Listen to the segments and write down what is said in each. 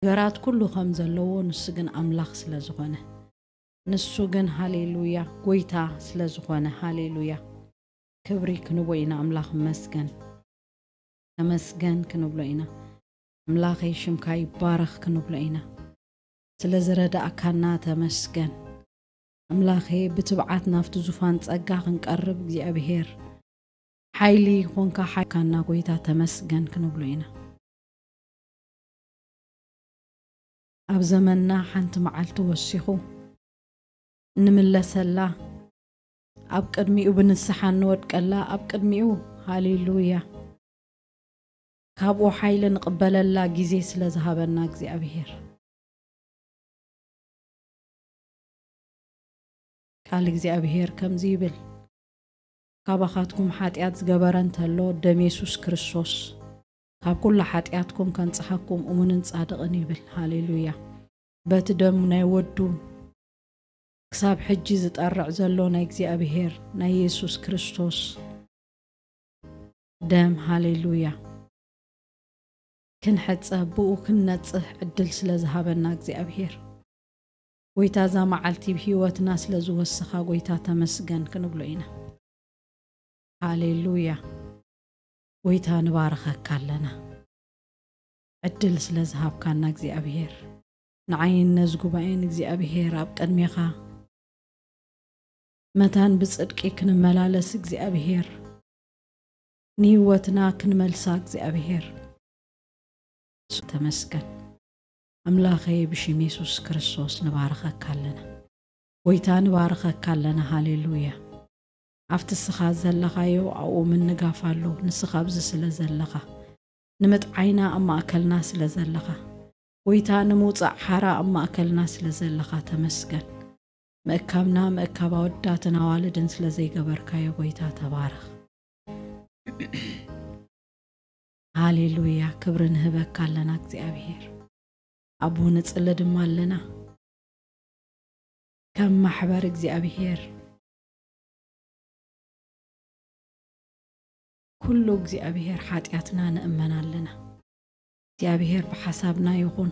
ነገራት ኩሉ ከም ዘለዎ፣ ንሱ ግን ኣምላኽ ስለ ዝኾነ፣ ንሱ ግን፣ ሃሌሉያ፣ ጎይታ ስለ ዝኾነ፣ ሃሌሉያ፣ ክብሪ ክንቦ ኢና። ኣምላኽ መስገን፣ ተመስገን ክንብሎ ኢና። ኣምላኸይ፣ ሽምካ ይባረኽ ክንብሎ ኢና። ስለ ዝረዳእካና ተመስገን። ኣምላኸ፣ ብትብዓት ናብቲ ዙፋን ጸጋ ክንቀርብ እግዚኣብሔር፣ ሓይሊ ይኾንካ፣ ሓይካና ጎይታ ተመስገን ክንብሎ ኢና። ኣብ ዘመንና ሓንቲ መዓልቲ ወሲኹ እንምለሰላ፣ ኣብ ቅድሚኡ ብንስሓ እንወድቀላ፣ ኣብ ቅድሚኡ፣ ሃሌሉያ፣ ካብኡ ሓይሊ ንቕበለላ ግዜ ስለ ዝሃበና እግዚኣብሔር። ቃል እግዚኣብሔር ከምዚ ይብል፣ ካባኻትኩም ሓጢኣት ዝገበረ እንተሎ፣ ደም የሱስ ክርስቶስ ካብ ኩሉ ሓጢኣትኩም ከንጽሓኩም እሙንን ጻድቕን ይብል። ሃሌሉያ። በቲ ደም ናይ ወዱ ክሳብ ሕጂ ዝጠርዕ ዘሎ ናይ እግዚኣብሔር ናይ የሱስ ክርስቶስ ደም፣ ሃሌሉያ፣ ክንሕጸብ፣ ብኡ ክንነጽህ ዕድል ስለ ዝሃበና እግዚኣብሔር፣ ጎይታ እዛ መዓልቲ ብህይወትና ስለ ዝወሰኻ ጎይታ ተመስገን ክንብሎ ኢና። ሃሌሉያ። ጎይታ ንባርኸካ ኣለና። ዕድል ስለ ዝሃብካና እግዚኣብሔር፣ ንዓይን ነዚ ጉባኤን እግዚኣብሔር ኣብ ቅድሜኻ መታን ብጽድቂ ክንመላለስ እግዚኣብሔር፣ ንህይወትና ክንመልሳ እግዚኣብሔር፣ ተመስገን። ኣምላኸይ፣ ብሽም የሱስ ክርስቶስ ንባርኸካ ኣለና። ጎይታ፣ ንባርኸካ ኣለና። ሃሌሉያ። ኣብቲ እስኻ ዘለኻዮ ኣብኡ ምንጋፍ ኣሎ። ንስኻ ኣብዚ ስለ ዘለኻ፣ ንምጥዓይና ኣብ ማእከልና ስለ ዘለኻ፣ ጎይታ፣ ንምውጻእ ሓራ ኣብ ማእከልና ስለ ዘለኻ ተመስገን። ምእካብና ምእካብ ኣወዳትን ኣዋልድን ስለ ዘይገበርካዮ፣ ጎይታ፣ ተባረኽ። ሃሌሉያ፣ ክብሪ ንህበካ ኣለና እግዚኣብሔር። ኣቦ፣ ንጽሊ ድማ ኣለና። ከም ማሕበር እግዚኣብሔር፣ ኩሉ እግዚኣብሔር ሓጢኣትና ንእመን ኣለና። እግዚኣብሔር ብሓሳብና ይኹን፣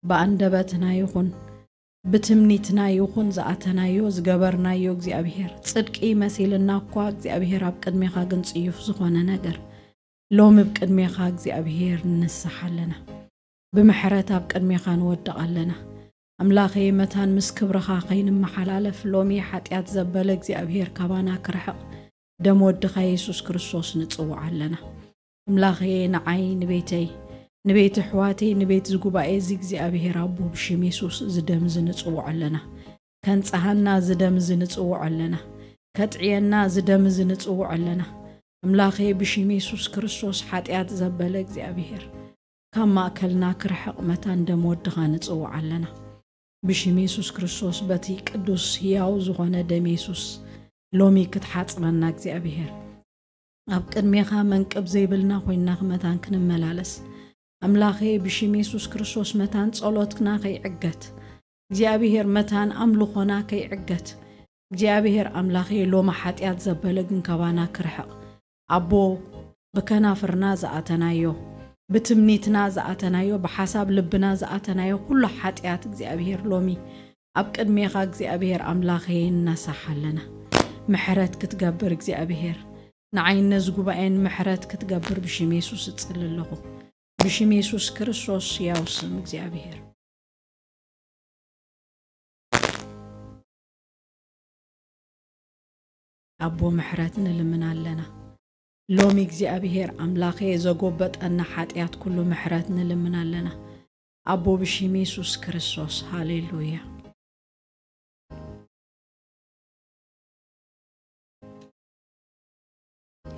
ብኣንደበትና ይኹን፣ ብትምኒትና ይኹን፣ ዝኣተናዮ፣ ዝገበርናዮ፣ እግዚኣብሔር፣ ጽድቂ መሲልና እኳ፣ እግዚኣብሔር፣ ኣብ ቅድሜኻ ግን ጽዩፍ ዝኾነ ነገር፣ ሎሚ ኣብ ቅድሜኻ እግዚኣብሔር ንንስሓ ኣለና። ብምሕረት ኣብ ቅድሜኻ ንወድቕ ኣለና። ኣምላኸይ፣ መታን ምስ ክብርኻ ከይንመሓላለፍ፣ ሎሚ ሓጢኣት ዘበለ እግዚኣብሔር ካባና ክርሕቕ፣ ደም ወድኻ የሱስ ክርስቶስ ንጽውዖ ኣለና። ኣምላኸየ፣ ንዓይ፣ ንቤተይ፣ ንቤት ኣሕዋተይ፣ ንቤት እዚ ጉባኤ እዚ እግዚኣብሔር ኣቦ፣ ብሽም የሱስ እዚ ደም እዚ ንጽውዖ ኣለና። ከንጽሃና እዚ ደም እዚ ንጽውዖ ኣለና። ከጥዕየና እዚ ደም እዚ ንጽውዖ ኣለና። ኣምላኸየ፣ ብሽም የሱስ ክርስቶስ ሓጢኣት ዘበለ እግዚኣብሔር ካብ ማእከልና ክርሕቕ መታን ደም ወድኻ ንጽውዖ ኣለና። ብሽም የሱስ ክርስቶስ በቲ ቅዱስ ህያው ዝኾነ ደም የሱስ ሎሚ ክትሓጽበና እግዚኣብሔር፣ ኣብ ቅድሜኻ መንቅብ ዘይብልና ኮይንና ክመታን ክንመላለስ፣ ኣምላኸየ፣ ብሽም የሱስ ክርስቶስ መታን ጸሎትና ከይዕገት፣ እግዚኣብሔር፣ መታን ኣምልኾና ከይዕገት፣ እግዚኣብሔር ኣምላኸየ፣ ሎሚ ሓጢኣት ዘበለ ግን ካባና ክርሕቕ፣ ኣቦ፣ ብከናፍርና ዝኣተናዮ፣ ብትምኒትና ዝኣተናዮ፣ ብሓሳብ ልብና ዝኣተናዮ ኩሉ ሓጢኣት እግዚኣብሔር ሎሚ ኣብ ቅድሜኻ እግዚኣብሔር ኣምላኸየ እናሳሕ ኣለና። ምሕረት ክትገብር እግዚኣብሔር፣ ንዓይን ነዚ ጉባኤን ምሕረት ክትገብር ብሽም የሱስ እጽሊ ኣለኹ። ብሽም የሱስ ክርስቶስ ሕያው ስም እግዚኣብሔር። ኣቦ፣ ምሕረት ንልምን ኣለና። ሎሚ እግዚኣብሔር ኣምላኸ ዘጎበጠና ሓጢኣት ኩሉ ምሕረት ንልምን ኣለና። ኣቦ፣ ብሽም የሱስ ክርስቶስ፣ ሃሌሉያ።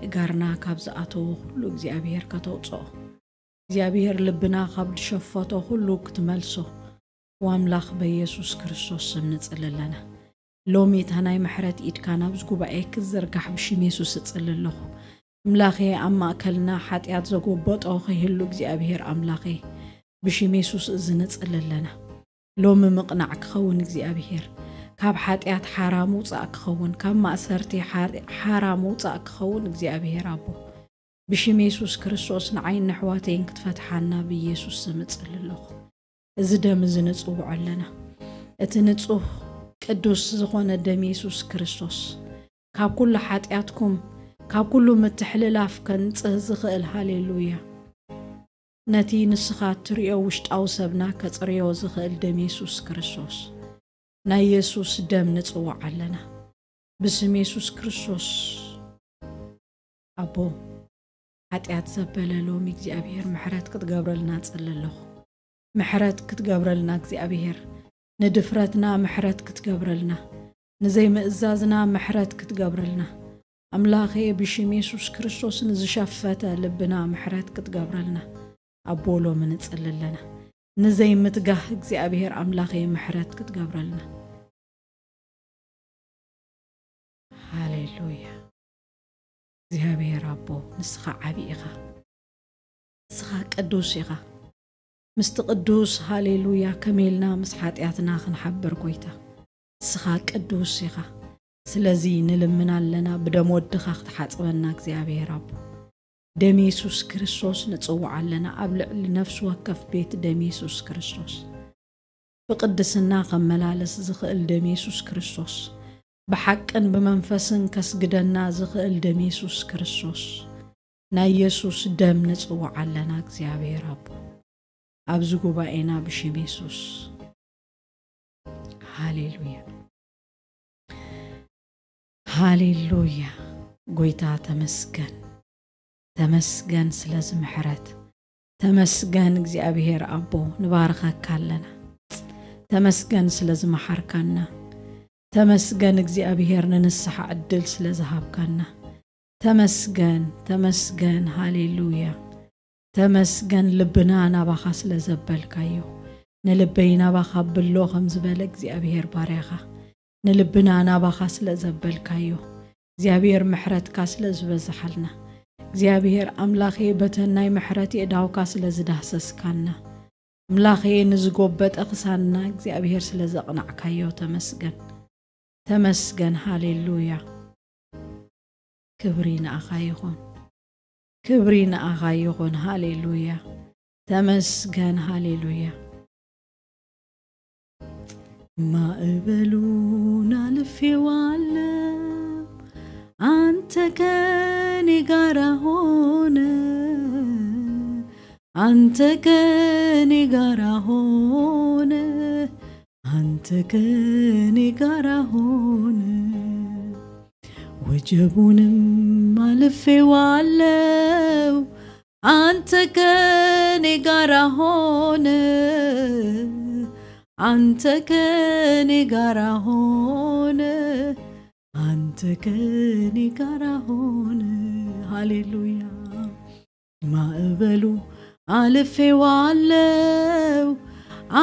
እጋርና ካብ ዝኣተዎ ኩሉ እግዚኣብሔር ከተውፅኦ፣ እግዚኣብሔር ልብና ካብ ዝሸፈቶ ኩሉ ክትመልሶ፣ ዋምላኽ በየሱስ ክርስቶስ ስም ንጽሊ ኣለና። ሎሚ እታ ናይ ምሕረት ኢድካ ናብዚ ጉባኤ ክትዝርጋሕ ብሽም የሱስ እጽሊ ኣለኹ። ኣምላኸ፣ ኣብ ማእከልና ሓጢኣት ዘጎበጦ ከይህሉ እግዚኣብሔር ኣምላኸ፣ ብሽም የሱስ እዚ ንጽሊ ኣለና። ሎሚ ምቕናዕ ክኸውን እግዚኣብሔር፣ ካብ ሓጢኣት ሓራ ምውጻእ ክኸውን፣ ካብ ማእሰርቲ ሓር-፣ ሓራ ምውጻእ ክኸውን እግዚኣብሔር ኣቦ፣ ብሽም የሱስ ክርስቶስ ንዓይን ንኣሕዋተይን ክትፈትሓና ብኢየሱስ ስም እጽሊ ኣለኹ። እዚ ደም እዚ ንጽውዖ ኣለና። እቲ ንጹህ ቅዱስ ዝኾነ ደም የሱስ ክርስቶስ ካብ ኩሉ ሓጢኣትኩም፣ ካብ ኩሉ ምትሕልላፍ ከንጽህ ዝኽእል፣ ሃሌሉያ፣ ነቲ ንስኻ እትርእዮ ውሽጣዊ ሰብና ከጽርዮ ዝኽእል ደም የሱስ ክርስቶስ፣ ናይ የሱስ ደም ንጽውዕ ኣለና። ብስም የሱስ ክርስቶስ፣ ኣቦ፣ ሓጢኣት ዘበለ ሎሚ እግዚኣብሔር ምሕረት ክትገብረልና እጽሊ ኣለኹ። ምሕረት ክትገብረልና እግዚኣብሔር፣ ንድፍረትና ምሕረት ክትገብረልና፣ ንዘይምእዛዝና ምሕረት ክትገብረልና፣ ኣምላኸ፣ ብሽም የሱስ ክርስቶስ ንዝሸፈተ ልብና ምሕረት ክትገብረልና፣ ኣቦ፣ ሎሚ ንጽሊ ኣለና። ንዘይምትጋህ እግዚኣብሔር ኣምላኸ ምሕረት ክትገብረልና። ሃሌሉያ። እግዚኣብሔር ኣቦ፣ ንስኻ ዓቢ ኢኻ። ንስኻ ቅዱስ ኢኻ። ምስቲ ቅዱስ፣ ሃሌሉያ፣ ከመይ ኢልና ምስ ሓጢኣትና ክንሓብር፣ ጎይታ? ንስኻ ቅዱስ ኢኻ። ስለዚ ንልምን ኣለና፣ ብደም ወድኻ ክትሓጽበና እግዚኣብሔር ኣቦ። ደም የሱስ ክርስቶስ ንጽውዕ ኣለና፣ ኣብ ልዕሊ ነፍሲ ወከፍ ቤት ደም የሱስ ክርስቶስ። ብቅድስና ከመላለስ ዝኽእል ደም የሱስ ክርስቶስ፣ ብሓቅን ብመንፈስን ከስግደና ዝኽእል ደም የሱስ ክርስቶስ፣ ናይ የሱስ ደም ንጽውዕ ኣለና። እግዚኣብሔር ኣቦ፣ ኣብዚ ጉባኤና ብሽም የሱስ። ሃሌሉያ፣ ሃሌሉያ። ጎይታ ተመስገን፣ ተመስገን ስለዚ ምሕረት። ተመስገን እግዚኣብሔር ኣቦ፣ ንባርኸካ ኣለና። ተመስገን ስለዚ መሓርካና። ተመስገን እግዚኣብሔር፣ ንንስሓ ዕድል ስለ ዝሃብካና። ተመስገን፣ ተመስገን፣ ሃሌሉያ። ተመስገን፣ ልብና ናባኻ ስለ ዘበልካዮ፣ ንልበይ ናባኻ ብሎ ከም ዝበለ እግዚኣብሔር ባርያኻ፣ ንልብና ናባኻ ስለ ዘበልካዮ፣ እግዚኣብሔር ምሕረትካ ስለ ዝበዝሓልና፣ እግዚኣብሔር ኣምላኸ፣ በተን ናይ ምሕረት የእዳውካ ስለ ዝዳህሰስካና፣ ኣምላኸ፣ ንዝጎበጠ ክሳንና እግዚኣብሔር ስለ ዘቕናዕካዮ ተመስገን። ተመስገን፣ ሃሌሉያ። ክብሪ ንኣኻ ይኹን፣ ክብሪ ንኣኻ ይኹን። ሃሌሉያ፣ ተመስገን፣ ሃሌሉያ። ማዕበሉን አልፌዋለሁ፣ አንተ ከኔ ጋራ ሆነ፣ አንተ ከኔ ጋራ ሆነ፣ አንተ ከኔ ጋራ ሆነ። ወጀቡንም አልፌዋለሁ፣ አንተ ከኔ ጋራ ሆነ፣ አንተ ከኔ ጋራ ሆነ፣ አንተ ከኔ ጋራ ሆነ። ሃሌሉያ። ማዕበሉ አልፌዋለሁ፣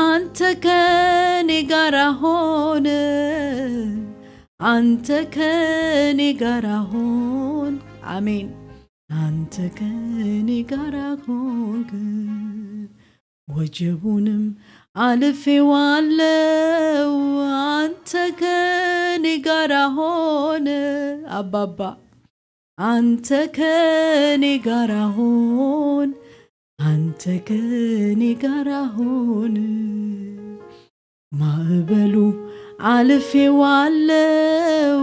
አንተ ከኔ ጋራ ሆነ፣ አንተ ከኔ ጋራ ሆን። አሜን። አንተ ከኔ ጋራ ሆንክ፣ ወጀቡንም አልፌዋለሁ፣ አንተ ከኔ ጋራ ሆነ። አባባ፣ አንተ ከኔ ጋራ ሆን፣ አንተ ከኔ ጋራ ሆን። ማዕበሉ አልፌዋለሁ፣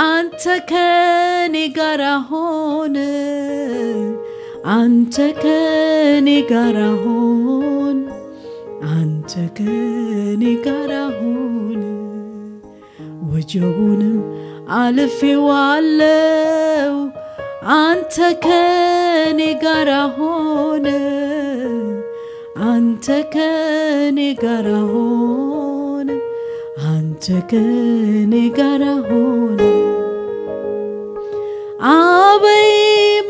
አንተ ከኔ ጋራ ሆን፣ አንተ ከኔ ጋራ ሆን፣ አንተ ከኔ ጋራ ሆን። ወጀቡንም አልፌዋለሁ፣ አንተ ከኔ ጋራ ሆነ፣ አንተ ከኔ ጋራ ሆነ፣ አንተ ከኔ ጋራ ሆነ። ኣበይ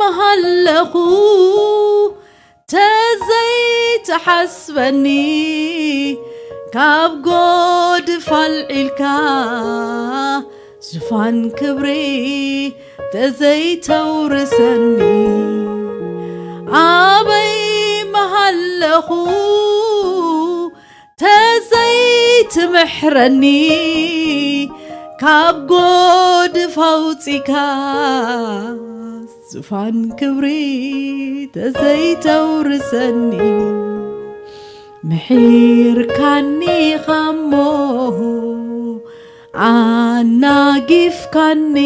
መሃለኹ ተዘይትሓስበኒ፣ ካብ ጎድፍ ኣልዒልካ ዙፋን ክብሪ ተዘይተውርሰኒ። ኣበይ መሃለኹ ተዘይትምሕረኒ፣ ካብ ጎድፍ ኣውጺካ ዙፋን ክብሪ ተዘይተውርሰኒ። ምሒርካኒ ኻሞ ኣናጊፍካኒ፣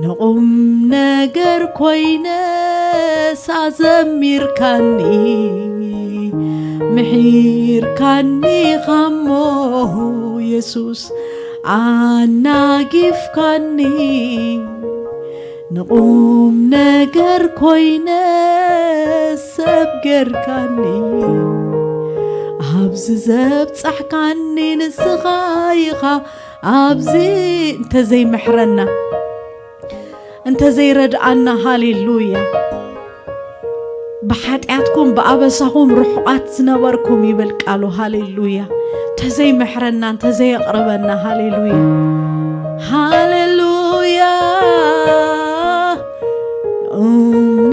ንቑም ነገር ኮይነስ ኣዘሚርካኒ። ምሒርካኒ ኻሞ የሱስ ኣናጊፍካኒ፣ ንቑም ነገር ኮይነ ሰብ ጌርካኒ። ኣብዚ ዘብጻሕካኒ ንስኻ ኢኻ። ኣብዚ እንተዘይምሕረና፣ እንተዘይረድኣና፣ ሃሌሉያ፣ ብሓጢኣትኩም ብኣበሳኹም ርሑቓት ዝነበርኩም ይብል ቃሉ። ሃሌሉያ። እንተዘይምሕረና፣ እንተዘየቕርበና፣ ሃሌሉያ፣ ሃሌሉያ። ቁም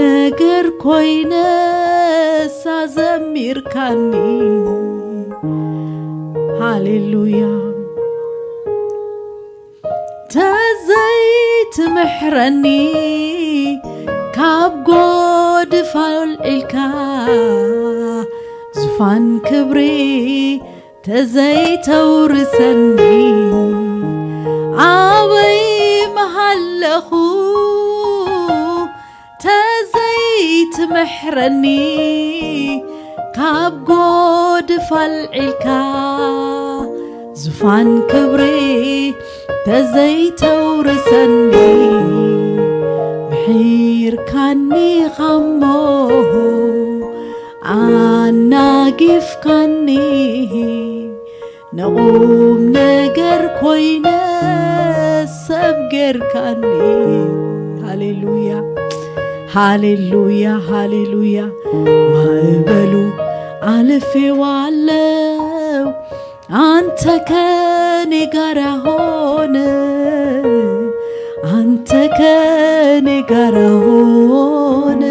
ነገር ኮይነስ ኣዘሚርካኒ። ሃሌሉያ። ተዘይትምሕረኒ ካብ ጎድፍ ኣልዒልካ፣ ዙፋን ክብሪ ተዘይተውርሰኒ፣ ኣበይ ምሃለኹ? ተዘይትምሕረኒ ካብ ጎድፍ ኣልዒልካ፣ ዙፋን ክብሪ ተዘይተውርሰኒ፣ ምሒርካኒ ኻሞ ኣናጊፍካኒ፣ ንቑም ነገር ኮይነ ሰብ ጌርካኒ። ሃሌሉያ፣ ሃሌሉያ፣ ሃሌሉያ። ማዕበሉ ኣልፌዋለው፣ አንተ ከኔ ጋራ ሆነ፣ አንተ ከኔ ጋራ ሆነ፣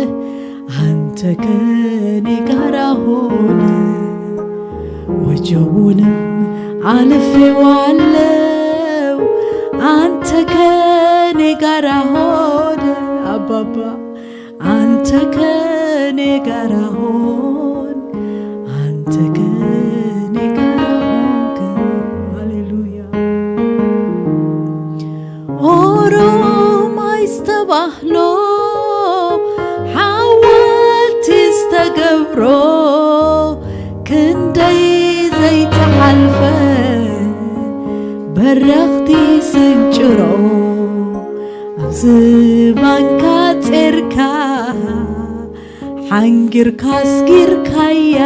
አንተ ከኔ ጋራ ሆነ። ወጀቡንም አልፌዋለው፣ አንተ ከኔ ጋራ ሆነ። አባባ፣ አንተ ከኔ ጋራ ሆን፣ አንተ ከኔ ጋራ ሆንክ። ሃሌሉያ። ኦሮማይ ዝተባህሎ ሓወልቲ ዝተገብሮ፣ ክንደይ ዘይተሓልፈ በረኽቲ ስንጭሮ፣ ኣብዚ ባንካ ጼርካ ሓንጊርካ ኣስጊርካያ፣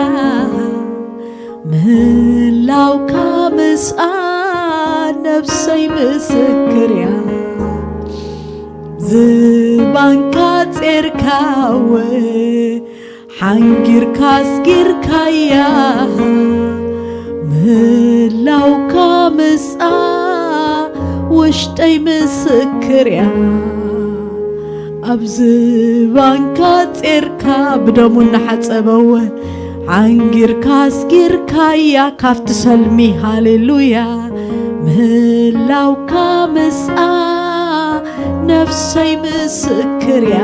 ምህላውካ ምስኣ ነብሰይ ምስክር እያ። ዝባንካ ጼርካወ ሓንጊርካ ኣስጊርካያ፣ ምህላውካ ምስኣ ውሽጠይ ምስክር እያ። ኣብዚ ባንካ ጼርካ ብደሙ እናሓጸበወ፣ ሓንጊርካ ኣስጊርካያ ካብቲ ሰልሚ። ሃሌሉያ። ምህላውካ ምስኣ ነፍሰይ ምስክር እያ።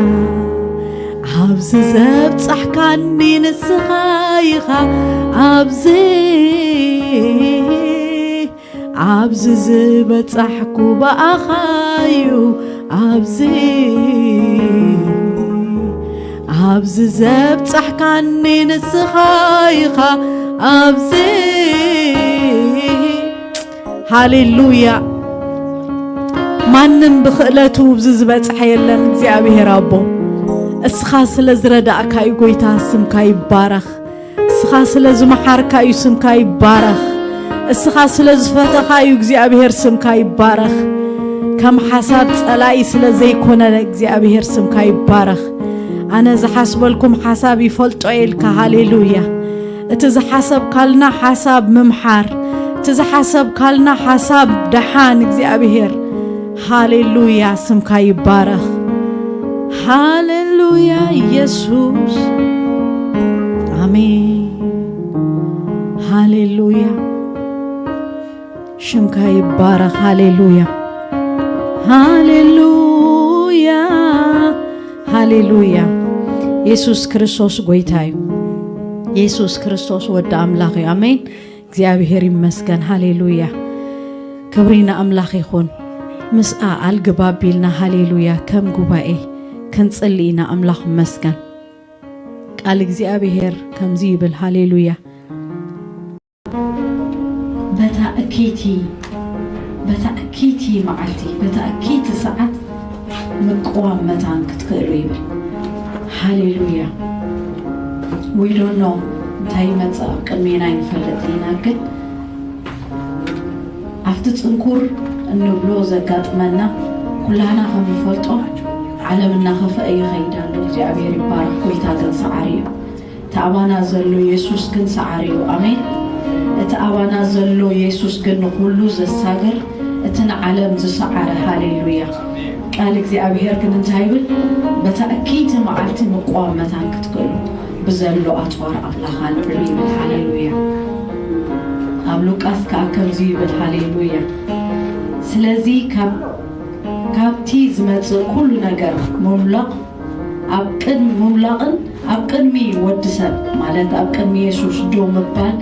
ኣብዚ ዘብጻሕካኒ ንስኻ ኢኻ። ኣብዚ ኣብዚ ዝበጻሕኩ ብኣኻ እዩ። ኣብዚ ኣብዚ ዘብጻሕካኒ ንስኻ ኢኻ። ኣብዚ ሃሌሉያ። ማንም ብኽእለቱ ኣብዚ ዝበጽሐ የለን። እግዚኣብሔር ኣቦ፣ እስኻ ስለ ዝረዳእካ እዩ። ጎይታ፣ ስምካ ይባረኽ። እስኻ ስለ ዝመሓርካ እዩ። ስምካ ይባረኽ። እስኻ ስለ ዝፈተኻ እዩ። እግዚኣብሔር፣ ስምካ ይባረኽ። ከም ሓሳብ ጸላኢ ስለ ዘይኮነ እግዚኣብሔር፣ ስምካ ይባረኽ። ኣነ ዝሓስበልኩም ሓሳብ ይፈልጦ እየ ኢልካ። ሃሌሉያ። እቲ ዝሓሰብካልና ሓሳብ ምምሓር፣ እቲ ዝሓሰብካልና ሓሳብ ደሓን እግዚኣብሔር። ሃሌሉያ፣ ስምካ ይባረኽ። ሃሌሉያ ኢየሱስ፣ ኣሜን። ሃሌሉያ፣ ሽምካ ይባረኽ። ሃሌሉያ፣ ሃሌሉያ፣ ሃሌሉያ። የሱስ ክርስቶስ ጎይታ እዩ። የሱስ ክርስቶስ ወዲ ኣምላኽ እዩ። ኣሜን። እግዚኣብሔር ይመስገን። ሃሌሉያ። ክብሪ ንኣምላኽ ይኹን። ምስ ኣኣል ግባብ ኢልና ሃሌሉያ ከም ጉባኤ ክንጽሊ ኢና። ኣምላኽ ይመስገን። ቃል እግዚኣብሔር ከምዚ ይብል። ሃሌሉያ። በታ እከይቲ በታ እከይቲ መዓልቲ በታ እከይቲ ሰዓት ምቅዋም መታን ክትክእሉ ይብል። ሃሌሉያ። We don't know እንታይ ይመጽእ ኣብ ቅድሜና ይንፈልጥ ኢና፣ ግን ኣብቲ ጽንኩር እንብሎ ዘጋጥመና ኩላና ከም ንፈልጦ ዓለም እናኸፍአ ይኸይድ ኣሎ። እግዚኣብሔር ይባረክ። ጎይታ ግን ሰዓሪ እዩ። እቲ ኣባና ዘሎ የሱስ ግን ሰዓሪ እዩ። ኣሜን። እቲ ኣባና ዘሎ የሱስ ግን ንኹሉ ዘሳግር፣ እቲ ንዓለም ዝሰዓረ። ሃሌሉያ። ቃል እግዚኣብሔር ግን እንታይ ይብል? በታ እከይቲ መዓልቲ ምቅዋም መታን ክትክእሉ ብዘሎ ኣጽዋር ኣምላኽ ኣልዕሉ ይብል። ሃሌሉያ። ኣብ ሉቃስ ከኣ ከምዚ ይብል። ሃሌሉያ። ስለዚ ካብ ካብቲ ዝመጽእ ኩሉ ነገር ምምላቕ ኣብ ቅድሚ ምምላቕን ኣብ ቅድሚ ወዲ ሰብ ማለት ኣብ ቅድሚ የሱስ ደው ምባል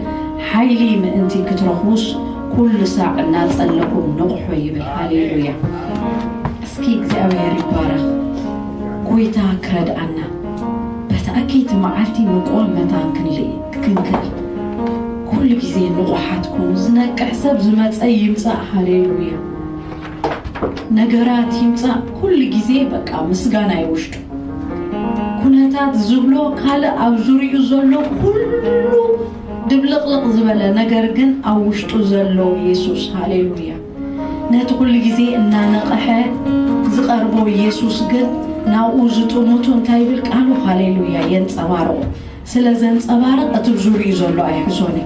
ሓይሊ ምእንቲ ክትረኽቡስ ኩሉ ሳዕ እናጸለኹም ንቕሑ ይብል። ሃሌሉያ። እስኪ እግዚኣብሔር ይባረኽ። ጎይታ ክረድኣና በታ እከይቲ መዓልቲ ምቅዋም መታን ክንልኢ ክንክእል ኩሉ ግዜ ንቑሓት ኩኑ። ዝነቅሕ ሰብ ዝመጸ ይምጻእ። ሃሌሉያ። ነገራት ይምጻእ ኩሉ ግዜ በቃ ምስጋና እዩ ውሽጡ። ኩነታት ዝብሎ ካልእ ኣብ ዙሪኡ ዘሎ ኩሉ ድብልቕልቕ ዝበለ ነገር ግን ኣብ ውሽጡ ዘሎ የሱስ። ሃሌሉያ። ነቲ ኩሉ ግዜ እናነቕሐ ዝቐርቦ የሱስ ግን ናብኡ ዝጥምቱ እንታይ ይብል ቃሉ? ሃሌሉያ። የንጸባርቑ። ስለ ዘንጸባርቕ እቲ ብዙሪኡ ዘሎ ኣይሕዞን እዩ።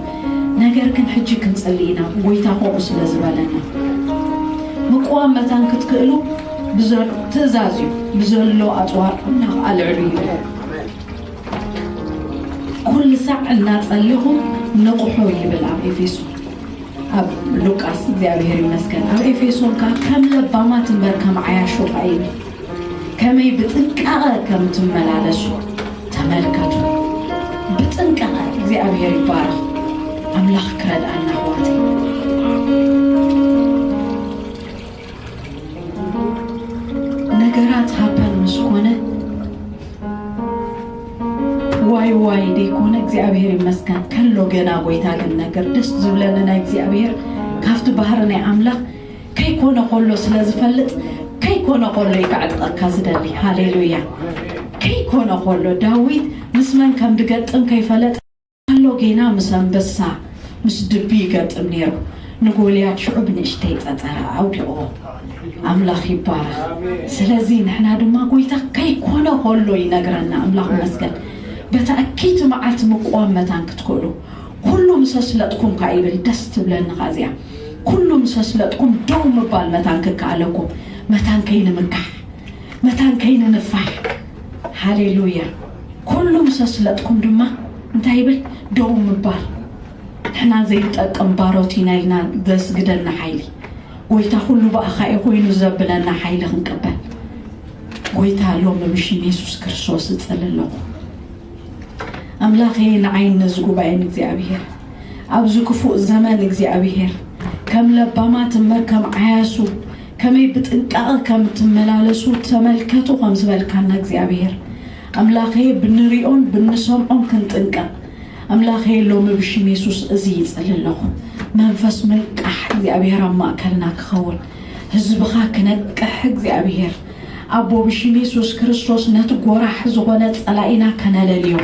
ነገር ግን ሕጂ ክንጽሊ ኢና፣ ጎይታ ከምኡ ስለ ዝበለና። ምቅዋም መታን ክትክእሉ ብዘ- ትእዛዝ እዩ። ብዘሎ ኣጽዋር ኣምላኽ ኣልዕሉ ይብል። ኩሉ ሳዕ እናጸለኹም ንቕሑ ይብል ኣብ ኤፌሶን፣ ኣብ ሉቃስ። እግዚኣብሔር ይመስገን። ኣብ ኤፌሶን ከኣ ከም ለባማት እምበር ከም ዓያሹ ከኣ ይብል። ከመይ ብጥንቃቐ ከም ትመላለሱ ተመልከቱ። ብጥንቃቐ። እግዚኣብሔር ይባረኽ። ኣምላኽ ክረድኣና ኣሕዋተይ። ነገራት ሃፐን ምስ ኮነ ዋይ ዋይ ደይኮነ እግዚኣብሔር ይመስገን ከሎ ገና ጎይታ ግን ነገር ደስ ዝብለኒ ናይ እግዚኣብሔር ካብቲ ባህሪ ናይ ኣምላኽ ከይኮነ ከሎ ስለ ዝፈልጥ ከይኮነ ከሎ እዩ ከዕጥቀካ ዝደሊ። ሃሌሉያ። ከይኮነ ከሎ ዳዊት ምስ መን ከም ድገጥም ከይፈለጠ ከሎ ጌና ምስ ኣንበሳ ምስ ድቢ ይገጥም ነይሩ። ንጎልያድ ሽዑ ብንእሽተይ ጸጸረ ኣውዲቕዎ። ኣምላኽ ይባረኽ። ስለዚ ንሕና ድማ ጎይታ ከይኮነ ከሎ ይነግረና። ኣምላኽ ይመስገን። በታ እኪይቲ መዓልቲ ምቅዋም መታን ክትክእሉ ኩሉ ምስ ኣስለጥኩም ከኣ ይብል። ደስ ትብለኒ ከኣ እዚኣ። ኩሉ ምስ ኣስለጥኩም ደው ምባል መታን ክከኣለኩም። መታን ከይንምካሕ፣ መታን ከይንንፋሕ። ሃሌሉያ። ኩሉ ምስ ኣስለጥኩም ድማ እንታይ ይብል? ደው ምባል። ንሕና ዘይንጠቅም ባሮት ኢና ኢልና ዘስግደና ሓይሊ። ጎይታ ኩሉ ብኣኻ እዩ ኮይኑ ዘብለና ሓይሊ ክንቅበል። ጎይታ ሎሚ ብሽም የሱስ ክርስቶስ እጽሊ ኣለኹ። ኣምላኸ ንዓይን ነዚ ጉባኤን እግዚኣብሔር ኣብዚ ክፉእ ዘመን እግዚኣብሔር ከም ለባማት እምበር ከም ዓያሱ ከመይ ብጥንቃቐ ከም እትመላለሱ ተመልከቱ ከም ዝበልካና እግዚኣብሔር ኣምላኸ ብንሪኦን ብንሰምዖን ክንጥንቀቕ ኣምላኸ ሎሚ ብሽም የሱስ እዚ ይጽሊ ኣለኹ። መንፈስ ምንቃሕ እግዚኣብሔር ኣብ ማእከልና ክኸውን ህዝብኻ ክነቅሕ እግዚኣብሔር ኣቦ ብሽም የሱስ ክርስቶስ ነቲ ጎራሕ ዝኾነ ጸላኢና ከነለልዮ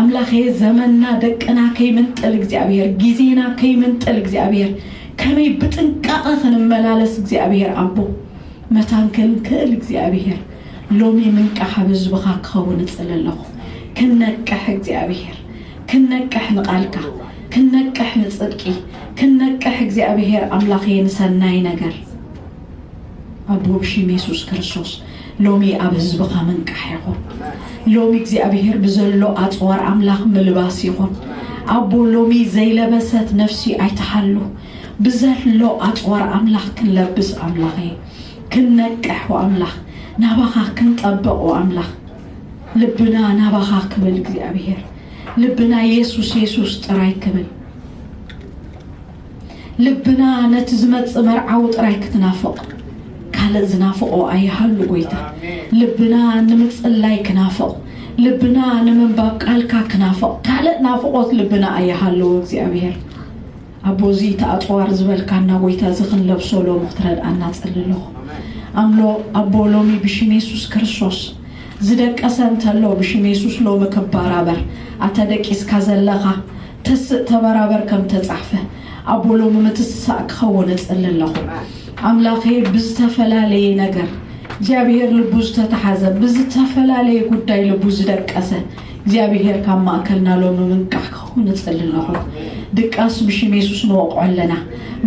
ኣምላኸ ዘመንና ደቅና ከይምንጥል እግዚኣብሔር ግዜና ከይምንጥል እግዚኣብሔር ከመይ ብጥንቃቐ ክንመላለስ እግዚኣብሔር ኣቦ መታን ክንክእል እግዚኣብሔር ሎሚ ምንቃሕ ኣብ ህዝብኻ ክኸውን እጽሊ ኣለኹ። ክንነቅሕ እግዚኣብሔር ክንነቅሕ ንቓልካ ክንነቅሕ ንጽድቂ ክንነቅሕ እግዚኣብሔር ኣምላኸ ንሰናይ ነገር ኣቦ ብሽም የሱስ ክርስቶስ ሎሚ ኣብ ህዝብኻ ምንቃሕ ይኹን። ሎሚ እግዚኣብሔር ብዘሎ ኣጽዋር ኣምላኽ ምልባስ ይኹን። ኣቦ ሎሚ ዘይለበሰት ነፍሲ ኣይትሓሉ። ብዘሎ ኣጽዋር ኣምላኽ ክንለብስ ኣምላኸ ክንነቅሕ ኣምላኽ ናባኻ ክንጠብቕ ኣምላኽ ልብና ናባኻ ክብል እግዚኣብሔር ልብና የሱስ የሱስ ጥራይ ክብል፣ ልብና ነቲ ዝመጽእ መርዓዊ ጥራይ ክትናፍቕ፣ ካልእ ዝናፍቖ ኣይሃሉ ጎይታ። ልብና ንምጽላይ ክናፍቕ፣ ልብና ንምንባብ ቃልካ ክናፍቕ፣ ካልእ ናፍቖት ልብና ኣይሃለዎ እግዚኣብሔር። ኣቦ፣ እዚ እቲ ኣጽዋር ዝበልካና ጎይታ፣ እዚ ክንለብሶ ሎሚ ክትረድኣና ጸሊ ኣለኹ። ኣምሎ-፣ ኣቦ፣ ሎሚ ብሽም የሱስ ክርስቶስ ዝደቀሰ እንተሎ፣ ብሽም የሱስ ሎሚ ክበራበር። ኣታ ደቂስካ ዘለኻ፣ ተስእ ተበራበር ከም ተጻሕፈ፣ ኣቦ፣ ሎሚ ምትስሳእ ክኸውን እጸሊ ኣለኹ። ኣምላኸይ፣ ብዝተፈላለየ ነገር፣ እግዚኣብሔር ልቡ ዝተተሓዘ፣ ብዝተፈላለየ ጉዳይ ልቡ ዝደቀሰ፣ እግዚኣብሔር ካብ ማእከልና ሎሚ ምንቃሕ ክኸውን እጸሊ ኣለኹ። ድቃስ ብሽም የሱስ ንወቕዖ ኣለና።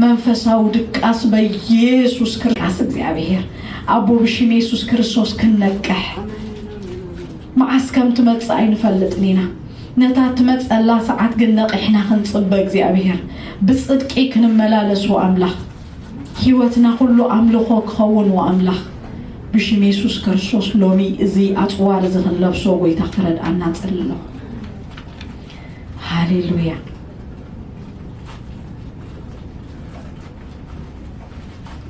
መንፈሳዊ ድቃስ በየሱስ ክርስቶስ፣ እግዚኣብሔር ኣቦ፣ ብሽም የሱስ ክርስቶስ ክንነቅሕ። መዓስ ከም ትመጽእ ኣይንፈልጥን ኢና። ነታ ትመጸላ ሰዓት ግን ነቒሕና ክንጽበ እግዚኣብሔር፣ ብጽድቂ ክንመላለስ ኣምላኽ፣ ህይወትና ኩሉ ኣምልኾ ክኸውን ኣምላኽ፣ ብሽም የሱስ ክርስቶስ ሎሚ እዚ ኣጽዋር እዚ ክንለብሶ ጎይታ ክረድኣና ጸሊ ኣለኹ። ሃሌሉያ።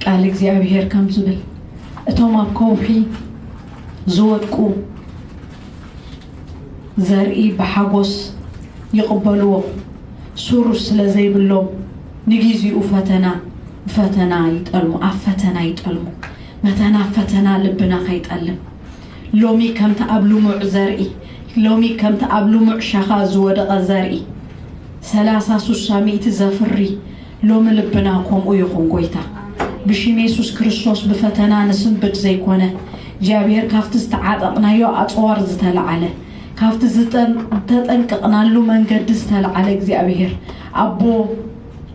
ቃል እግዚኣብሔር ከም ዝብል፣ እቶም ኣብ ከውሒ ዝወድቁ ዘርኢ ብሓጎስ ይቕበልዎ፣ ሱር ስለ ዘይብሎም ንጊዜኡ ፈተና ብፈተና ይጠልሙ፣ ኣብ ፈተና ይጠልሙ። መታን ኣብ ፈተና ልብና ከይጠልም፣ ሎሚ ከምቲ ኣብ ልሙዕ ዘርኢ፣ ሎሚ ከምቲ ኣብ ልሙዕ ሸኻ ዝወደቐ ዘርኢ፣ ሰላሳ፣ ሱሳ፣ ሚእቲ ዘፍሪ፣ ሎሚ ልብና ከምኡ ይኹን ጎይታ። ብሽም የሱስ ክርስቶስ ብፈተና ንስንብድ ዘይኮነ፣ እግዚኣብሔር ካብቲ ዝተዓጠቕናዮ ኣጽዋር ዝተለዓለ፣ ካብቲ ዝጠን-፣ ዝተጠንቀቕናሉ መንገዲ ዝተለዓለ እግዚኣብሔር ኣቦ፣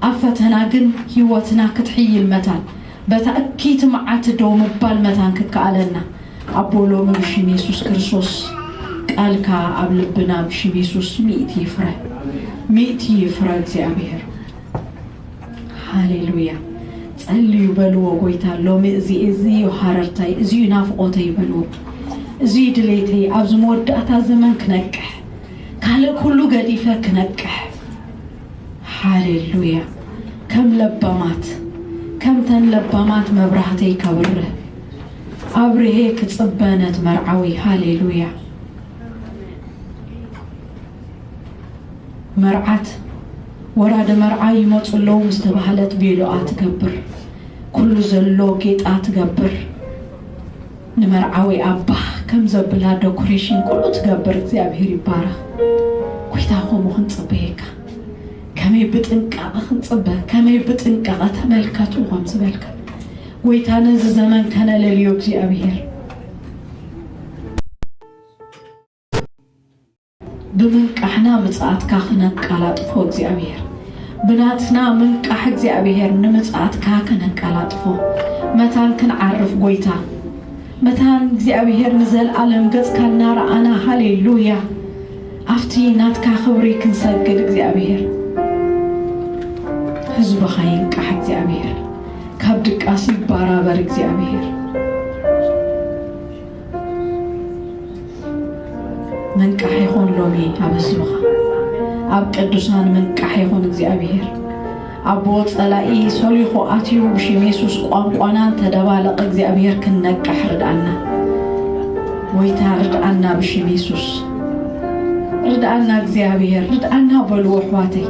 ኣብ ፈተና ግን ህይወትና ክትሕይል መታን፣ በታ እኪይቲ መዓልቲ ደው ምባል መታን ክከኣለና። ኣቦ፣ ሎሚ ብሽም የሱስ ክርስቶስ ቃልካ ኣብ ልብና ብሽም የሱስ ሚእቲ ይፍረ፣ ሚእቲ ይፍረ እግዚኣብሔር። ሃሌሉያ። ጸልዩ በልዎ ጎይታ፣ ሎሚ እዚ፣ እዚ እዩ ሃረርታይ፣ እዚ እዩ ናፍቆተይ በልዎ። እዚ እዩ ድሌተይ፣ ኣብዚ መወዳእታ ዘመን ክነቅሕ፣ ካልእ ኩሉ ገዲፈ ክነቅሕ። ሃሌሉያ። ከም ለባማት፣ ከምተን ለባማት መብራህተይ ከብርህ፣ ኣብርሄ ክጽበ ነት መርዓዊ። ሃሌሉያ። መርዓት፣ ወራደ መርዓ ይመጹ ኣለዉ ምስ ተባህለት ቬሎኣ ትገብር፣ ኩሉ ዘሎ ጌጣ ትገብር፣ ንመርዓዊ ኣባ ከም ዘብላ ደኮሬሽን ኩሉ ትገብር። እግዚኣብሔር ይባረኽ። ጎይታ፣ ከምኡ ክንጽበየካ፣ ከመይ ብጥንቃቐ ክንጽበ፣ ከመይ ብጥንቃቐ ተመልከቱ ከም ዝበልካ፣ ጎይታ፣ ነዚ ዘመን ከነለልዮ እግዚኣብሔር። ብምንቃሕና ምጽኣትካ ክነቀላጥፎ እግዚኣብሔር፣ ብናትና ምንቃሕ እግዚኣብሔር ንምጽኣትካ ክነቀላጥፎ፣ መታን ክንዓርፍ ጎይታ፣ መታን እግዚኣብሔር ንዘለኣለም ገጽካ እናረኣና፣ ሃሌሉያ፣ ኣብቲ ናትካ ክብሪ ክንሰግድ እግዚኣብሔር። ህዝብኻ ይንቃሕ እግዚኣብሔር፣ ካብ ድቃስ ይባራበር እግዚኣብሔር። ምንቃሕ ይኹን ሎሚ ኣብ ህዝብኻ፣ ኣብ ቅዱሳን ምንቃሕ ይኹን እግዚኣብሔር። ኣቦ፣ ጸላኢ ሰሊኹ ኣትዩ ብሽም የሱስ ቋንቋና እንተደባለቐ እግዚኣብሔር ክንነቅሕ ርድኣና። ጎይታ ርድኣና ብሽም የሱስ። ርድኣና እግዚኣብሔር፣ ርድኣና በልዎ ኣሕዋተይ።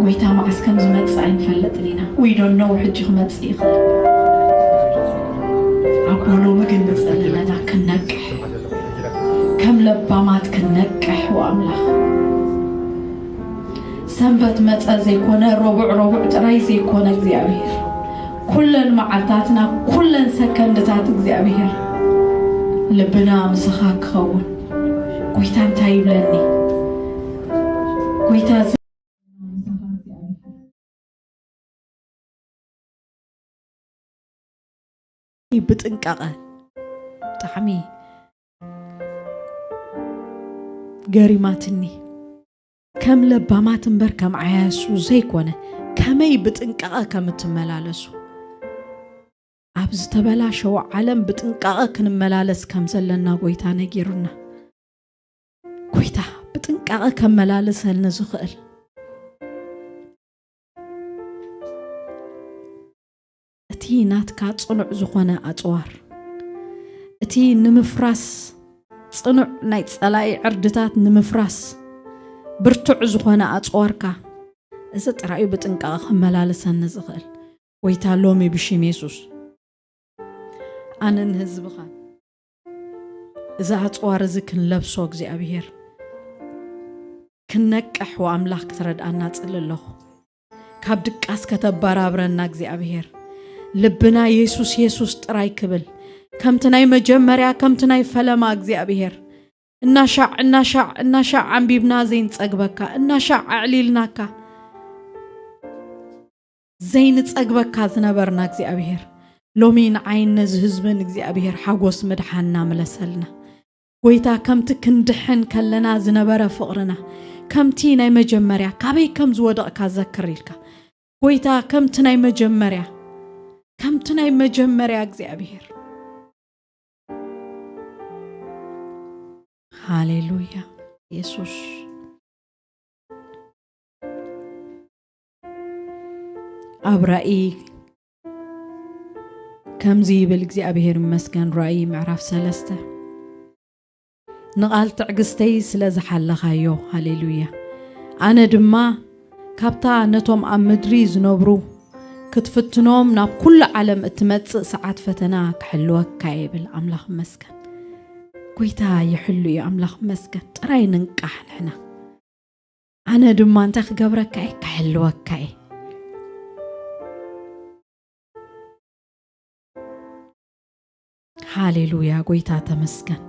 ጎይታ መዓስ ከም ዝመጽእ ኣይንፈልጥን ኢና። We don't know፣ ሕጂ ክመጽእ ይኽእል። ኣቦ፣ ሎሚ ግን ንጸሊ ኣለና ክንነቅሕ፣ ከም ለባማት ክንነቅሕ። ወኣምላኽ፣ ሰንበት መጸ ዘይኮነ፣ ረቡዕ ረቡዕ ጥራይ ዘይኮነ እግዚኣብሔር፣ ኩለን መዓልታትና፣ ኩለን ሰከንድታት እግዚኣብሔር ልብና ምሳኻ ክኸውን። ጎይታ እንታይ ይብለኒ? ጎይታ ብጥንቃቐ ብጣዕሚ ገሪማትኒ። ከም ለባማት እምበር ከም ዓያሱ ዘይኮነ፣ ከመይ ብጥንቃቐ ከም እትመላለሱ፣ ኣብ ዝተበላሸወ ዓለም ብጥንቃቐ ክንመላለስ ከም ዘለና ጎይታ ነጊሩና። ጎይታ ብጥንቃቐ ከመላልሰኒ ዝኽእል፣ እቲ ናትካ ጽኑዕ ዝኾነ ኣጽዋር፣ እቲ ንምፍራስ ጽኑዕ ናይ ጸላኢ ዕርድታት ንምፍራስ ብርቱዕ ዝኾነ ኣጽዋርካ፣ እዚ ጥራዩ ብጥንቃቐ ከመላልሰኒ ዝኽእል። ጎይታ ሎሚ ብሽም የሱስ ኣነን ህዝብኻን እዚ ኣጽዋር እዚ ክንለብሶ እግዚኣብሔር ክንነቅሕ ወኣምላኽ ክትረድኣና ጽሊ ኣለኹ። ካብ ድቃስ ከተበራብረና እግዚኣብሔር፣ ልብና የሱስ የሱስ ጥራይ ክብል፣ ከምቲ ናይ መጀመርያ ከምቲ ናይ ፈለማ እግዚኣብሔር እናሻዕ እናሻዕ እናሻዕ ኣንቢብና ዘይንጸግበካ፣ እናሻዕ ኣዕሊልናካ ዘይንጸግበካ ዝነበርና እግዚኣብሔር፣ ሎሚ ንዓይን ነዚ ህዝብን እግዚኣብሔር ሓጎስ ምድሓንና ምለሰልና። ጎይታ፣ ከምቲ ክንድሕን ከለና ዝነበረ ፍቕርና፣ ከምቲ ናይ መጀመርያ፣ ካበይ ከም ዝወደቕካ ዘክር ኢልካ። ጎይታ፣ ከምቲ ናይ መጀመርያ፣ ከምቲ ናይ መጀመርያ እግዚኣብሔር። ሃሌሉያ የሱስ። ኣብ ራእይ ከምዚ ይብል እግዚኣብሔር ይመስገን። ራእይ ምዕራፍ ሰለስተ፣ ንቓል ትዕግስተይ ስለ ዝሓለኻዮ፣ ሃሌሉያ፣ ኣነ ድማ ካብታ ነቶም ኣብ ምድሪ ዝነብሩ ክትፍትኖም ናብ ኩሉ ዓለም እትመጽእ ሰዓት ፈተና ክሕልወካ እየ ይብል። ኣምላኽ ይመስገን። ጎይታ ይሕሉ እዩ። ኣምላኽ ይመስገን። ጥራይ ንንቃሕ ንሕና። ኣነ ድማ እንታይ ክገብረካ እየ? ክሕልወካ እየ። ሃሌሉያ፣ ጎይታ ተመስገን።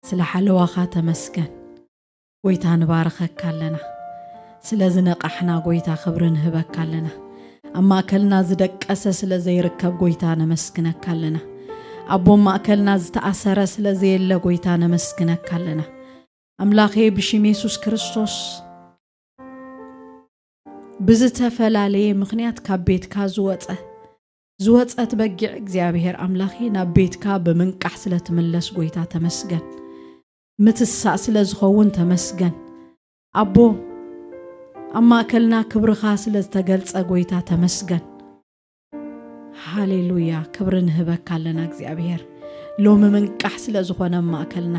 ስለ ሓለዋኻ ተመስገን። ጎይታ ንባርኸካ ኣለና። ስለ ዝነቃሕና ጎይታ ክብሪ ንህበካ ኣለና። ኣብ ማእከልና ዝደቀሰ ስለ ዘይርከብ ጎይታ ነመስግነካ ኣለና። ኣቦ ማእከልና ዝተኣሰረ ስለ ዘየለ ጎይታ ነመስግነካ ኣለና። ኣምላኸ ብሽም የሱስ ክርስቶስ ብዝተፈላለየ ምኽንያት ካብ ቤትካ ዝወጸ ዝወጸት በጊዕ እግዚኣብሔር ኣምላኸ ናብ ቤትካ ብምንቃሕ ስለ ትምለስ ጎይታ ተመስገን። ምትሳእ ስለ ዝኸውን ተመስገን። ኣቦ ኣብ ማእከልና ክብርኻ ስለ ዝተገልጸ ጎይታ ተመስገን። ሃሌሉያ፣ ክብሪ ንህበካ ኣለና እግዚኣብሔር። ሎሚ ምንቃሕ ስለ ዝኾነ ኣብ ማእከልና፣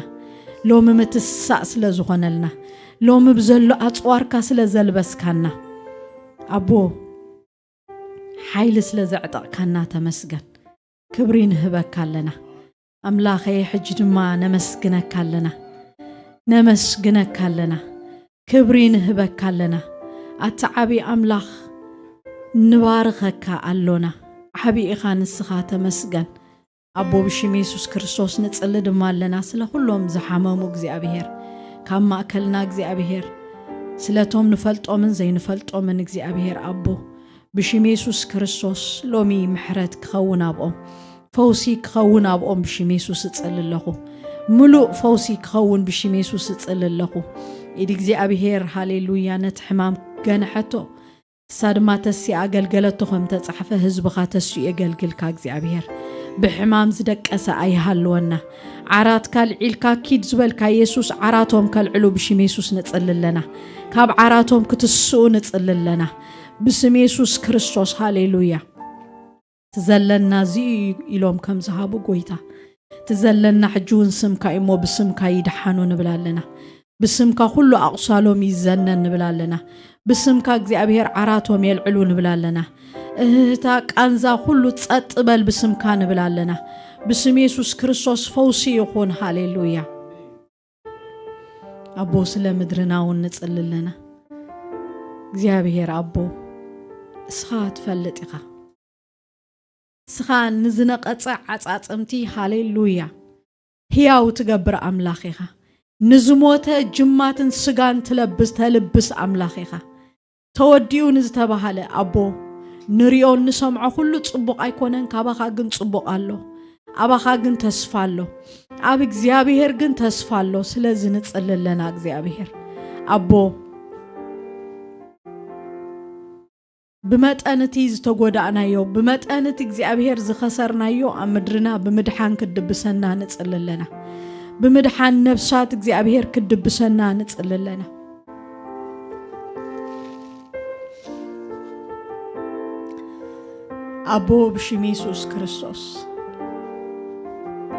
ሎሚ ምትሳእ ስለ ዝኾነልና፣ ሎሚ ብዘሎ ኣጽዋርካ ስለ ዘልበስካና፣ ኣቦ ሓይሊ ስለ ዘዕጠቕካና ተመስገን። ክብሪ ንህበካ ኣለና ኣምላኸ። ሕጂ ድማ ነመስግነካ ኣለና፣ ነመስግነካ ኣለና፣ ክብሪ ንህበካ ኣለና። ኣታ ዓቢ ኣምላኽ ንባርኸካ ኣሎና። ዓቢ ኢኻ ንስኻ፣ ተመስገን። ኣቦ ብሽም የሱስ ክርስቶስ ንጽሊ ድማ ኣለና ስለ ኩሎም ዝሓመሙ እግዚኣብሔር፣ ካብ ማእከልና እግዚኣብሔር፣ ስለቶም ንፈልጦምን ዘይንፈልጦምን እግዚኣብሔር ኣቦ ብሽም የሱስ ክርስቶስ ሎሚ ምሕረት ክኸውን ኣብኦም፣ ፈውሲ ክኸውን ኣብኦም ብሽም የሱስ እጽሊ ኣለኹ። ምሉእ ፈውሲ ክኸውን ብሽም የሱስ እጽሊ ኣለኹ። ኢድ እግዚኣብሔር፣ ሃሌሉያ፣ ነቲ ሕማም ገንሐቶ። ንሳ ድማ ተሲኣ ኣገልገለቶ፣ ከም ተጻሕፈ ህዝብኻ ተሲኡ የገልግልካ እግዚኣብሔር። ብሕማም ዝደቀሰ ኣይሃልወና። ዓራትካ ልዒልካ ኪድ ዝበልካ የሱስ ዓራቶም ከልዕሉ ብሽም የሱስ ንጽሊ ኣለና። ካብ ዓራቶም ክትስኡ ንጽሊ ኣለና። ብስም የሱስ ክርስቶስ፣ ሃሌሉያ። ትዘለና እዚ እዩ ኢሎም ከም ዝሃቡ ጎይታ፣ ትዘለና ሕጂ እውን ስምካ እዩ እሞ ብስምካ ይድሓኑ ንብል ኣለና። ብስምካ ኩሉ ኣቑሳሎም ይዘነን ንብል ኣለና። ብስምካ እግዚኣብሔር ዓራቶም የልዕሉ ንብል ኣለና። እህህታ ቃንዛ ኩሉ ጸጥ በል ብስምካ ንብል ኣለና። ብስም የሱስ ክርስቶስ ፈውሲ ይኹን። ሃሌሉያ። ኣቦ ስለ ምድርና እውን ንጽሊ ኣለና። እግዚኣብሔር ኣቦ እስኻ ትፈልጥ ኢኻ። እስኻ ንዝነቐጸ ዓጻጽምቲ፣ ሃሌሉያ፣ ህያው ትገብር ኣምላኽ ኢኻ። ንዝሞተ ጅማትን ስጋን ትለብስ፣ ተልብስ ኣምላኽ ኢኻ። ተወዲኡ ንዝተባህለ ኣቦ ንሪኦ ንሰምዖ ኩሉ ጽቡቕ ኣይኮነን፣ ካባኻ ግን ጽቡቕ ኣሎ። ኣባኻ ግን ተስፋ ኣሎ። ኣብ እግዚኣብሔር ግን ተስፋ ኣሎ። ስለዚ ንጽሊ ኣለና እግዚኣብሔር ኣቦ ብመጠን እቲ ዝተጎዳእናዮ፣ ብመጠን እቲ እግዚኣብሔር ዝኸሰርናዮ ኣብ ምድርና ብምድሓን ክትድብሰና ንጽሊ ኣለና። ብምድሓን ነብሳት እግዚኣብሔር ክድብሰና ንጽሊ ኣለና። ኣቦ፣ ብሽም የሱስ ክርስቶስ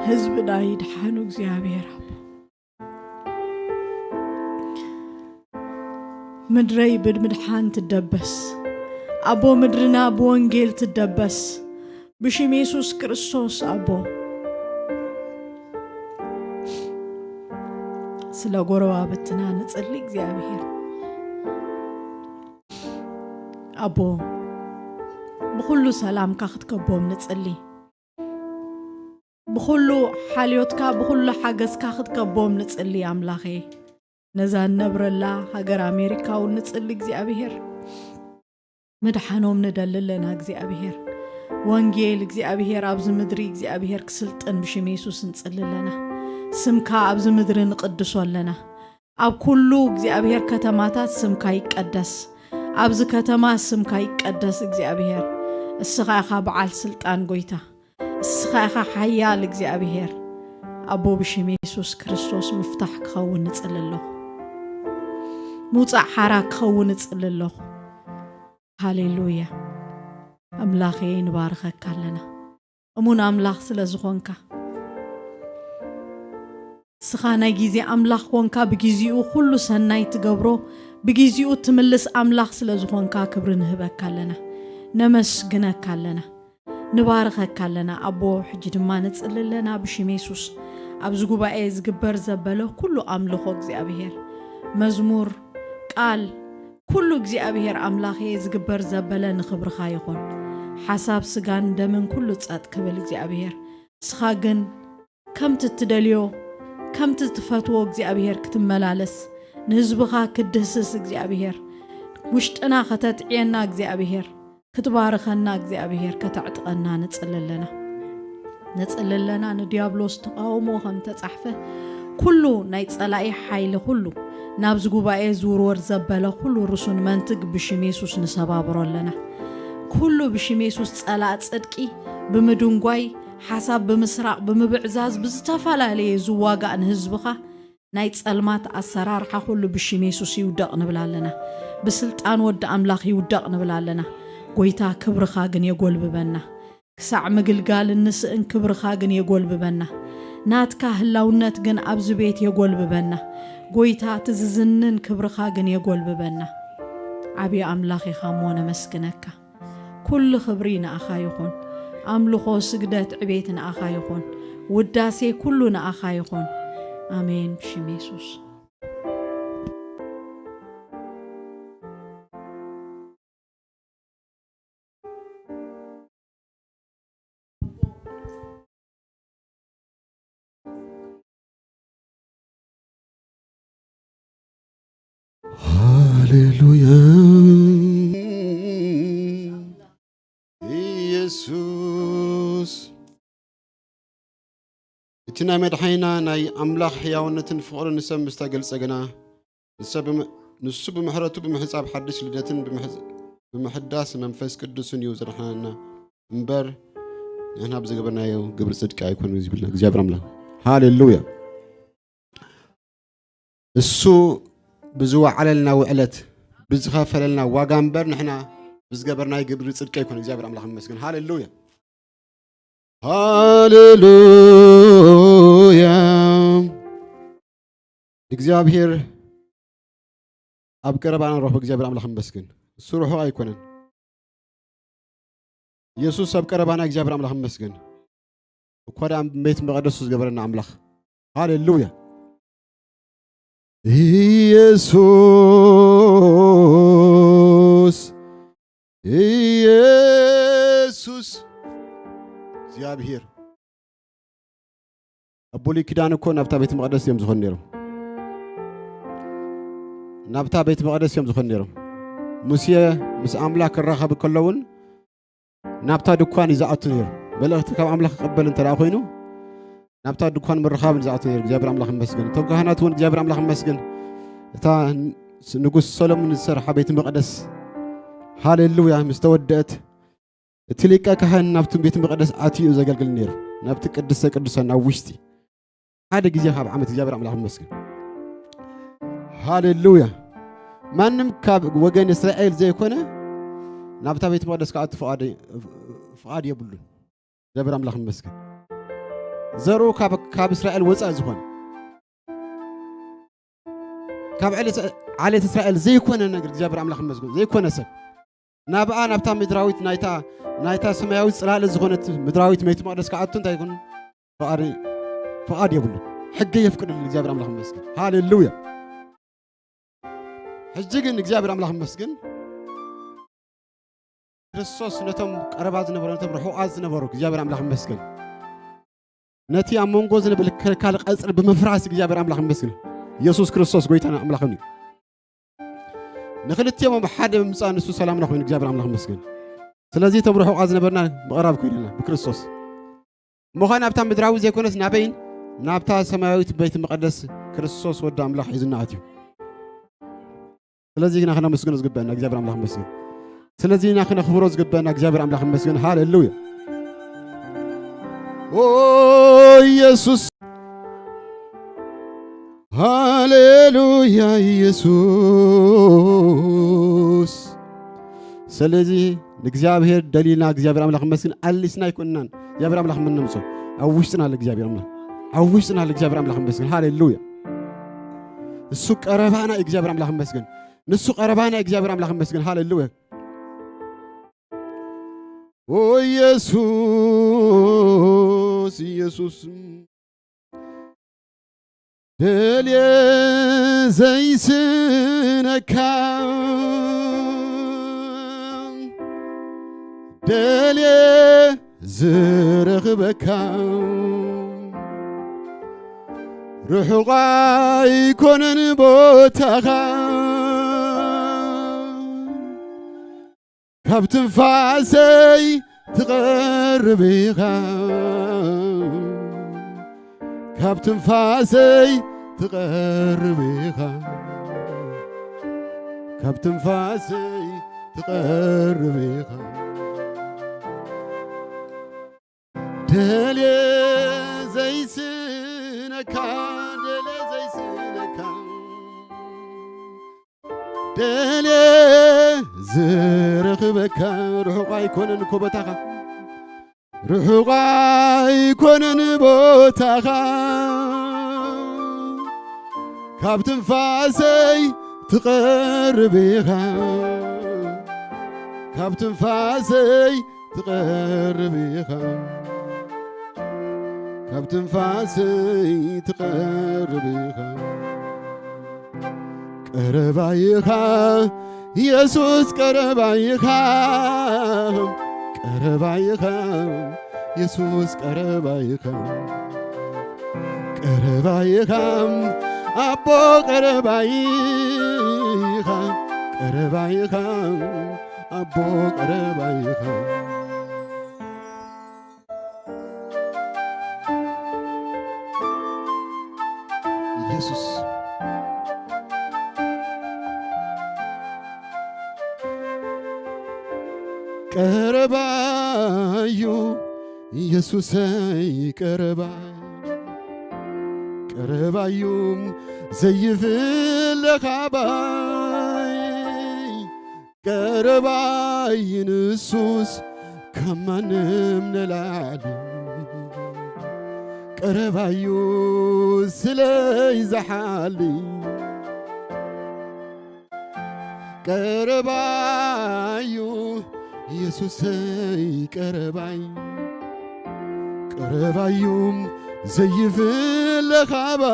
ህዝብና ይድሓኑ እግዚኣብሔር ኣቦ። ምድረይ ብምድሓን ትደበስ ኣቦ፣ ምድርና ብወንጌል ትደበስ ብሽም የሱስ ክርስቶስ ኣቦ። ስለ ጎረባብትና ንጽሊ እግዚኣብሔር ኣቦ፣ ብኹሉ ሰላምካ ክትከቦም ንጽሊ። ብኹሉ ሓልዮትካ ብኹሉ ሓገዝካ ክትከቦም ንጽሊ ኣምላኸ። ነዛ ንነብረላ ሃገር ኣሜሪካ እውን ንጽሊ እግዚኣብሔር። ምድሓኖም ንደሊ ኣለና እግዚኣብሔር። ወንጌል እግዚኣብሔር ኣብዚ ምድሪ እግዚኣብሔር ክስልጥን ብሽም የሱስ ንጽሊ ኣለና። ስምካ ኣብዚ ምድሪ ንቕድሶ ኣለና። ኣብ ኩሉ እግዚኣብሔር ከተማታት ስምካ ይቀደስ። ኣብዚ ከተማ ስምካ ይቀደስ እግዚኣብሔር። እስኻ ኢኻ በዓል ስልጣን ጎይታ። እስኻ ኢኻ ሓያል እግዚኣብሔር። ኣቦ ብሽም የሱስ ክርስቶስ ምፍታሕ ክኸውን ንጽሊ ኣለኹ። ምውጻእ ሓራ ክኸውን ንጽሊ ኣለኹ። ሃሌሉያ። ኣምላኸ ንባርኸካ ኣለና። እሙን ኣምላኽ ስለ ዝኾንካ፣ እስኻ ናይ ግዜ ኣምላኽ ኮንካ፣ ብግዜኡ ኩሉ ሰናይ ትገብሮ፣ ብግዜኡ ትምልስ ኣምላኽ ስለ ዝኾንካ ክብሪ ንህበካ ኣለና፣ ነመስግነካ ኣለና፣ ንባርኸካ ኣለና። ኣቦ፣ ሕጂ ድማ ንጽሊ ኣለና ብሽም የሱስ ኣብዚ ጉባኤ ዝግበር ዘበለ ኩሉ ኣምልኾ እግዚኣብሔር፣ መዝሙር፣ ቃል፣ ኩሉ እግዚኣብሔር ኣምላኸ ዝግበር ዘበለ ንኽብርኻ ይኹን። ሓሳብ ስጋን ደምን ኩሉ ጸጥ ክብል እግዚኣብሔር፣ ንስኻ ግን ከምቲ እትደልዮ፣ ከምቲ ትፈትዎ እግዚኣብሔር ክትመላለስ፣ ንህዝብኻ ክትድህስስ እግዚኣብሔር፣ ውሽጥና ከተጥዕየና እግዚኣብሔር፣ ክትባርኸና እግዚኣብሔር፣ ከተዕጥቀና ንጽሊ ኣለና። ንጽሊ ኣለና፣ ንዲያብሎስ ተቃውሞ ከም ተጻሕፈ፣ ኩሉ ናይ ጸላኢ ሓይሊ ኩሉ ናብዚ ጉባኤ ዝውርወር ዘበለ ኩሉ ርሱን መንትግ ብሽም የሱስ ንሰባብሮ ኣለና። ኩሉ ብሽም የሱስ ጸላእ ጽድቂ ብምድንጓይ፣ ሓሳብ ብምስራቕ፣ ብምብዕዛዝ፣ ብዝተፈላለየ ዝዋጋእ ንህዝብኻ ናይ ጸልማት ኣሰራርሓ ኩሉ ብሽም የሱስ ይውደቕ ንብል ኣለና። ብስልጣን ወዲ ኣምላኽ ይውደቕ ንብል ኣለና። ጎይታ ክብርኻ ግን የጎልብበና። ክሳዕ ምግልጋል እንስእን ክብርኻ ግን የጎልብበና። ናትካ ህላውነት ግን ኣብዚ ቤት የጎልብበና። ጎይታ እቲ ዝዝንን ክብርኻ ግን የጎልብበና። ዓብዪ ኣምላኽ ኢኻ እሞ ነመስግነካ። ኩሉ ክብሪ ንኣኻ ይኹን። ኣምልኾ፣ ስግደት፣ ዕቤት ንኣኻ ይኹን። ውዳሴ ኩሉ ንኣኻ ይኹን። ኣሜን። ብሽም የሱስ። ሃሌሉያ። ኢየሱስ፣ እቲ ናይ መድሓኒና ናይ ኣምላኽ ሕያውነትን ፍቕርን ንሰብ ምስ ተገልጸ ግና፣ ንሰብ ብም-፣ ንሱ ብምሕረቱ ብምሕጻብ ሓድሽ ልደትን ብምሕ-፣ ብምሕዳስ መንፈስ ቅዱስን እዩ ዘድሓነና እምበር፣ ንሕና ብዝገበርናዮ ግብሪ ጽድቂ ኣይኮነን ዝብልና እግዚኣብሔር ኣምላኽ። ሃሌሉያ። እሱ ብዝወዓለልና ውዕለት፣ ብዝኸፈለልና ዋጋ እምበር፣ ንሕና ብዝገበርናዮ ግብሪ ጽድቂ ኣይኮነን። እግዚኣብሔር ኣምላኽ ይመስገን። ሃሌሉያ። ሃሌሉያ። እግዚኣብሔር ኣብ ቀረባና ንረኽቦ እግዚኣብሔር ኣምላኽ ይመስገን። እሱ ርሑቕ ኣይኮነን። ኢየሱስ ኣብ ቀረባና እግዚኣብሔር ኣምላኽ ይመስገን። እኳ ደኣ ቤት መቕደሱ ዝገበረና ኣምላኽ። ሃሌሉያ። ኢየሱስ፣ ኢየሱስ፣ እግዚኣብሔር ኣብ ብሉይ ኪዳን እኮ ናብታ ቤት መቕደስ እዮም ዝኾኑ ነይሮም። ናብታ ቤት መቕደስ እዮም ዝኾኑ ነይሮም። ሙሴ ምስ ኣምላኽ ክራኸብ ከሎ እውን ናብታ ድኳን እዩ ዝኣቱ ነይሩ። መልእኽቲ ካብ ኣምላኽ ክቕበል እንተ ደኣ ኮይኑ፣ ናብታ ድኳን ምርኻብ እዩ ዝኣቱ ነይሩ። እግዚኣብሔር ኣምላኽ ይመስገን። እቶም ካህናት እውን እግዚኣብሔር ኣምላኽ ይመስገን። እታ ንጉስ ሰሎሞን ዝሰርሓ ቤት መቕደስ፣ ሃሌሉያ፣ ምስ ተወደአት፣ እቲ ሊቀ ካህን ናብቲ ቤት መቕደስ ኣትዩ እዩ ዘገልግል ነይሩ። ናብቲ ቅድስተ ቅዱሳን፣ ናብ ውሽጢ። ሓደ ግዜ ካብ ዓመት እግዚኣብሔር ኣምላኽ ይመስገን። ሃሌሉያ። ማንም ካብ ወገን እስራኤል ዘይኮነ ናብታ ቤት መቕደስ ክኣቱ ፍቓድ፣ ፍቓድ የብሉን። እግዚኣብሔር ኣምላኽ ይመስገን። ዘርኡ ካብ፣ ካብ እስራኤል ወፃኢ ዝኾነ፣ ካብ ዕለት፣ ዓሌት እስራኤል ዘይኮነ ነገር እግዚኣብሔር ኣምላኽ ይመስገን። ዘይኮነ ሰብ ናብኣ፣ ናብታ ምድራዊት ናይታ፣ ናይታ ሰማያዊት ጽላለ ዝኾነት ምድራዊት ቤት መቕደስ ክኣቱ እንታይ ይኹን ፍቓድ፣ ፍቓድ የብሉን። ሕጊ የፍቅድሉ እግዚኣብሔር ኣምላኽ ይመስገን። ሃሌሉያ። ሕጂ ግን እግዚኣብሔር ኣምላኽ ይመስገን። ክርስቶስ ነቶም ቀረባ ዝነበሩ፣ ነቶም ርሑቓት ዝነበሩ እግዚኣብሔር ኣምላኽ ይመስገን። ነቲ ኣብ መንጎ ዝነበረ ክልካል ቀጽሪ ብምፍራስ እግዚኣብሔር ኣምላኽ ይመስገን። ኢየሱስ ክርስቶስ ጎይታና ኣምላኽን እዩ። ንኽልቲኦም ኣብ ሓደ ብምምጻእ ንሱ ሰላምና ኮይኑ እግዚኣብሔር ኣምላኽ ይመስገን። ስለዚ እቶም ርሑቓት ዝነበርና ምቕራብ ኮይንና ብክርስቶስ። እሞ ኸኣ ናብታ ምድራዊ ዘይኮነስ ናበይን? ናብታ ሰማያዊት ቤት መቐደስ ክርስቶስ ወዲ ኣምላኽ ሒዙና ኣትዩ። ስለዚ ኢና ክነመስግኖ ዝግበአና እግዚኣብሔር ኣምላኽ ይመስገን። ስለዚ ኢና ክነኽብሮ ዝግበአና እግዚኣብሔር ኣምላኽ ይመስገን። ሃሌሉያ። ኦ ኢየሱስ። ሃሌሉያ ኢየሱስ። ስለዚ ንእግዚኣብሔር ደሊና እግዚኣብሔር ኣምላኽ ይመስገን። ኣሊስና ኣይኮንናን። እግዚኣብሔር ኣምላኽ መነምሶ ኣብ ውሽጥና ኣለ እግዚኣብሔር ኣምላኽ። ኣብ ውሽጥና ኣለ እግዚኣብሔር ኣምላኽ ይመስገን። ሃሌሉያ። እሱ ቀረባና እዩ እግዚኣብሔር ኣምላኽ ይመስገን። ንሱ ቀረባና እዩ እግዚኣብሔር ኣምላኽ ይመስገን። ሃሌሉያ። ኦ ኢየሱስ፣ ኢየሱስ። ደልየ ዘይስነካ፣ ደልየ ዝረኽበካ፣ ርሑቕ ኣይኮነን ቦታኻ። ካብ ትንፋሰይ ትቐርብ ኢኻ፣ ካብ ትንፋሰይ ትቐርብ ኢኻ፣ ካብ ትንፋሰይ ትቐርብ ኢኻ። ደልየ ዘይስነካ፣ ደልየ ዘይስነካ፣ ደልየ ዝረኽበካ፣ ርሑቕ ኣይኮነን እኮ ቦታኻ፣ ርሑቕ ኣይኮነን ቦታኻ። ካብ ትንፋሰይ ትቐርብ ኢኻ፣ ካብ ትንፋሰይ ትቐርብ ኢኻ፣ ካብ ትንፋሰይ ትቐርብ ኢኻ። ቀረባ ኢኻ ኢየሱስ፣ ቀረባ ኢኻ፣ ቀረባ ኢኻ ኢየሱስ፣ ቀረባ ኢኻ፣ ቀረባ ኢኻ ኣቦ፣ ቀረባ ኢኻ፣ ቀረባ ኢኻ ኣቦ፣ ቀረባ ኢኻ። ኢየሱስ። ቀረባዩ ኢየሱሰይ ቀረባይ፣ ቀረባዩ ዘይፍለ ካባይ፣ ቀረባይ ንሱስ ካብ ማንም ንላዕሊ፣ ቀረባዩ ስለይ ዝሓሊ፣ ቀረባዩ ኢየሱሰይ ቀረባይ፣ ቀረባዩ ዘይፍለ ካባይ፣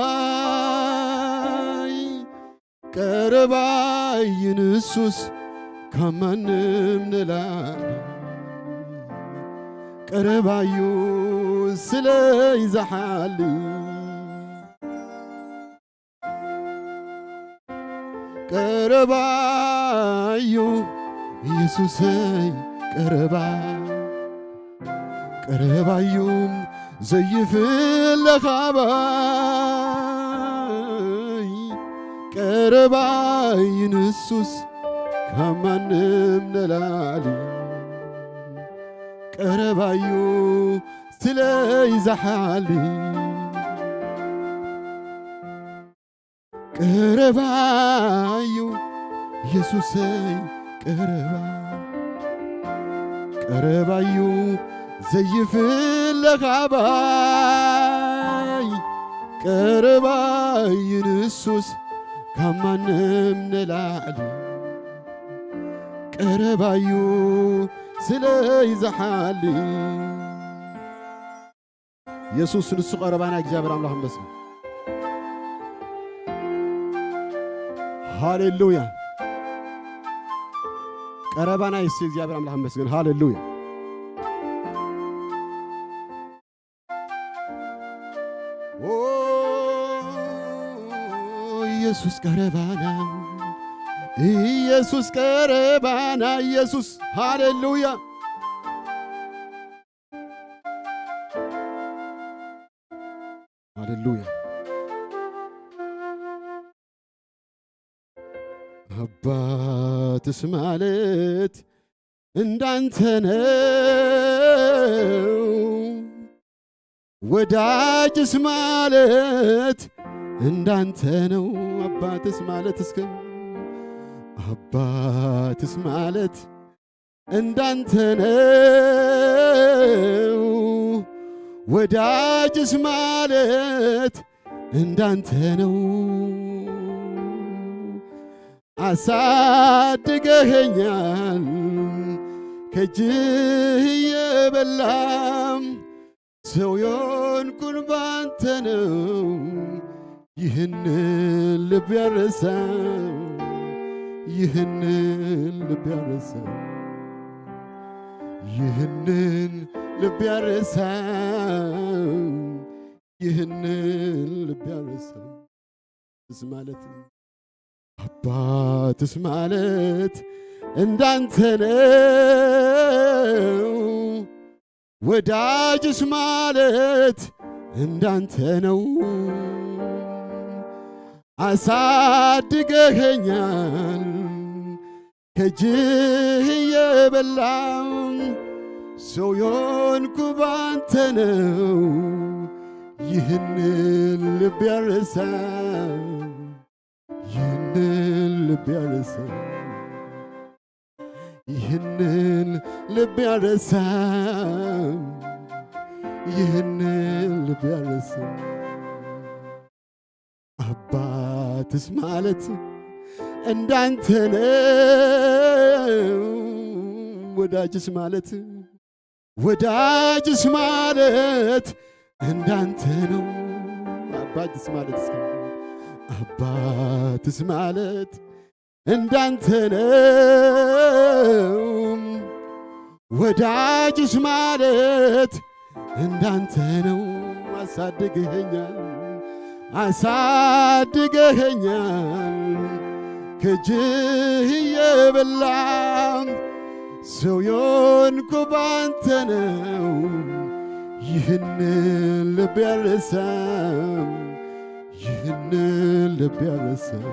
ቀረባይ ንሱስ ካብ ማንም ንላዕሊ፣ ቀረባዩ ስለይ ዝሓሊ፣ ቀረባዩ ኢየሱሰይ ቀረባይ፣ ቀረባዩ ዘይፍለ ካባይ፣ ቀረባይ ንሱስ ካብ ማንም ንላዕሊ፣ ቀረባዩ ስለይ ዝሓሊ። ቀረባዩ ኢየሱሰይ ቀረባ፣ ቀረባዩ ዘይፍለ ካባይ፣ ቀረባዩ ንሱስ ካብ ማንም ንላዕሊ፣ ቀረባዩ ስለይ ዝሓሊ። ኢየሱስ ንሱ ቀረባና፣ እግዚኣብሔር ኣምላኽ ይመስገን። ሃሌሉያ። ቀረባና የሱ እግዚኣብሔር ኣምላኽ ይመስገን። ሃሌሉያ። ኦ ኢየሱስ ቀረባና፣ ኢየሱስ ቀረባና፣ ኢየሱስ። ሃሌሉያ። ሃሌሉያ። አባትስ ማለት እንዳንተ ነው፣ ወዳጅስ ማለት እንዳንተ ነው። አባትስ ማለት እስከ አባትስ ማለት እንዳንተ ነው፣ ወዳጅስ ማለት እንዳንተ ነው። አሳድገኸኛል ከእጅህ እየበላም ሰው የሆንኩን ባንተ ነው። ይህንን ልብ ያረሳው፣ ይህንን ልብ ያረሳው፣ ይህንን ልብ ያረሳው፣ ይህንን ልብ ያረሳው እስ ማለት ነው። አባትስ ማለት እንዳንተ ነው፣ ወዳጅስ ማለት እንዳንተ ነው። አሳድገኸኛል ከእጅህ እየበላው ሰው የሆንኩ ባንተ ነው። ይህንን ልብ ያረሳው፣ ይህንን ልብ ያረሳው፣ ይህንን ልብ ያረሳው፣ ይህንን ልብ ያረሳው። አባትስ ማለት እንዳንተ ነው፣ ወዳጅስ ማለት፣ ወዳጅስ ማለት እንዳንተ ነው። አባትስ ማለት እስከ አባትስ ማለት እንዳንተ ነው፣ ወዳጅስ ማለት እንዳንተ ነው። አሳድገኸኛል፣ አሳድገኸኛል ከእጅህ እየበላም ሰው የሆንኩ ባንተ ነው። ይህንን ልብ ያረሳው፣ ይህንን ልብ ያረሳው፣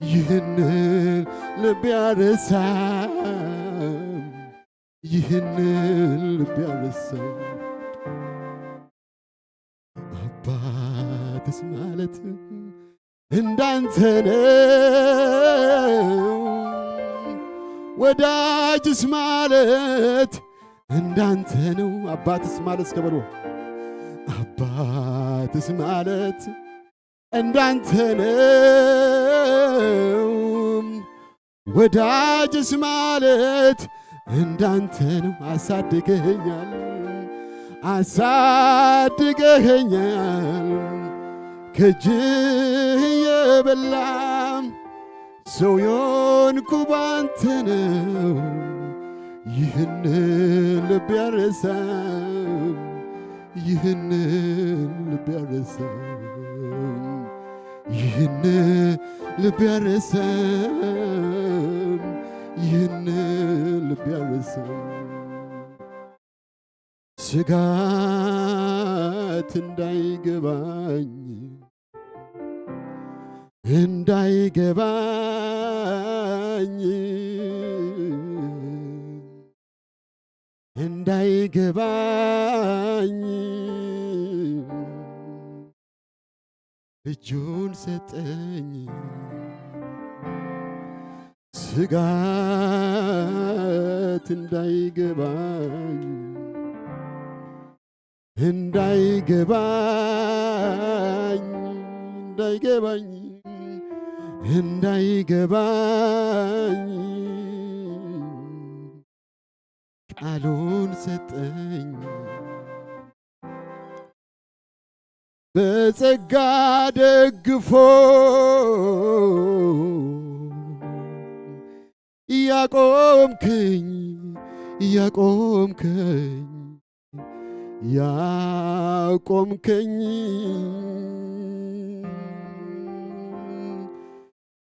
ይህንን ልብ ያረሳው፣ ይህንን ልብ ያረሳው። አባትስ ማለት እንዳንተ ነው፣ ወዳጅስ ማለት እንዳንተ ነው። አባትስ ማለት እስከ በሉ። አባትስ ማለት እንዳንተ ነው፣ ወዳጅስ ማለት እንዳንተ ነው። አሳድገኸኛል፣ አሳድገኸኛል ከእጅህ እየበላም ሰው የሆንኩ ባንተ ነው። ይህንን ልብ ያረሳም፣ ይህንን ልብ ያረሳም፣ ይህንን ልብ ያረሳም፣ ይህንን ልብ ያረሳም። ስጋት እንዳይገባኝ፣ እንዳይገባኝ፣ እንዳይገባኝ፣ እጁን ሰጠኝ። ስጋት እንዳይገባኝ፣ እንዳይገባኝ፣ እንዳይገባኝ፣ እንዳይገባኝ ቃሉን ሰጠኝ። በጸጋ ደግፎ ያቆምከኝ፣ ያቆምከኝ፣ ያቆምከኝ፣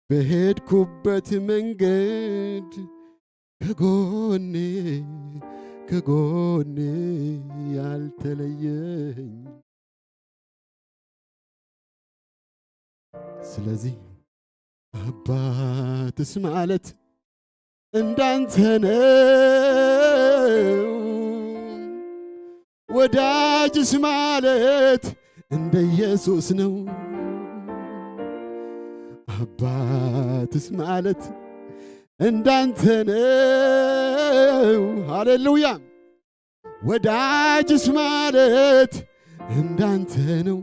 በሄድኩበት መንገድ ከጎኔ፣ ከጎኔ ያልተለየኝ። ስለዚህ አባትስ ማለት እንዳንተ ነው፣ ወዳጅስ ማለት እንደ ኢየሱስ ነው። አባትስ ማለት እንዳንተ ነው። ሃሌሉያ። ወዳጅስ ማለት እንዳንተ ነው።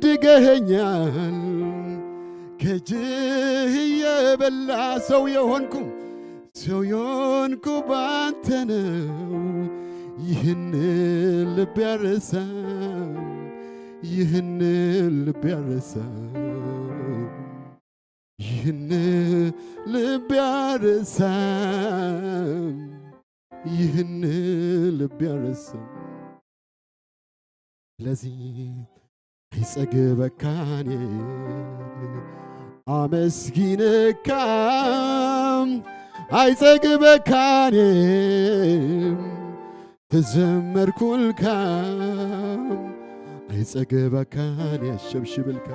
አሳድገኸኛል ከእጅህ እየበላ ሰው የሆንኩ፣ ሰው የሆንኩ ባንተ ነው። ይህንን ልብ ያረሳም፣ ይህንን ልብ ያረሳም፣ ይህን ልብ ያረሳም፣ ይህን ልብ ያረሳም። ስለዚህ አይጸግበካኔ አመስጊንካ፣ አይጸግበካኔም ተዘመርኩልካ፣ አይጸግበካኔ አሸብሽብልካ፣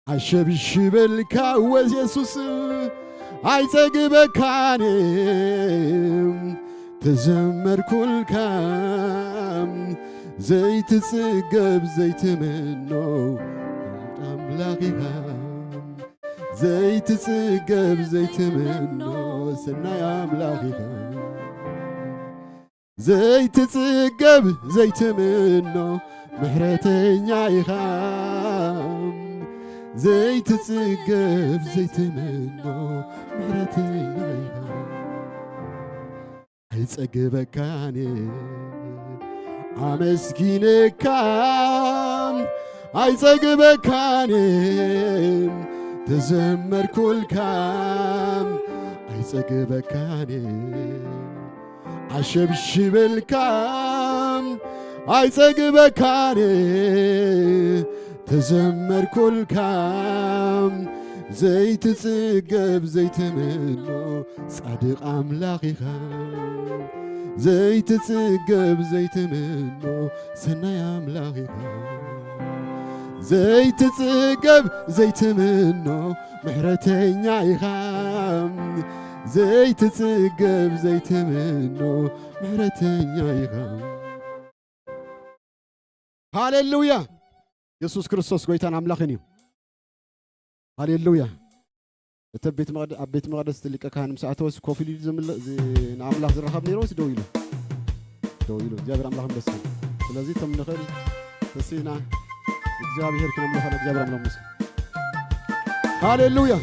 አሸብሽብልካ ወየሱስ፣ አይጸግበካኔም ተዘመርኩልካ፣ ዘይትጽገብ ዘይትምኖ አምላኽ ኢኻ። ዘይትጽገብ ዘይትምኖ ሰናይ ኣምላኽ ኢኻ። ዘይትጽገብ ዘይትምኖ ምሕረተኛ ኢኻ። ዘይትጽገብ ዘይትምኖ ምሕረተኛ ኢኻ። ኣይጸግበካን ኣመስጊነካ፣ ኣይጸግበካን ተዘመርኩልካ፣ ኣይጸግበካን ኣሸብሽበልካ፣ ኣይጸግበካን ተዘመርኩልካ። ዘይትጽገብ ዘይትምኖ ጻድቕ ኣምላኽ ኢኻ። ዘይትጽገብ ዘይትምኖ ሰናይ ኣምላኽ ኢኻ። ዘይትጽገብ ዘይትምኖ ምሕረተኛ ኢኻ። ዘይትጽገብ ዘይትምኖ ምሕረተኛ ኢኻ። ሃሌሉያ! የሱስ ክርስቶስ ጎይታን ኣምላኽን እዩ። ሃሌሉያ! እቲ ቤት መቕደ-፣ ኣብ ቤት መቕደስ እቲ ሊቀ ካህን ምስ ኣተወስ ኮፍ ኢሉ ዝምለ-፣ ዝ-፣ ንኣምላኽ ዝራኸብ ነይሩ ወይስ ደው ኢሉ? ደው ኢሉ። እግዚኣብሔር ኣምላኽ ይመስገን። ስለዚ እቶም ንኽእል ተሲእና እግዚኣብሔር ክነምልኾ ንእግዚኣብሔር ኣምላኽ ይመስገን። ሃሌሉያ!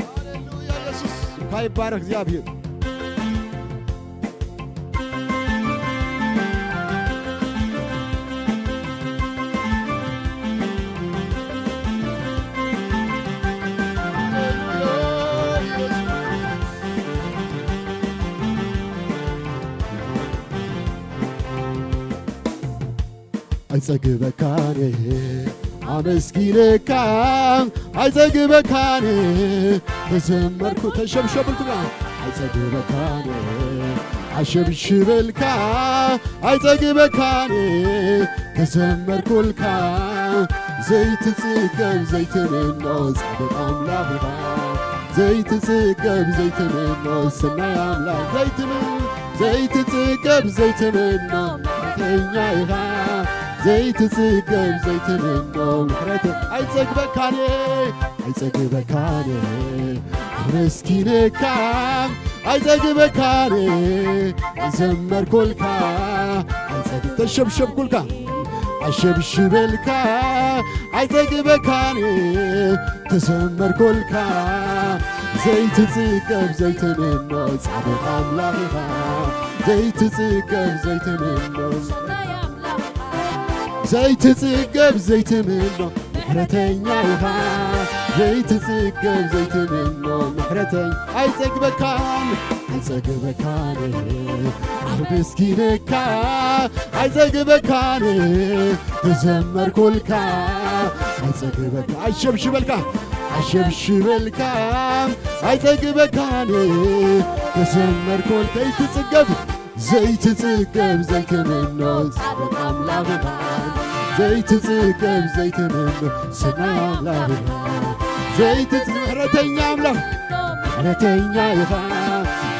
ሃሌሉያ፣ ኢየሱስ እንኳ ይባረክ እግዚኣብሔር። ኣይጸግበካን ኣመስጊነካ፣ ኣይጸግበካን ተዘመርኩ፣ ተሸብሸብልኩ፣ ኣይጸግበካን ኣሸብሽበልካ፣ ኣይጸግበካን ተዘመርኩልካ። ዘይትጽገብ ዘይትምኖ ጻድቕ ኣምላኽ ኢኻ። ዘይትጽገብ ዘይትምኖ ሰናይ ኣምላኽ ዘይትምን ዘይትጽገብ ዘይትምኖ ምሕረተኛ ኢኻ። ዘይትጽገብ ዘይትምኖ ምሕረት ኣይጸግበካን፣ ኣይጸግበካን ኣመስኪነካ ኣይጸግበካን ዘመርኩልካ ኣይጸግብ ተሸብሸብኩልካ ኣሸብሽበልካ ኣይጸግበካን ተዘመርኩልካ ዘይትጽገብ ዘይትምኖ ጻድቕ ኣምላኽ ኢኻ ዘይትጽገብ ዘይትምኖ ዘይትጽገብ ዘይትምኖ ምሕረተኛ ኢኻ ዘይትጽገብ ዘይትምኖ ምሕረተኛ ኣይጸግበካን ኣይጸግበካን ኣመስኪነካ ኣይጸግበካን ተዘመርኩልካ ኣይጸግበካ ኣሸብሽበልካ ኣሸብሽበልካ ኣይጸግበካን ተዘመርኩልካ ዘይትጽገብ ዘይትጽገብ ዘይትምኖ ጻድቕ ኣምላኽኻ ዘይትጽገብ ዘይትምኖ ሰናይ ኣምላኽኻ ዘይትጽ ምሕረተኛ ኣምላኽ ምሕረተኛ ኢኻ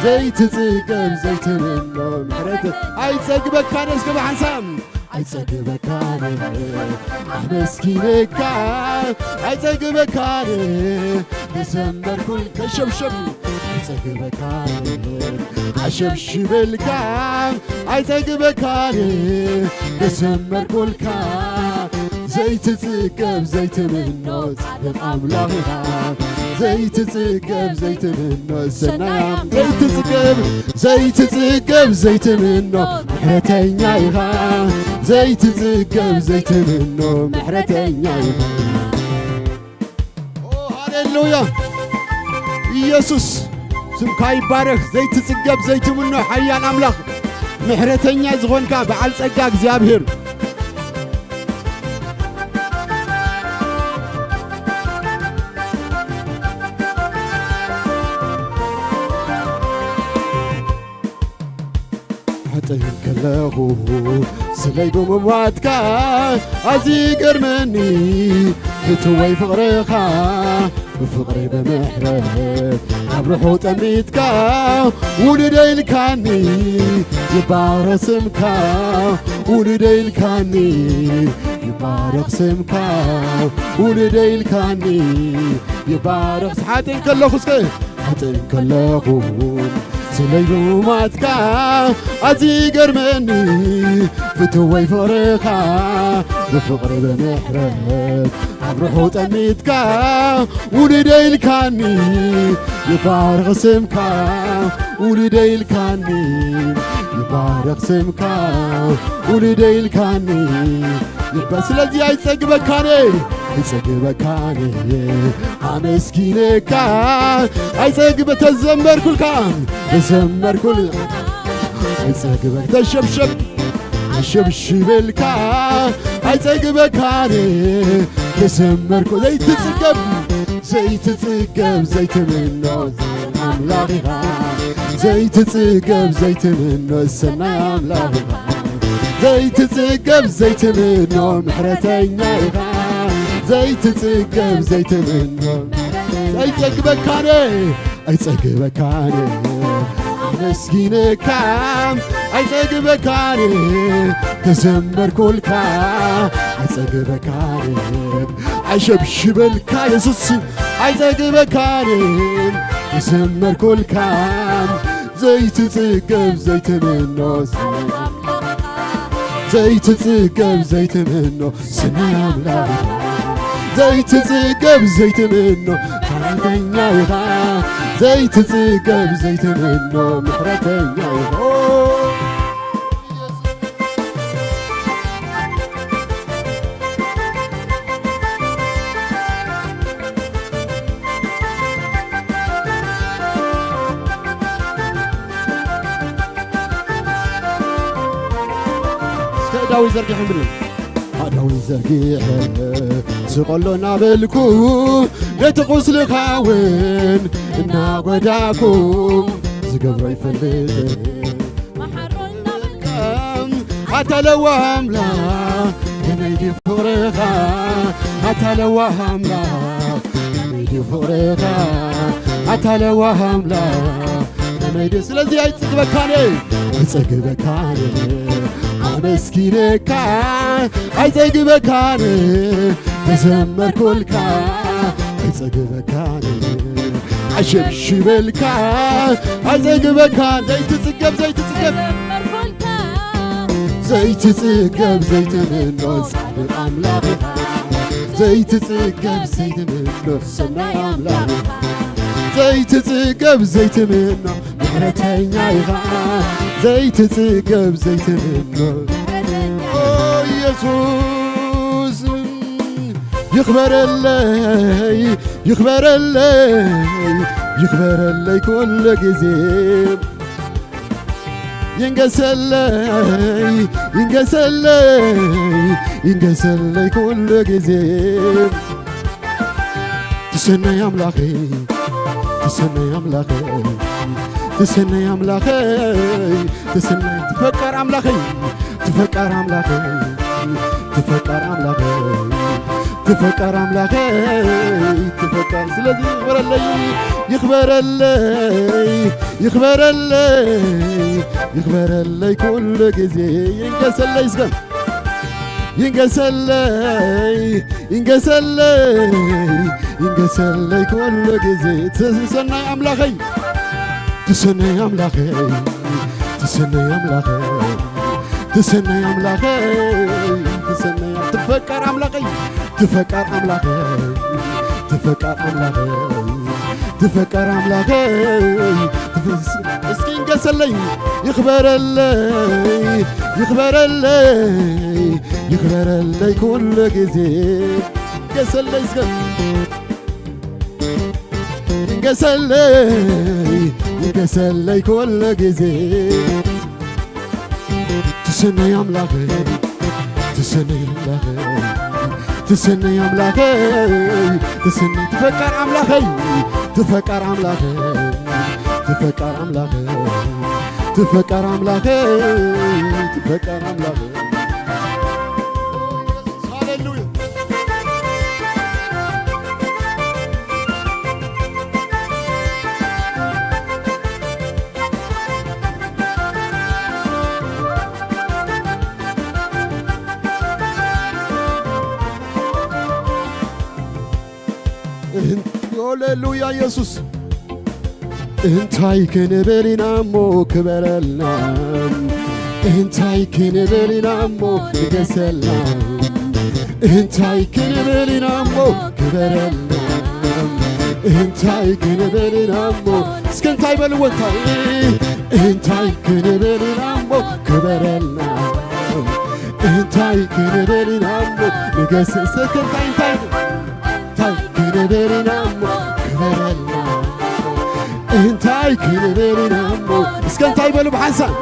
ዘይትጽገብ ዘይትምኖ ምሕረት ኣይጸግበካን እስከ ብሓንሳብ ኣይጸግበካን ኣመስኪነካ ኣይጸግበካን ተዘመርኩል ከሸብሸብ ኣይጸግበካን ኣሸብሽበልካ ኣይጸግበካን ተዘመርኩልካ ዘይትጽገብ ዘይትምኖ ጻድቕ ኣምላኽኻ ዘይትጽገብ ዘይትምኖ ሰናይ ዘይትጽገብ ዘይትጽገብ ዘይትምኖ ምሕረተኛ ኢኻ ዘይትጽገብ ዘይትምኖ ምሕረተኛ ኢኻ ሃሌሉያ ኢየሱስ ስምካ ይባረኽ ዘይትጽገብ ዘይትምኖ ሓያል ኣምላኽ ምሕረተኛ ዝኾንካ በዓል ጸጋ እግዚኣብሔር ሓጥእ ከለኹ ስለይ ብምሟትካ ኣዝዩ ይገርመኒ ፍትወይ ፍቕርኻ ብፍቕሪ ብምሕረት ኣብ ርሑ ጠሚትካ ውሉደ ኢልካኒ ይባረኽ ስምካ ውሉደ ኢልካኒ ይባረኽ ስምካ ውሉደ ኢልካኒ ይባረኽ ሓጥእ ከለኹ እስከ ሓጥእ ከለኹ ስለይ ምማትካ ኣዝዩ ይገርመኒ ፍትወይ ፍቕርኻ ብፍቕሪ ብምሕረት ኣብ ርሑ ጠሚትካ ውሉደ ኢልካኒ ይባረኽ ስምካ ውሉደ ኢልካኒ ይባረኽ ስምካ ውሉደ ኢልካኒ ይባ ስለዚ ኣይጸግበካን ኣይጸግበካን ኣመስኪነካ ኣይጸግበ ተዘመርኩልካ ተዘመርኩል ኣይጸግበ ተሸብሸብ ኣሸብሽበልካ ኣይጸግበካን ተዘመርኩ ዘይትጽገብ ዘይትጽገብ ዘይትምኖ ኣምላኽኻ ዘይትጽገብ ዘይትምኖ ሰናይ ኣምላኽኻ ዘይትጽገብ ዘይትምኖ ምሕረተኛ ኢኻ ዘይትጽገብ ዘይትምኖ ኣይጸግበካን ኣይጸግበካን ኣመስጊነካ ኣይጸግበካን ተዘመርኩልካ ኣይጸግበካን ኣሸብሽበልካ የሱስ ኣይጸግበካን ተዘመርኩልካ ዘይትጽገብ ዘይትምኖ ዘይትጽገብ ዘይትምኖ ሰናይ ኣምላኽ ዘይትጽገብ ዘይትምኖ ሓይለኛ ኢኻ ዘይትጽገብ ዘይትምኖ ምሕረተኛ ኢኻ እስከ ዳዊት ዘርጊሑ ንብል ኣእዳወይ ዘርጊሐ ስቐሎ እናበልኩ ነቲ ቁስልኻ እውን እናጎዳእኩ ዝገብሮ ይፈልጥ ኣታ ለዋህ ኣምላኽ ከመይ ድዩ ፍቕርኻ ኣታ ለዋህ ኣምላኽ ከመይ ድዩ ፍቕርኻ ኣታ ለዋህ ኣምላኽ ከመይ ደስ። ስለዚ ኣይጽግበካን እየ፣ ኣይጸግበካን እየ፣ ኣመስጊነካ ኣይጸግበካን እየ፣ ተዘመርኩልካ ኣይጸግበካን እየ፣ ኣሸብሽበልካ ኣይጸግበካን። ዘይትጽገብ፣ ዘይትጽገብ፣ ዘይትጽገብ ዘይትምኖ ጻድቕ ኣምላኽ ኢኻ። ዘይትጽገብ ዘይትምኖ ሰናይ ኣምላኽ ኢኻ። ዘይትጽገብ ዘይትምኖ ምሕረተኛ ኢኻ። ዘይትጽገብ ዘይትምኖ፣ ኦ ኢየሱስ፣ ይኽበረለይ፣ ይኽበረለይ፣ ይኽበረለይ ኩሉ ግዜ። ይንገሰለይ፣ ይንገሰለይ፣ ይንገሰለይ ኩሉ ግዜ። ትሰነይ ኣምላኸይ፣ ትሰነይ ኣምላኸይ፣ ትሰነይ ኣምላኸይ፣ ትሰነይ ትፈቀር ኣምላኸይ፣ ትፈቀር ኣምላኸይ፣ ትፈቀር ኣምላኸይ፣ ትፈቀር ኣምላኸይ፣ ትፈቀር። ስለዚ ይኽበረለይ፣ ይኽበረለይ፣ ይኽበረለይ፣ ይኽበረለይ ኩሉ ግዜ። ይንገሰለይ እስከ፣ ይንገሰለይ፣ ይንገሰለይ፣ ይንገሰለይ ኩሉ ግዜ። ትሰናይ ኣምላኸይ፣ ትሰነይ ኣምላኸይ፣ ትሰነይ ኣምላኸይ፣ ትሰነይ ኣምላኸይ፣ ትሰነይ ትፈቀር ኣምላኸይ፣ ትፈቀር ኣምላኸይ፣ ትፈቀር ኣምላኸይ፣ ትፈቀር ኣምላኸይ። ትፍ-፣ እስኪ እንገሰለይ፣ ይኽበረለይ፣ ይኽበረለይ፣ ይኽበረለይ ኩሉ ግዜ። እንገሰለይ እስከ ይንገሰለይ፣ ይንገሰለይ ኩሉ ግዜ። ትሰነይ ኣምላኸይ፣ ትሰነይ ኣምላኸይ፣ ትሰነይ ኣምላኸይ፣ ትሰነይ ትፈቀር ኣምላኸይ፣ ትፈቀር ኣምላኸይ፣ ትፈቀር ኣምላኸይ፣ ትፈቀር ኣምላኸይ፣ ትፈቀር ኣምላኸይ። ሃሌሉያ። ሃሌሉያ ኢየሱስ። እንታይ ክንብል ኢና እሞ ክበረልና? እንታይ ክንብል ኢና እሞ ንገሰልና? እንታይ ክንብል ኢና እሞ ክበረልና? እንታይ ክንብል ኢና እሞ፣ እስከ እንታይ በልዎ፣ እንታይ፣ እንታይ ክንብል ኢና እሞ ክበረልና? እንታይ ክንብል ኢና እሞ ንገስ-፣ እስከ እንታይ፣ እንታይ እንታይ ክንብል ኢና እሞ ክበረልና? እንታይ ክንብል ኢና እሞ፣ እስከ እንታይ በሉ ብሓንሳብ።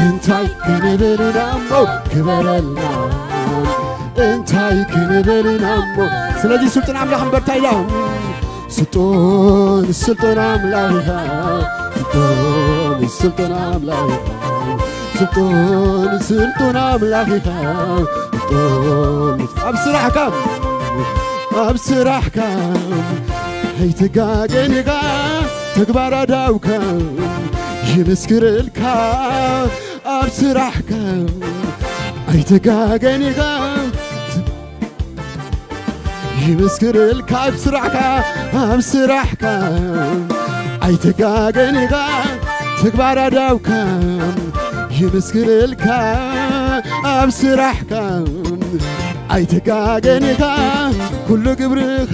እንታይ ክንብል ኢና እሞ ክበረልና? እንታይ ክንብል ኢና እሞ። ስለዚ ስልጡን ኣምላኽ እምበር እንታይ ኢላ? ስልጡን፣ ስልጡን ኣምላኽ ኢኻ። ስልጡን፣ ስልጡን ኣምላኽ ኢኻ። ስልጡን፣ ስልጡን ኣምላኽ ኢኻ። ስልጡን፣ ኣብ ስራሕካ፣ ኣብ ስራሕካ ኣይትጋገን ኢኻ። ተግባር ኣእዳውካ ይምስክረልካ። ኣብ ስራሕካ ኣይትጋገን ኢኻ። ይምስክረልካ ኣብ ስራሕካ፣ ኣብ ስራሕካ ኣይትጋገን ኢኻ። ተግባር ኣእዳውካ ይምስክረልካ ኣብ ስራሕካ፣ ኣይትጋገን ኢኻ። ኩሉ ግብርኻ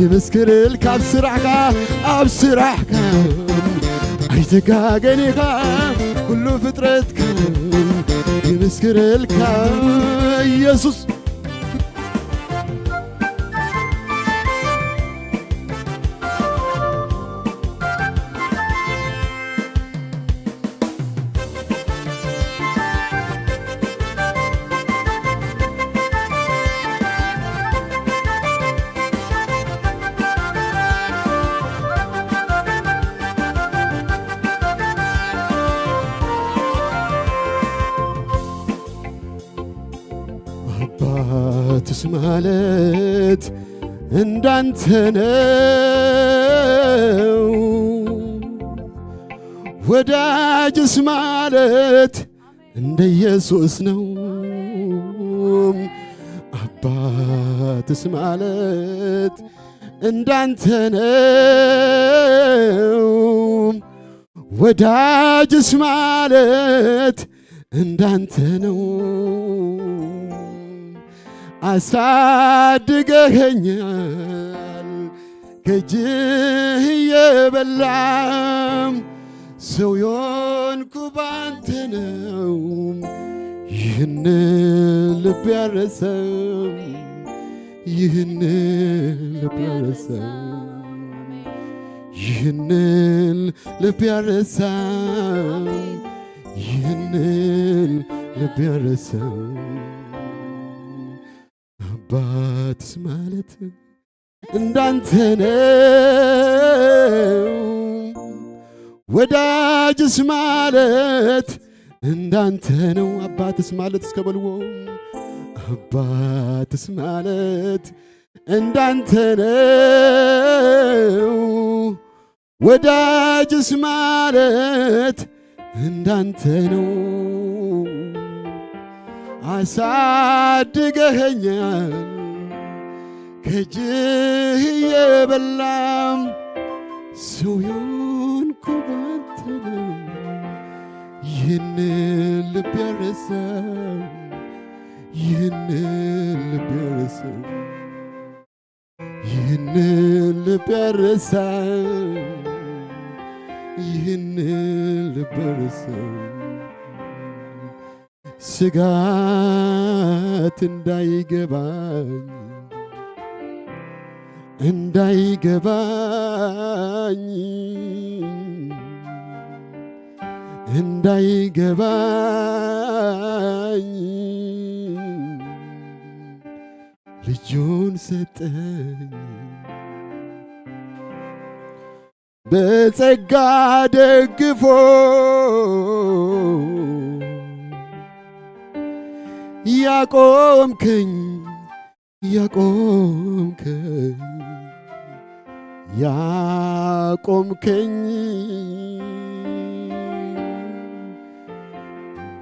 ይምስክረልካ ኣብ ስራሕካ፣ ኣብ ስራሕካ ኣይትጋገን ኢኻ። ኩሉ ፍጥረትካ ይምስክረልካ ኢየሱስ። ኣባትስ ማለት እንዳንተነ ወዳጅስ ማለት እንደ ኢየሱስ ነው። አባትስ ማለት እንዳንተ ነው። ወዳጅስ ማለት እንዳንተ ነው። አሳድገኸኛል ከእጅህ እየበላም ሰው የሆንኩ ባንተ ነው። ይህንን ልብ ያረሰው፣ ይህንን ልብ ያረሰው፣ ይህንን ልብ ያረሰው፣ ይህንን ልብ ያረሰው አባትስ ማለት እንዳንተ ነው። ወዳጅስ ማለት እንዳንተ ነው። አባትስ ማለት እስከ በልዎ፣ አባትስ ማለት እንዳንተ ነው። ወዳጅስ ማለት እንዳንተ ነው። አሳድገኸኛል ከእጅህ እየበላም ሰው የሆንኩ ባንተ ነው። ይህንን ልብ ያረሰው፣ ይህንን ልብ ያረሰው፣ ይህንን ልብ ያረሰው፣ ይህንን ልብ ያረሰው ስጋት እንዳይገባኝ፣ እንዳይገባኝ፣ እንዳይገባኝ ልጁን ሰጠኝ። በጸጋ ደግፎ ያቆምከኝ፣ ያቆምከኝ፣ ያቆምከኝ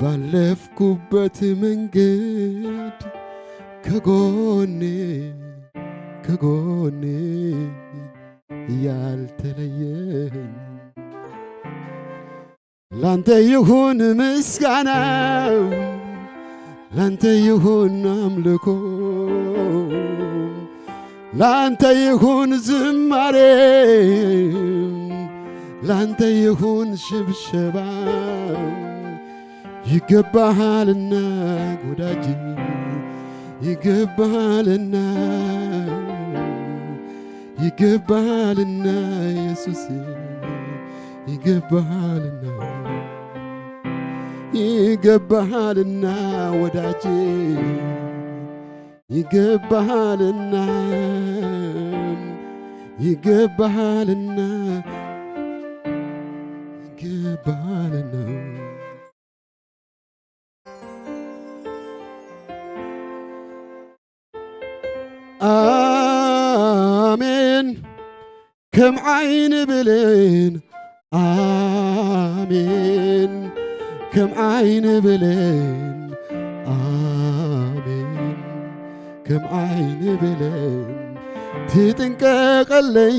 ባለፍኩበት መንገድ ከጎኔ፣ ከጎኔ ያልተለየኝ ላንተ ይሁን ምስጋና፣ ላንተ ይሁን አምልኮ፣ ላንተ ይሁን ዝማሬ፣ ላንተ ይሁን ሽብሸባ። ይገባሃልና ወዳጅ፣ ይገባሃልና፣ ይገባሃልና ኢየሱስ፣ ይገባሃልና፣ ይገባሃልና ወዳጅ፣ ይገባሃልና፣ ይገባሃልና፣ ይገባሃልና። ኣሜን። ከም ዓይኒ ብሌን ኣሜን፣ ከም ዓይኒ ብሌን ኣሜን፣ ከም ዓይኒ ብሌን ትጥንቀቐለይ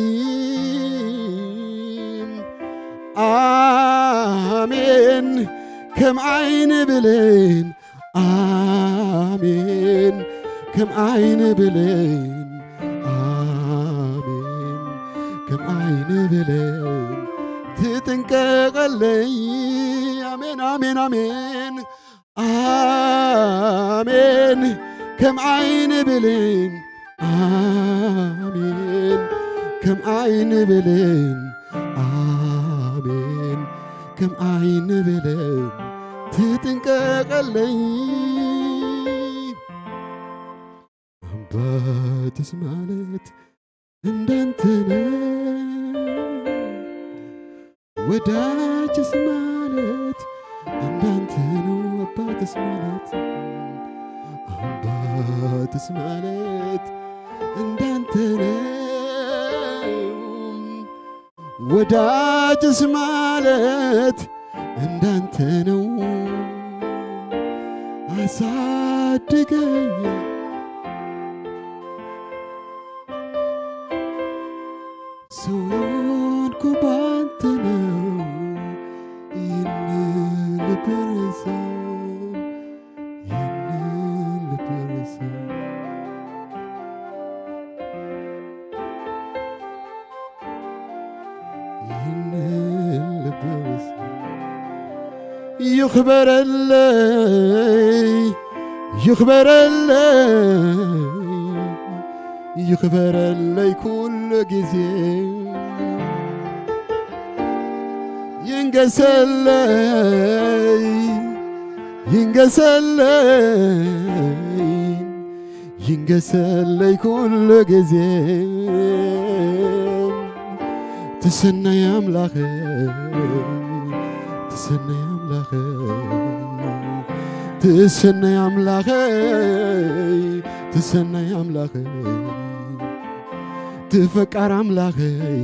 ኣሜን፣ ከም ዓይኒ ብሌን ኣሜን፣ ከም ዓይኒ ብሌን ኣሜን፣ ከም ዓይኒ ብሌን ትጥንቀቐለይ ኣሜን፣ ኣሜን፣ ኣሜን። ኣሜን፣ ከም ዓይኒ ብሌን ኣሜን፣ ከም ዓይኒ ብሌን ኣሜን፣ ከም ዓይኒ ብሌን ትጥንቀቐለይ። ኣባትስ ማለት እንዳንተ ነው፣ ወዳጅስ ማለት እንዳንተ ነው። አባትስ ማለት፣ አባትስ ማለት እንዳንተ ነው። ወዳጅስ ማለት እንዳንተ ነው። አሳድገኝ ሰው የሆንኩ ባንተ ነው። ይህንን ልብ ያረሰው፣ ይህንን ልብ ያረሰው፣ ይህንን ልብ ያረሰው። ይኽበረለይ፣ ይኽበረለይ፣ ይኽበረለይ ኩሉ ጊዜ። ይንገሰለይ፣ ይንገሰለይ፣ ይንገሰለይ ኩሉ ጊዜ። ትሰነይ ኣምላኸይ፣ ትሰነይ ኣምላኸይ፣ ትሰነይ ኣምላኸይ፣ ትሰነይ ኣምላኸይ፣ ትፈቃር ኣምላኸይ፣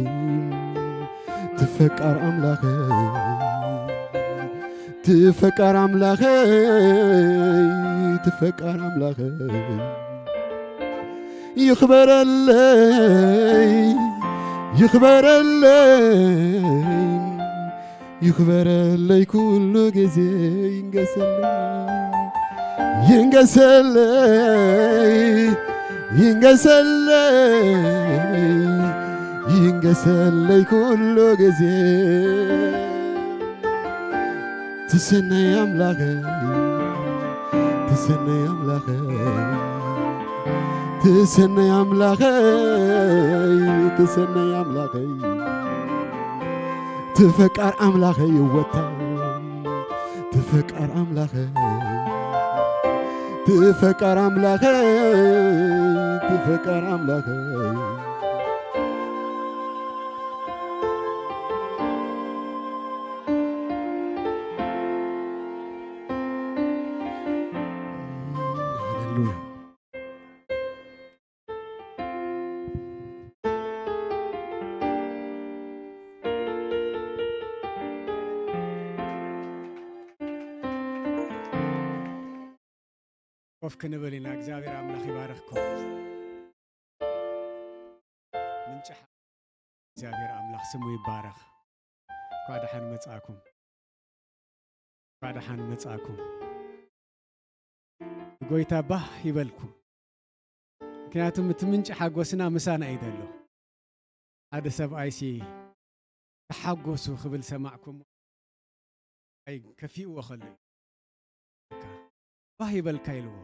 ትፈቃር ኣምላኸይ፣ ትፈቃር ኣምላኸይ፣ ትፈቃር ኣምላኸይ። ይኽበረለይ፣ ይኽበረለይ፣ ይኽበረለይ ኩሉ ጊዜ። ይንገሰለይ፣ ይንገሰለይ፣ ይንገሰለይ፣ ይንገሰለይ ኩሉ ጊዜ። ትሰነይ ኣምላኸይ፣ ትሰነይ ኣምላኸይ፣ ትሰነይ ኣምላኸይ፣ ትሰነይ ኣምላኸይ፣ ትፈቃር ኣምላኸይ ይወታ፣ ትፈቃር ኣምላኸይ፣ ትፈቃር ኣምላኸይ፣ ትፈቃር ኣምላኸይ። ሃሌሉያ። ኮፍ ክንብል ኢና። እግዚኣብሔር ኣምላኽ ይባርኽኩም። ምንጭ ሓ-፣ እግዚኣብሔር ኣምላኽ ስሙ ይባረኽ። እንኳዕ ደሓን መጻእኩም። እንኳዕ ደሓን መጻእኩም። ጎይታ ባህ ይበልኩም። ምክንያቱም እቲ ምንጪ ሓጎስና ምሳና እዩ ዘሎ። ሓደ ሰብኣይሲ ተሓጎሱ ክብል ሰማዕኩም። ኣይ ከፊእዎ ከሎ እዩ። ባህ ይበልካ ኢልዎ።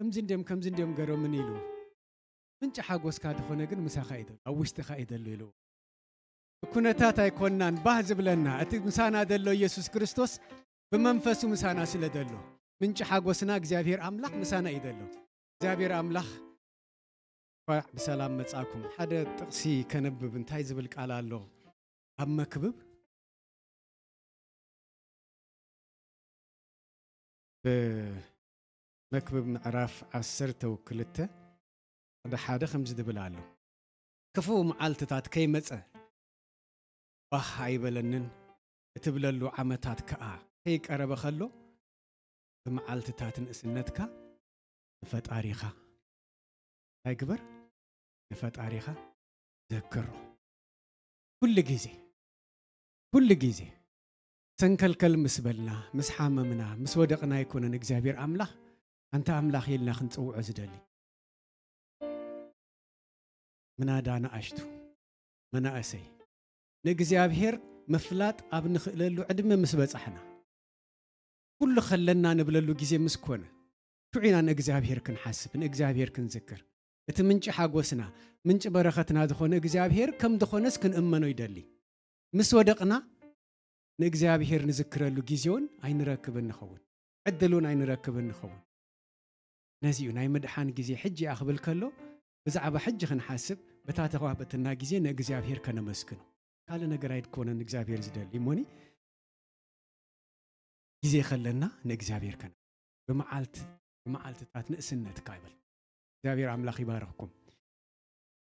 ከምዚ እንድዮም፣ ከምዚ እንድዮም ገሮምን ኢሉ። ምንጪ ሓጎስካ ዝኾነ ግን ምሳኻ እዩ ዘሎ፣ ኣብ ውሽጥኻ እዩ ዘሎ ኢልዎ። ብኩነታት ኣይኮንናን ባህ ዝብለና፣ እቲ ምሳና ዘሎ ኢየሱስ ክርስቶስ ብመንፈሱ ምሳና ስለ ዘሎ፣ ምንጪ ሓጎስና እግዚኣብሔር ኣምላኽ ምሳና እዩ ዘሎ። እግዚኣብሔር ኣምላኽ እንኳዕ ብሰላም መጻእኩም። ሓደ ጥቕሲ ከነብብ፣ እንታይ ዝብል ቃል ኣሎ ኣብ መክብብ? ብመክብብ ምዕራፍ ዓሰርተ ወክልተ ሓደ ሓደ ከምዚ ዝብል ኣሎ። ክፉእ መዓልትታት ከይመጸ ባህ ኣይበለንን እትብለሉ ዓመታት ከኣ ከይቀረበ ከሎ፣ ብመዓልትታት ንእስነትካ ንፈጣሪኻ እንታይ ግበር? ንፈጣሪኻ ዘክሮ። ኩሉ ግዜ፣ ኩሉ ግዜ ሰንከልከል ምስ በልና፣ ምስ ሓመምና፣ ምስ ወደቕና ኣይኮነን እግዚኣብሔር ኣምላኽ ኣንታ ኣምላኽ ኢልና ክንጽውዖ ዝደሊ። ምናዳ ንኣሽቱ መናእሰይ ንእግዚኣብሔር ምፍላጥ ኣብ ንኽእለሉ ዕድመ ምስ በጻሕና፣ ኩሉ ኸለና ንብለሉ ግዜ ምስ ኮነ፣ ሽዑ ኢና ንእግዚኣብሔር ክንሓስብ፣ ንእግዚኣብሔር ክንዝክር። እቲ ምንጪ ሓጎስና፣ ምንጪ በረኸትና ዝኾነ እግዚኣብሔር ከም ዝኾነስ ክንእመኖ ይደሊ። ምስ ወደቕና ንእግዚኣብሔር ንዝክረሉ ግዜ እውን ኣይንረክብን ንኸውን፣ ዕድል እውን ኣይንረክብን ንኸውን። ነዚ እዩ ናይ ምድሓን ግዜ ሕጂ እያ ክብል ከሎ፣ ብዛዕባ ሕጂ ክንሓስብ፣ በታ ተዋህበትና ግዜ ንእግዚኣብሔር ከነመስግኖ። ካልእ ነገር ኣይኮነን እግዚኣብሔር ዝደሊ እሞኒ፣ ግዜ ከለና ንእግዚኣብሔር ከነ-፣ ብመዓልት-፣ ብመዓልትታት ንእስነትካ ይብል። እግዚኣብሔር ኣምላኽ ይባርኽኩም።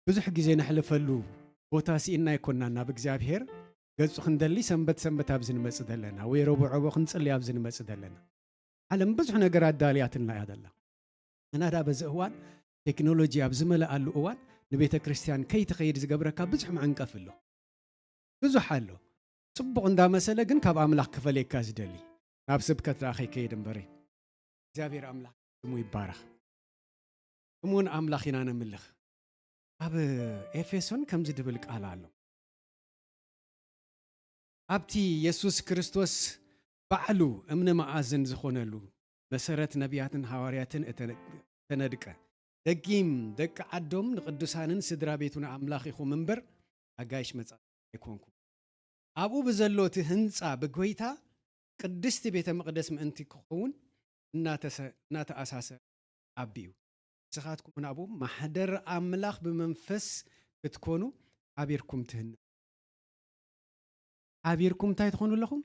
ብዙሕ ግዜ ነሕልፈሉ ቦታ ስኢና ኣይኮንና ናብ እግዚኣብሔር ገጹ ክንደሊ ሰንበት ሰንበት ኣብዚ ንመጽእ ዘለና፣ ወይ ረቡዕ ረቡዕ ክንጽሊ ኣብዚ ንመጽእ ዘለና። ዓለም ብዙሕ ነገር ኣዳልያትና እያ ዘላ። እና ዳ በዚ እዋን ቴክኖሎጂ ኣብ ዝመልኣሉ እዋን ንቤተ ክርስቲያን ከይትኸይድ ዝገብረካ ብዙሕ መዕንቀፍ ኣሎ። ብዙሕ ኣሎ። ጽቡቕ እንዳመሰለ ግን ካብ ኣምላኽ ክፈልየካ ዝደሊ። ናብ ስብከት ደኣ ከይከይድ እምበሪ። እግዚኣብሔር ኣምላኽ ስሙ ይባረኽ። እሙን ኣምላኽ ኢና ነምልኽ። ኣብ ኤፌሶን ከምዚ ድብል ቃል ኣሎ። ኣብቲ የሱስ ክርስቶስ ባዕሉ እምኒ መኣዝን ዝኾነሉ መሰረት ነቢያትን ሃዋርያትን እተ-፣ እተነድቀ፣ ደጊም ደቂ ዓዶም ንቅዱሳንን ስድራ ቤቱን ኣምላኽ ኢኹም እምበር ኣጋይሽ መጻ ኣይኮንኩም። ኣብኡ ብዘሎ እቲ ህንጻ ብጎይታ ቅድስቲ ቤተ መቕደስ ምእንቲ ክኸውን እናተሰ-፣ እናተኣሳሰ ዓቢ እዩ። ንስኻትኩም እውን ኣብኡ ማሕደር ኣምላኽ ብመንፈስ ክትኮኑ ሓቢርኩም ትህነ-፣ ሓቢርኩም እንታይ ትኾኑ ኣለኹም?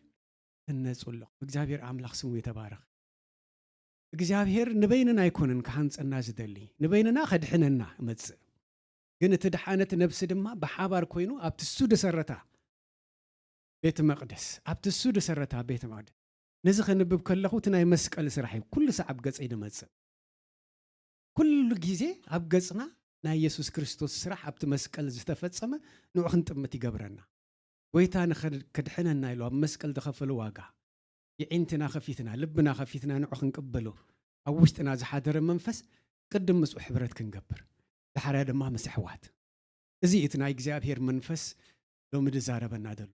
ትህነጹ ኣለኹም። እግዚኣብሔር ኣምላኽ ስሙ የተባረኽ። እግዚኣብሔር ንበይንና ኣይኮነን ክሃንጸና ዝደሊ፣ ንበይንና ከድሕነና እመጽእ። ግን እቲ ደሓነት ነብሲ ድማ ብሓባር ኮይኑ ኣብቲ እሱ ዝሰረታ ቤተ መቕደስ፣ ኣብቲ እሱ ዝሰረታ ቤተ መቕደስ። ነዚ ከንብብ ከለኹ እቲ ናይ መስቀል ስራሕ እዩ ኩሉ ሰዓብ ገጸይ ዝመጽእ። ኩሉ ግዜ ኣብ ገጽና ናይ የሱስ ክርስቶስ ስራሕ ኣብቲ መስቀል ዝተፈጸመ ንዑ ክንጥምት ይገብረና። ጎይታ ንኸድ-፣ ከድሕነና ኢሉ ኣብ መስቀል ዝኸፈሎ ዋጋ፣ የዒንትና ከፊትና፣ ልብና ከፊትና ንዑ ክንቅበሎ፣ ኣብ ውሽጥና ዝሓደረ መንፈስ ቅድም ምስኡ ሕብረት ክንገብር፣ ዳሕራይ ድማ ምስ ኣሕዋት። እዚ እቲ ናይ እግዚኣብሔር መንፈስ ሎሚ ዝዛረበና ዘሎ።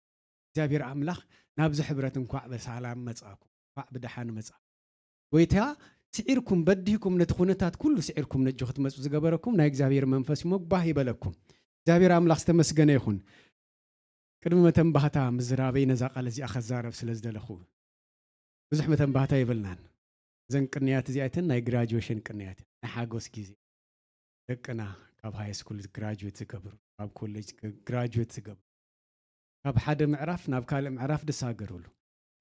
እግዚኣብሔር ኣምላኽ ናብዚ ሕብረት እንኳዕ ብሰላም መጻእኩም፣ እንኳዕ ብደሓን መጻእኩም። ጎይታ ስዒርኩም፣ በዲህኩም፣ ነቲ ኩነታት ኩሉ ስዒርኩም ነጆ ክትመጹ ዝገበረኩም ናይ እግዚኣብሔር መንፈስ እዩ። ሞባህ ይበለኩም። እግዚኣብሔር ኣምላኽ ዝተመስገነ ይኹን። ቅድሚ መተንባህታ ምዝራበይ ነዛ ቃል እዚኣ ከዛረብ ስለ ዝደለኹ፣ ብዙሕ መተንባህታ የብልናን። እዘን ቅንያት እዚኣተን ናይ ግራጁዌሽን ቅንያት፣ ናይ ሓጎስ ግዜ። ደቅና ካብ ሃይ ስኩል ግራጁዌት ዝገብሩ፣ ካብ ኮሌጅ ግ-፣ ግራጁዌት ዝገብሩ፣ ካብ ሓደ ምዕራፍ ናብ ካልእ ምዕራፍ ዝሳገሩሉ።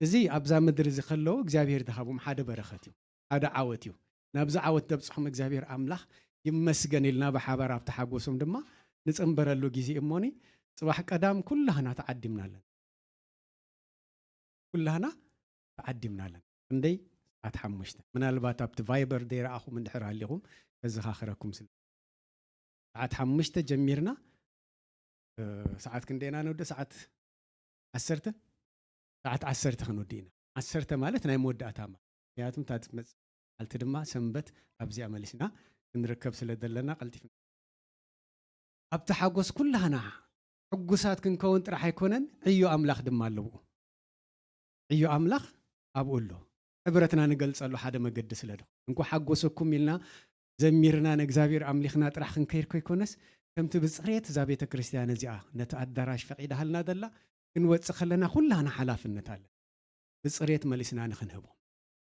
እዚ ኣብዛ ምድሪ እዚ ከለዉ እግዚኣብሔር ዝሃቦም ሓደ በረኸት እዩ፣ ሓደ ዓወት እዩ። ናብዚ ዓወት ዘብጽሖም እግዚኣብሔር ኣምላኽ ይመስገን ኢልና ብሓባር ኣብቲ ሓጎሶም ድማ ንጽንበረሉ ግዜ እሞኒ፣ ጽባሕ ቀዳም ኩላህና ተዓዲምና ኣለና። ኩላህና ተዓዲምና ኣለና። ክንደይ? ሰዓት ሓሙሽተ። ምናልባት ኣብቲ ቫይበር ዘይረኣኹም እንድሕር ሃሊኹም ከዘኻኽረኩም ስለ፣ ሰዓት ሓሙሽተ ጀሚርና፣ እ፣ ሰዓት ክንደይና ንውድእ? ሰዓት ዓሰርተ? ሰዓት ዓሰርተ ክንውድእ ኢና። ዓሰርተ ማለት ናይ መወዳእታ ማለት። ምክንያቱም እታ ትመጽእ መዓልቲ ድማ ሰንበት ኣብዚኣ መሊስና ክንርከብ ስለ ዘለና ቀልጢፍና። ኣብቲ ሓጎስ ኩላህና ሕጉሳት ክንከውን ጥራሕ ኣይኮነን፣ ዕዮ ኣምላኽ ድማ ኣለዎ። ዕዮ ኣምላኽ ኣብኡ ኣሎ። ሕብረትና ንገልጸሉ ሓደ መገዲ ስለ ድኹ። እንኳ ሓጎሰኩም ኢልና ዘሚርና ንእግዚኣብሔር ኣምሊኽና ጥራሕ ክንከይድ ከይኮነስ፣ ከምቲ ብጽሬት እዛ ቤተ ክርስቲያን እዚኣ ነቲ ኣዳራሽ ፈቒዳሃልና ዘላ ክንወጽእ ከለና ኩላህና ሓላፍነት ኣለ። ብጽሬት መሊስና ንኽንህቦ።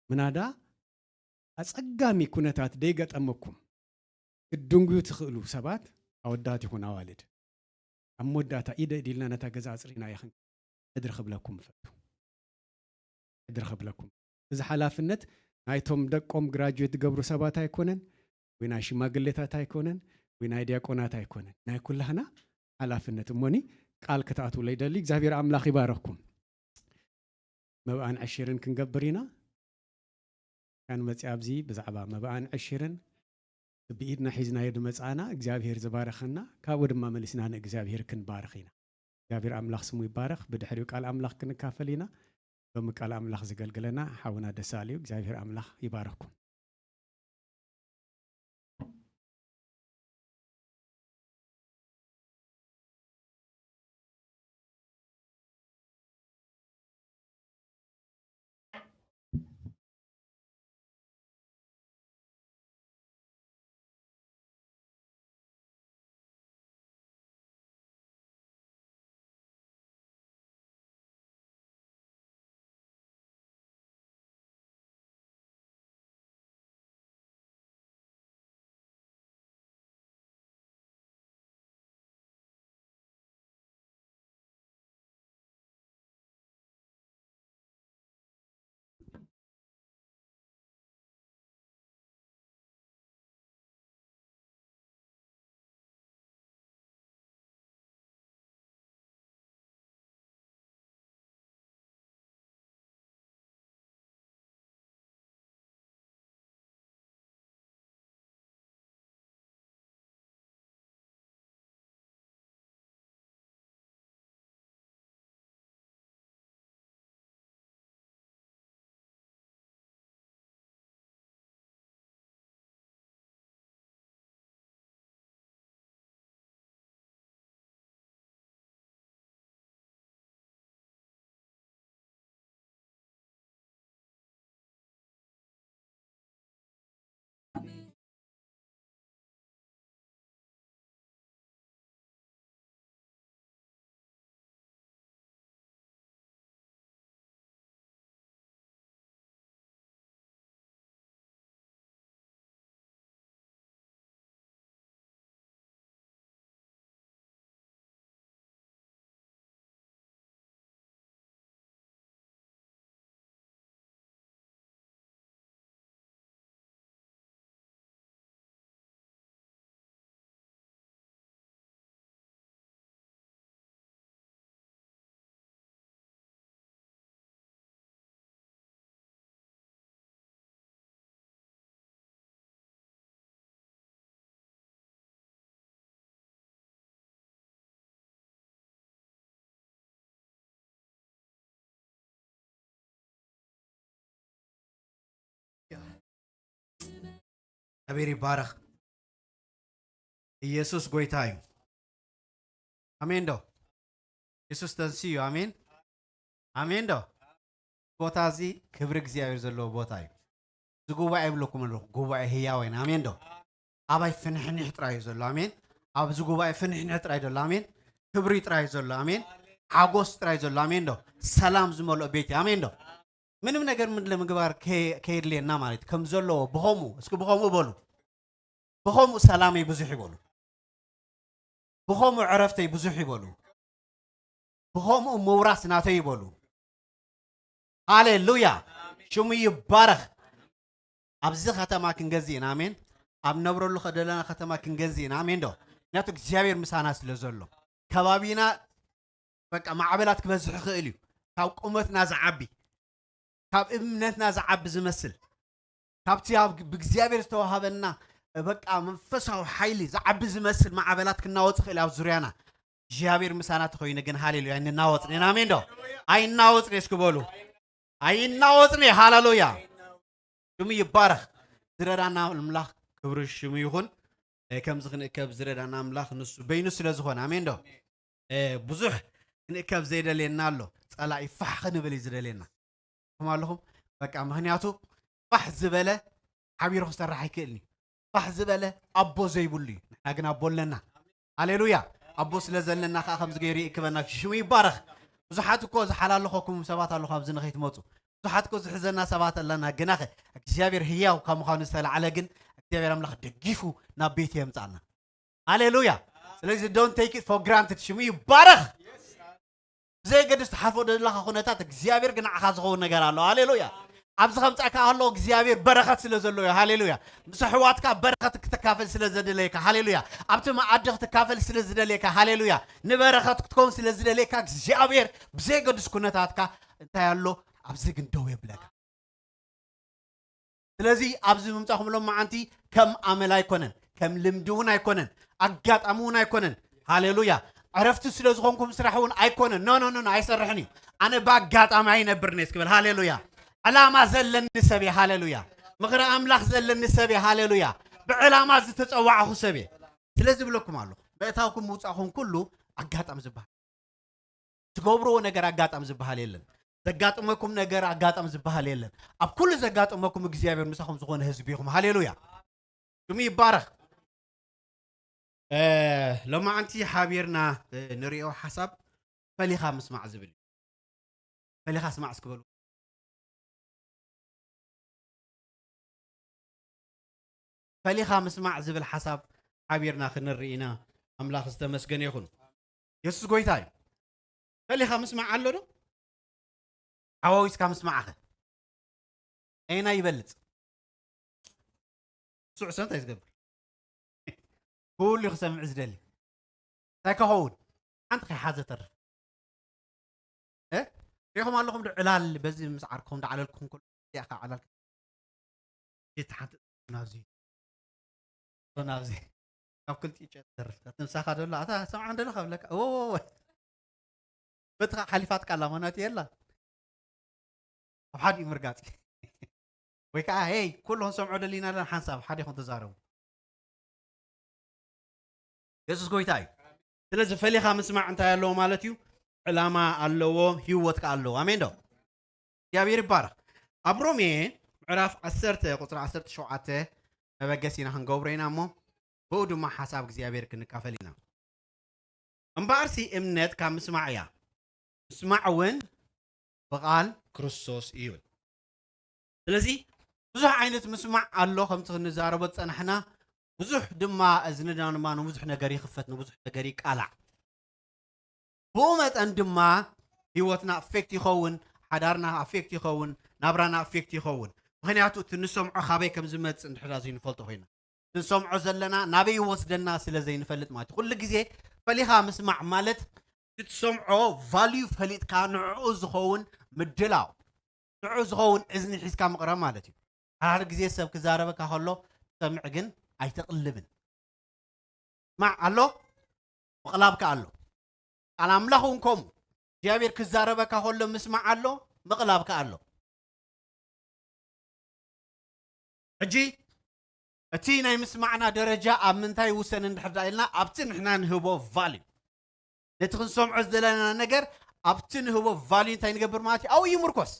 ምናዳ ኣጸጋሚ ኩነታት ደይገጠመኩም ክትድንጉዩ ትኽእሉ ሰባት፣ ኣወዳት ይኹን ኣዋልድ፣ ኣብ መወዳእታ ኢደ ኢድ ኢልና ነታ ገዛ ኣጽሪና ይኽን ሕድሪ ክብለኩም እፈቱ። ሕድሪ ክብለኩም። እዚ ሓላፍነት ናይቶም ደቆም ግራጁዌት ዝገብሩ ሰባት ኣይኮነን፣ ወይ ናይ ሽማግሌታት ኣይኮነን፣ ወይ ናይ ዲያቆናት ኣይኮነን። ናይ ኩላህና ሓላፍነት። እሞኒ ቃል ክትኣትውለይ ደሊ። እግዚኣብሔር ኣምላኽ ይባረኽኩም። መብኣን ዕሽርን ክንገብር ኢና። ካን መጺኣ ኣብዚ ብዛዕባ መብኣን ዕሽርን ብኢድና ሒዝናዮ ዝመጻና እግዚኣብሔር ዝባረኸና፣ ካብኡ ድማ መሊስና ንእግዚኣብሔር ክንባርኽ ኢና። እግዚኣብሔር ኣምላኽ ስሙ ይባረኽ። ብድሕሪኡ ቃል ኣምላኽ ክንካፈል ኢና። ሎሚ ቃል ኣምላኽ ዘገልግለና ሓውና ደሳለ እዩ። እግዚኣብሔር ኣምላኽ ይባርኽኩም። እግዚኣብሔር ይባረኽ። ኢየሱስ ጎይታ እዩ። ኣሜን ዶ? ኢየሱስ ተንስዩ። ኣሜን፣ ኣሜን ዶ? ቦታ እዚ ክብሪ እግዚኣብሔር ዘለዎ ቦታ እዩ። እዚ ጉባኤ ይብለኩም ኣለኹ፣ ጉባኤ ህያው ኢና። ኣሜን ዶ? ኣባይ ፍንሕንሕ ጥራይ እዩ ዘሎ። ኣሜን። ኣብዚ ጉባኤ ፍንሕንሕ ጥራይ ዘሎ። ኣሜን። ክብሪ ጥራይ ዘሎ። ኣሜን። ሓጎስ ጥራይ ዘሎ። ኣሜን ዶ? ሰላም ዝመልኦ ቤት እዩ። ኣሜን ዶ? ምንም ነገር ምድለ ምግባር ከ- ከየድልየና ማለት እዩ። ከም ዘለዎ ብኸምኡ፣ እስኪ ብኸምኡ በሉ። ብኸምኡ ሰላመይ ብዙሕ ይበሉ። ብኸምኡ ዕረፍተይ ብዙሕ ይበሉ። ብኸምኡ ምውራስ ናተይ ይበሉ። ሃሌሉያ፣ ሽሙ ይባረኽ። ኣብዚ ከተማ ክንገዝእ ኢና። ኣሜን። ኣብ ነብረሉ ከደለና ከተማ ክንገዝእ ኢና። ኣሜን ዶ? ምክንያቱ እግዚኣብሔር ምሳና ስለ ዘሎ ከባቢና በቃ ማዕበላት ክበዝሕ ይኽእል እዩ። ካብ ቁመትና ዝዓቢ፣ ካብ እምነትና ዝዓቢ ዝመስል፣ ካብቲ ኣብ ብእግዚኣብሔር ዝተዋሃበና በቃ መንፈሳዊ ሓይሊ ዝዓቢ ዝመስል ማዕበላት ክናወጽ ይኽእል ኣብ ዙርያና። እግዚኣብሔር ምሳና ተኾይኑ ግን ሃሌሉያ ኣይንናወጽን ኢና። ኣሜን ዶ? ኣይናወጽን እስኪ በሉ። ኣይናወጽን። ሃሌሉያ። ሽሙ ይባረኽ። ዝረዳና ኣምላኽ ክብሪ ሽሙ ይኹን። እ፣ ከምዚ ክንእከብ ዝረዳና ኣምላኽ ንሱ በይኑ ስለ ዝኾነ። ኣሜን ዶ? እ፣ ብዙሕ ክንእከብ ዘይደልየና ኣሎ። ጸላኢ ፋሕ ክንብል እዩ ዝደልየና። ከም ኣለኹም በቃ ምኽንያቱ ፋሕ ዝበለ ሓቢሩ ክሰርሕ ኣይክእልን እዩ። ፋሕ ዝበለ ኣቦ ዘይብሉ እዩ። ንሕና ግን ኣቦ ኣለና። ሃሌሉያ። ኣቦ ስለ ዘለና ከዓ ከምዚ ገይሩ ይእክበና። ሽሙ ይባረኽ። ብዙሓት እኮ ዝሓላለኸኩም ሰባት ኣለኹ ኣብዚ ንኸይትመፁ። ብዙሓት እኮ ዝሕዘና ሰባት ኣለና። ግናኸ እግዚኣብሔር ህያው ካብ ምዃኑ ዝተላዕለ ግን እግዚኣብሔር ኣምላኽ ደጊፉ ናብ ቤት የምፃና። ሃሌሉያ። ስለዚ don't take it for granted። ሽሙ ይባረኽ። ብዘየገድስ ትሓልፎ ዘለኻ ኩነታት እግዚኣብሔር ግን ንዓኻ ዝኸውን ነገር ኣሎ። ሃሌሉያ። ኣብዚ ከምፃእካ ከሎ እግዚኣብሔር በረኸት ስለ ዘሎ እዩ። ሃሌሉያ። ምስ ኣሕዋትካ በረኸት ክትካፈል ስለ ዘደለየካ። ሃሌሉያ። ኣብቲ መኣዲ ክትካፈል ስለ ዝደለየካ። ሃሌሉያ። ንበረኸት ክትከውን ስለ ዝደለየካ እግዚኣብሔር ብዘየገድስ ኩነታትካ እንታይ ኣሎ ኣብዚ ግን ደው የብለካ። ስለዚ ኣብዚ ምምፃኹም ሎም መዓንቲ ከም ኣመል ኣይኮነን፣ ከም ልምዲ እውን ኣይኮነን፣ ኣጋጣሚ እውን ኣይኮነን። ሃሌሉያ። ዕረፍቲ ስለ ዝኾንኩም ስራሕ እውን ኣይኮነን። ኖ ኖ ኖ ኖ፣ ኣይሰርሕን እዩ። ኣነ ብኣጋጣሚ ኣይነብርን እየ እስክበል። ሃሌሉያ። ዕላማ ዘለኒ ሰብ እየ። ሃሌሉያ። ምኽሪ ኣምላኽ ዘለኒ ሰብ እየ። ሃሌሉያ። ብዕላማ ዝተፀዋዕኹ ሰብ እየ። ስለዚ ዝብለኩም ኣለኹ፣ ምእታውኩም ምውፃእኹም ኩሉ ኣጋጣሚ ዝበሃል፣ ትገብርዎ ነገር ኣጋጣሚ ዝበሃል የለን። ዘጋጥመኩም ነገር ኣጋጣሚ ዝበሃል የለን። ኣብ ኩሉ ዘጋጥመኩም እግዚኣብሔር ምሳኹም ዝኾነ ህዝቢ ኢኹም። ሃሌሉያ። ሽሙ ይባረኽ። እ፣ ሎማዓንቲ ሓቢርና፣ እ፣ ንሪኦ ሓሳብ ፈሊኻ ምስማዕ ዝብል እዩ። ፈሊኻ ስማዕ እስኪ በሉ። ፈሊኻ ምስማዕ ዝብል ሓሳብ ሓቢርና ክንርኢ ኢና። ኣምላኽ ዝተመስገነ ይኹን። የሱስ ጎይታ እዩ። ፈሊኻ ምስማዕ ኣሎ ዶ? ሓዋዊስካ ምስማዕኸ? ኣየናይ ይበልጽ? ስዑ ሰብ እንታይ ዝገብር? ኩሉ ክሰምዕ ዝደሊ። እንታይ ከኸውን? ሓንቲ ከይሓዘ ተርፍ። እ? ሪኢኹም ኣለኹም ዶ ዕላል በዚ ምስ ዓርኩም ዳዕለልኩም ከሎ እዚኣ ከዓ ዕላል እታ ሓንቲ ናብዚ ናብዚ ካብ ክልቲኡ ጨት ተርፍ። እታ ትምሳኻ ደላ፣ እታ ሰምዓን ደለኻ ብለካ፣ እወ፣ እወ፣ እወ። በቲ ከዓ ሓሊፋትካ ኣላ፣ ምኽንያቱ የላ። ኣብ ሓዲኡ ምርጋጽ። ወይ ከዓ፣ ሄይ፣ ኩሉ ክንሰምዖ ደሊና ኣለና፣ ሓንሳብ ሓደ ይኹን ተዛረቡ። የሱስ ጎይታ እዩ። ስለዚ ፈሊኻ ምስማዕ እንታይ ኣለዎ ማለት እዩ? ዕላማ ኣለዎ፣ ህይወት ከኣ ኣለዎ። ኣሜን ዶ? እግዚኣብሔር ይባረኽ። ኣብ ሮሜ ምዕራፍ ዓሰርተ ቁጽሪ ዓሰርተ ሸውዓተ መበገሲና ክንገብሮ ኢና እሞ፣ ብኡ ድማ ሓሳብ እግዚኣብሔር ክንካፈል ኢና። እምበኣርሲ እምነት ካብ ምስማዕ እያ፣ ምስማዕ እውን ብቓል ክርስቶስ እዩ። ስለዚ ብዙሕ ዓይነት ምስማዕ ኣሎ፣ ከምቲ ክንዛረቦ ዝጸናሕና፣ ብዙሕ ድማ እዝንና ድማ ንብዙሕ ነገር ይኽፈት፣ ንብዙሕ ነገር ይቃላዕ። ብኡ መጠን ድማ ህይወትና ኣፌክት ይኸውን፣ ሓዳርና ኣፌክት ይኸውን፣ ናብራና ኣፌክት ይኸውን። ምኽንያቱ እቲ ንሰምዖ ካበይ ከም ዝመጽእ እንድሕር ዘይንፈልጦ ኮይና፣ እቲ ንሰምዖ ዘለና ናበይ ይወስደና ስለ ዘይንፈልጥ ማለት እዩ። ኩሉ ግዜ ፈሊኻ ምስማዕ ማለት እቲ ትሰምዖ ቫልዩ ፈሊጥካ ንዕኡ ዝኸውን ምድላው፣ ንዕኡ ዝኸውን እዝኒ ሒዝካ ምቕራብ ማለት እዩ። ሓደ ሓደ ግዜ ሰብ ክዛረበካ ከሎ ትሰምዕ ግን ኣይተቕልብን። ምስማዕ ኣሎ፣ ምቕላብ ከኣ ኣሎ። ቃል ኣምላኽ እውን ከምኡ። እግዚኣብሔር ክዛረበካ ከሎ ምስማዕ ኣሎ፣ ምቕላብ ከኣ ኣሎ። ሕጂ እቲ ናይ ምስማዕና ደረጃ ኣብ ምንታይ ይውሰን እንድሕር ደኣ ኢልና፣ ኣብቲ ንሕና ንህቦ ቫልዩ፣ ነቲ ክንሰምዖ ዝደለና ነገር ኣብቲ ንህቦ ቫልዩ እንታይ ንገብር ማለት እዩ? ኣብኡ ይምርኮስ።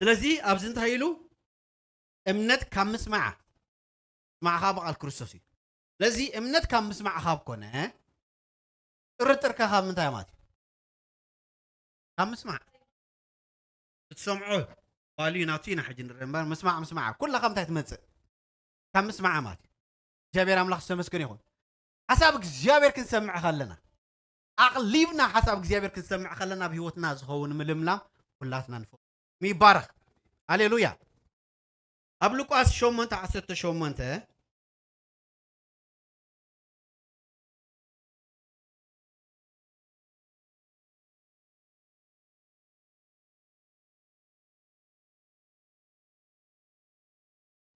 ስለዚ ኣብዚ እንታይ ኢሉ? እምነት ካብ ምስማዕ፣ ምስማዕ ከዓ ብቃል ክርስቶስ እዩ። ስለዚ እምነት ካብ ምስማዕ ካብ ኮነ፣ ጥርጥርካ ካብ ምንታይ ማለት እዩ? ካብ ምስማዕ። ክትሰምዖ ቫልዩ ናቱ ኢና ሕጂ ንርኢ እምበር፣ ምስማዕ ምስማዕ ኩላ ካብ ምንታይ ትመጽእ? ካብ ምስማዕ ማለት እዩ። እግዚኣብሔር ኣምላኽ ዝተመስገነ ይኹን። ሓሳብ እግዚኣብሔር ክንሰምዕ ከለና፣ ኣቕሊብና ሓሳብ እግዚኣብሔር ክንሰምዕ ከለና፣ ኣብ ህይወትና ዝኸውን ምልምላም ኩላትና ንፈ-፣ ይባረኽ። ሃሌሉያ። ኣብ ሉቃስ ሸሞንተ ዓሰርተ ሸሞንተ፣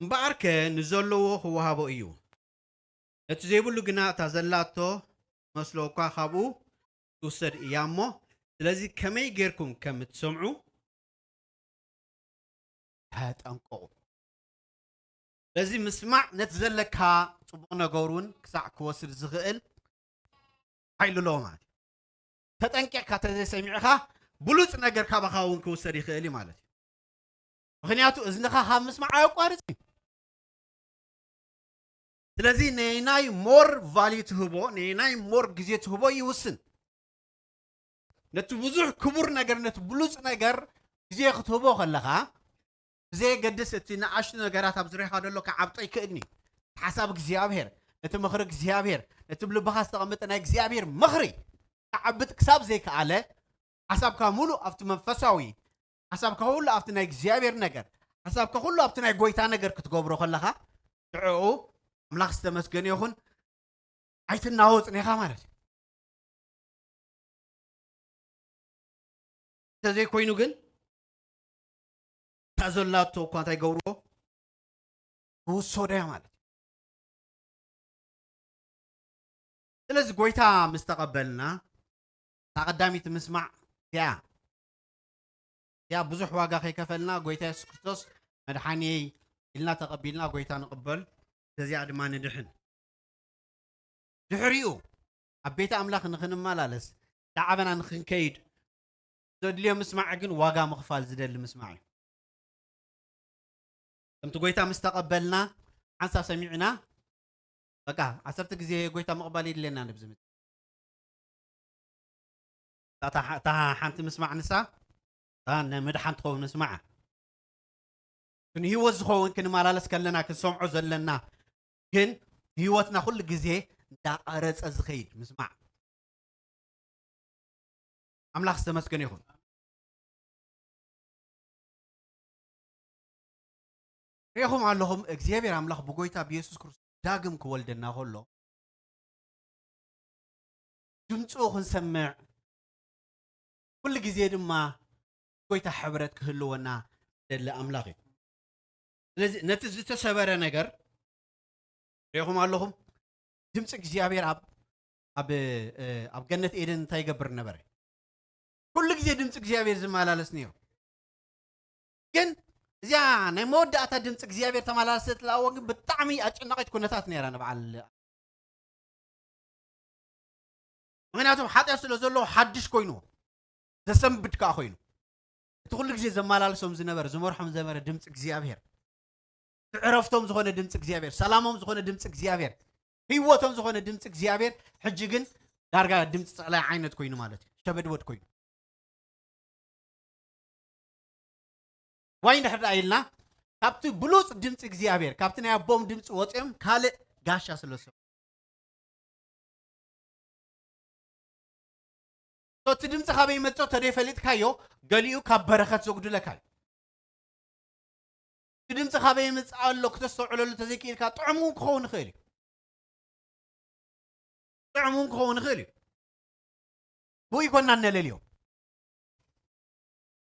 እምበኣርከ ንዘለዎ ክወሃቦ እዩ፣ ነቲ ዘይብሉ ግና እታ ዘላቶ መስሎ እኳ ካብኡ ትውሰድ እያ እሞ፣ ስለዚ ከመይ ጌርኩም ከም እትሰምዑ ተጠንቀቑ። ስለዚ ምስማዕ ነቲ ዘለካ ጽቡቕ ነገር እውን ክሳዕ ክወስድ ዝኽእል ሓይሊ ኣለዎ ማለት እዩ። ተጠንቂቕካ ተዘይሰሚዕኻ ብሉጽ ነገር ካባኻ እውን ክውሰድ ይኽእል እዩ ማለት እዩ። ምኽንያቱ እዝንኻ ካብ ምስማዕ ኣየቋርጽ እዩ። ስለዚ ነናይ ሞር ቫልዩ ትህቦ፣ ነናይ ሞር ግዜ ትህቦ ይውስን። ነቲ ብዙሕ ክቡር ነገር፣ ነቲ ብሉጽ ነገር ግዜ ክትህቦ ከለኻ፣ ብዘየገድስ እቲ ንኣሽቱ ነገራት ኣብ ዙርያኻ ዘሎ ክዓብጦ ይክእልኒ። ሓሳብ እግዚኣብሔር፣ ነቲ ምኽሪ እግዚኣብሔር፣ ነቲ ብልብኻ ዝተቐመጠ ናይ እግዚኣብሔር ምኽሪ ክዓብጥ ክሳብ ዘይከኣለ፣ ሓሳብካ ሙሉእ ኣብቲ መንፈሳዊ፣ ሓሳብካ ኩሉ ኣብቲ ናይ እግዚኣብሔር ነገር፣ ሓሳብካ ኩሉ ኣብቲ ናይ ጎይታ ነገር ክትገብሮ ከለኻ፣ ሽዕኡ ኣምላኽ ዝተመስገነ ይኹን፣ ኣይትናወጽን ኢኻ ማለት እዩ። እንተዘይኮይኑ ግን፣ እታ ዘላቶ እኳ እንታይ ገብርዎ? ክውሰዶ እያ ማለት እዩ። ስለዚ ጎይታ ምስ ተቐበልና፣ እታ ቀዳሚት ምስማዕ እያ። እያ ብዙሕ ዋጋ ከይከፈልና ጎይታ የሱስ ክርስቶስ መድሓኒየይ ኢልና ተቐቢልና ጎይታ ንቕበል፣ በዚኣ ድማ ንድሕን። ድሕሪኡ ኣብ ቤት ኣምላኽ ንኽንመላለስ፣ ዳዕበና ንኽንከይድ ዘድልዮ ምስማዕ ግን ዋጋ ምኽፋል ዝደሊ ምስማዕ እዩ። ከምቲ ጎይታ ምስ ተቐበልና፣ ሓንሳብ ሰሚዕና፣ በቃ፣ ዓሰርተ ግዜ ጎይታ ምቕባል የድልየና ንብዚ ምት-፣ እታ፣ እታ ሓንቲ ምስማዕ ንሳ፣ እታ ንምድሓን ትኸውን ምስማዕ። ንህይወት ዝኸውን ክንመላለስ ከለና፣ ክንሰምዖ ዘለና፣ ግን ህይወትና ኩሉ ግዜ እንዳቐረጸ ዝኸይድ ምስማዕ። ኣምላኽ ዝተመስገነ ይኹን። ርኢኹም ኣለኹም፣ እግዚኣብሔር ኣምላኽ ብጎይታ ብየሱስ ክርስቶስ ዳግም ክወልደና ከሎ፣ ድምፁ ክንሰምዕ፣ ኩሉ ግዜ ድማ ጎይታ ሕብረት ክህልወና ደሊ ኣምላኽ እዩ። ስለዚ ነቲ ዝተሰበረ ነገር ርኢኹም ኣለኹም። ድምፂ እግዚኣብሔር ኣብ፣ ኣብ፣ እ፣ ኣብ ገነት ኤደን እንታይ ይገብር ነበረ? ኩሉ ግዜ ድምፂ እግዚኣብሔር ዝመላለስ ነይሩ። ግን እዚኣ ናይ መወዳእታ ድምፂ እግዚኣብሔር ተመላለሰትላ እዋን ግን ብጣዕሚ ኣጨናቒት ኩነታት ነይራ ንበዓል። ምኽንያቱም ሓጢኣት ስለ ዘለዎ ሓድሽ ኮይንዎ፣ ዘሰንብድ ከኣ ኮይኑ። እቲ ኩሉ ግዜ ዘመላልሶም ዝነበረ፣ ዝመርሖም ዝነበረ ድምፂ እግዚኣብሔር፣ እቲ ዕረፍቶም ዝኾነ ድምፂ እግዚኣብሔር፣ ሰላሞም ዝኾነ ድምፂ እግዚኣብሔር፣ ህይወቶም ዝኾነ ድምፂ እግዚኣብሔር፣ ሕጂ ግን ዳርጋ ድምፂ ጸላኢ ዓይነት ኮይኑ ማለት እዩ። ሸበድበድ ኮይኑ። ዋይ እንድሕር ደኣ ኢልና፣ ካብቲ ብሉጽ ድምፂ እግዚኣብሔር፣ ካብቲ ናይ ኣቦም ድምፂ ወፂኦም ካልእ ጋሻ ስለ ዝሰምዑ። እቲ ድምፂ ካበይ ይመፅእ ተደይፈሊጥካዮ፣ ገሊኡ ካብ በረኸት ዘጉድለካ እዩ። እቲ ድምፂ ካበይ ይመፅእ ኣሎ ክተስተውዕለሉ ተዘይክኢልካ፣ ጥዑም እውን ክኸውን ይኽእል እዩ። ጥዑም እውን ክኸውን ይኽእል እዩ። ብኡ ይኮና እነለልዮ።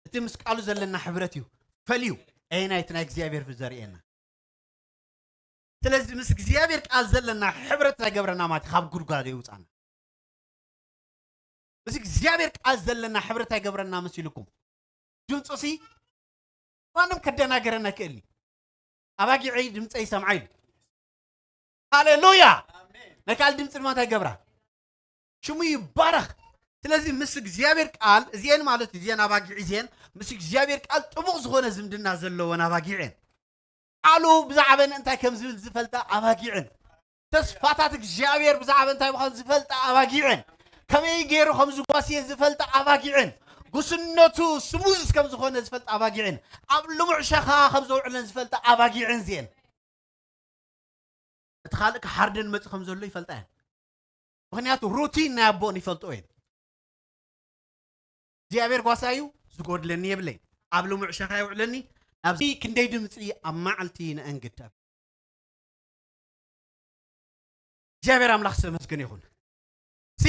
እቲ ምስ ቃሉ ዘለና ሕብረት እዩ ፈልዩ፣ ኣየናይ እቲ ናይ እግዚኣብሔር ዘርእየና። ስለዚ ምስ እግዚኣብሔር ቃል ዘለና ሕብረት እንታይ ገብረና ማለት እዩ? ካብ ጉድጓድ የውፃና። ምስ እግዚኣብሔር ቃል ዘለና ሕብረት እንታይ ገብረና መሲልኩም? ድምፁ ሲ ማንም ከደናገረና ኣይክእልኒ። ኣባጊዐይ ድምፀይ ይሰምዓ ኢሉ። ሃሌሉያ። ናይ ካልእ ድምፂ ድማ እንታይ ይገብራ? ሽሙ ይባረኽ። ስለዚ ምስ እግዚኣብሔር ቃል እዚኤን ማለት እዚኤን ኣባጊዕ እዚኤን ምስ እግዚኣብሔር ቃል ጥቡቕ ዝኾነ ዝምድና ዘለወን ኣባጊዕ እየን። ቃሉ ብዛዕበን እንታይ ከም ዝብል ዝፈልጣ ኣባጊዕን ተስፋታት እግዚኣብሔር ብዛዕባ እንታይ ምዃኑ ዝፈልጣ ኣባጊዕን ከመይ ገይሩ ከም ዝጓስየን ዝፈልጣ ኣባጊዕን ጉስነቱ ስሙዝ ከም ዝኾነ ዝፈልጣ ኣባጊዕን ኣብ ልሙዕ ሸኻ ከም ዘውዕለን ዝፈልጣ ኣባጊዕን እዚኤን። እቲ ካልእ ክሓርደን መጽእ ከም ዘሎ ይፈልጣ እየን። ምኽንያቱ ሩቲን ናይ ኣቦን ይፈልጦ እየን። እግዚኣብሔር ጓሳ እዩ፣ ዝጎድለኒ የብለይ። ኣብ ልሙዕ ሸኻ የውዕለኒ። ናብዚ ክንደይ ድምፂ ኣብ መዓልቲ ነእንግድ። እግዚኣብሔር ኣምላኽ ዝተመስገነ ይኹን። ሲ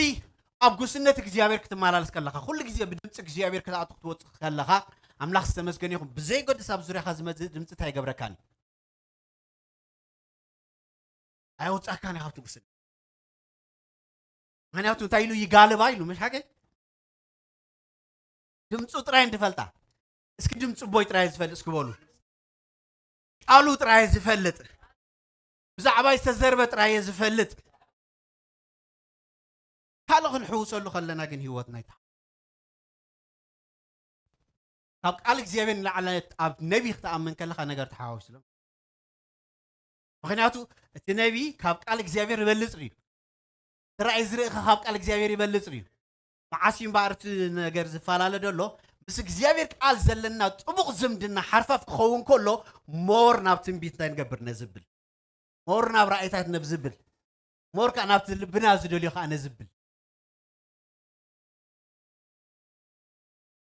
ኣብ ጉስነት እግዚኣብሔር ክትመላለስ ከለኻ፣ ኩሉ ግዜ ብድምፂ እግዚኣብሔር ክትኣቱ ክትወፅእ ከለኻ፣ ኣምላኽ ዝተመስገነ ይኹን። ብዘይገድስ ኣብ ዙርያኻ ዝመፅእ ድምፂ እንታይ ይገብረካን እዩ? ኣየውፃካን እዩ ካብቲ ጉስነት። ምክንያቱ እንታይ ኢሉ ይጋልባ ኢሉ፣ ምሽ ሓቀይ? ድምፁ ጥራይ እንድፈልጣ። እስኪ ድምፂ ቦይ ጥራይ ዝፈልጥ እስኪ በሉ። ቃሉ ጥራይ ዝፈልጥ፣ ብዛዕባ ዝተዘርበ ጥራይ ዝፈልጥ። ካልእ ክንሕውሰሉ ከለና ግን ህይወትና ይታ ካብ ቃል እግዚኣብሔር ንላዕሊ ኣብ ነቢ ክትኣምን ከለኻ ነገር ተሓዋዊሱ ኣሎ። ምክንያቱ እቲ ነቢ ካብ ቃል እግዚኣብሔር ይበልፅ እዩ። ራእይ ዝርእኻ ካብ ቃል እግዚኣብሔር ይበልፅ እዩ። መዓስ እዩ እምበኣር እቲ ነገር ዝፈላለ ዘሎ? ምስ እግዚኣብሔር ቃል ዘለና ጥቡቕ ዝምድና ሓርፋፍ ክኸውን ከሎ ሞር ናብ ትንቢት እንታይ ንገብር ነዝብል፣ ሞር ናብ ራእይታት ነብዝብል፣ ሞር ከዓ ናብቲ ልብና ዝደልዮ ከዓ ነዝብል።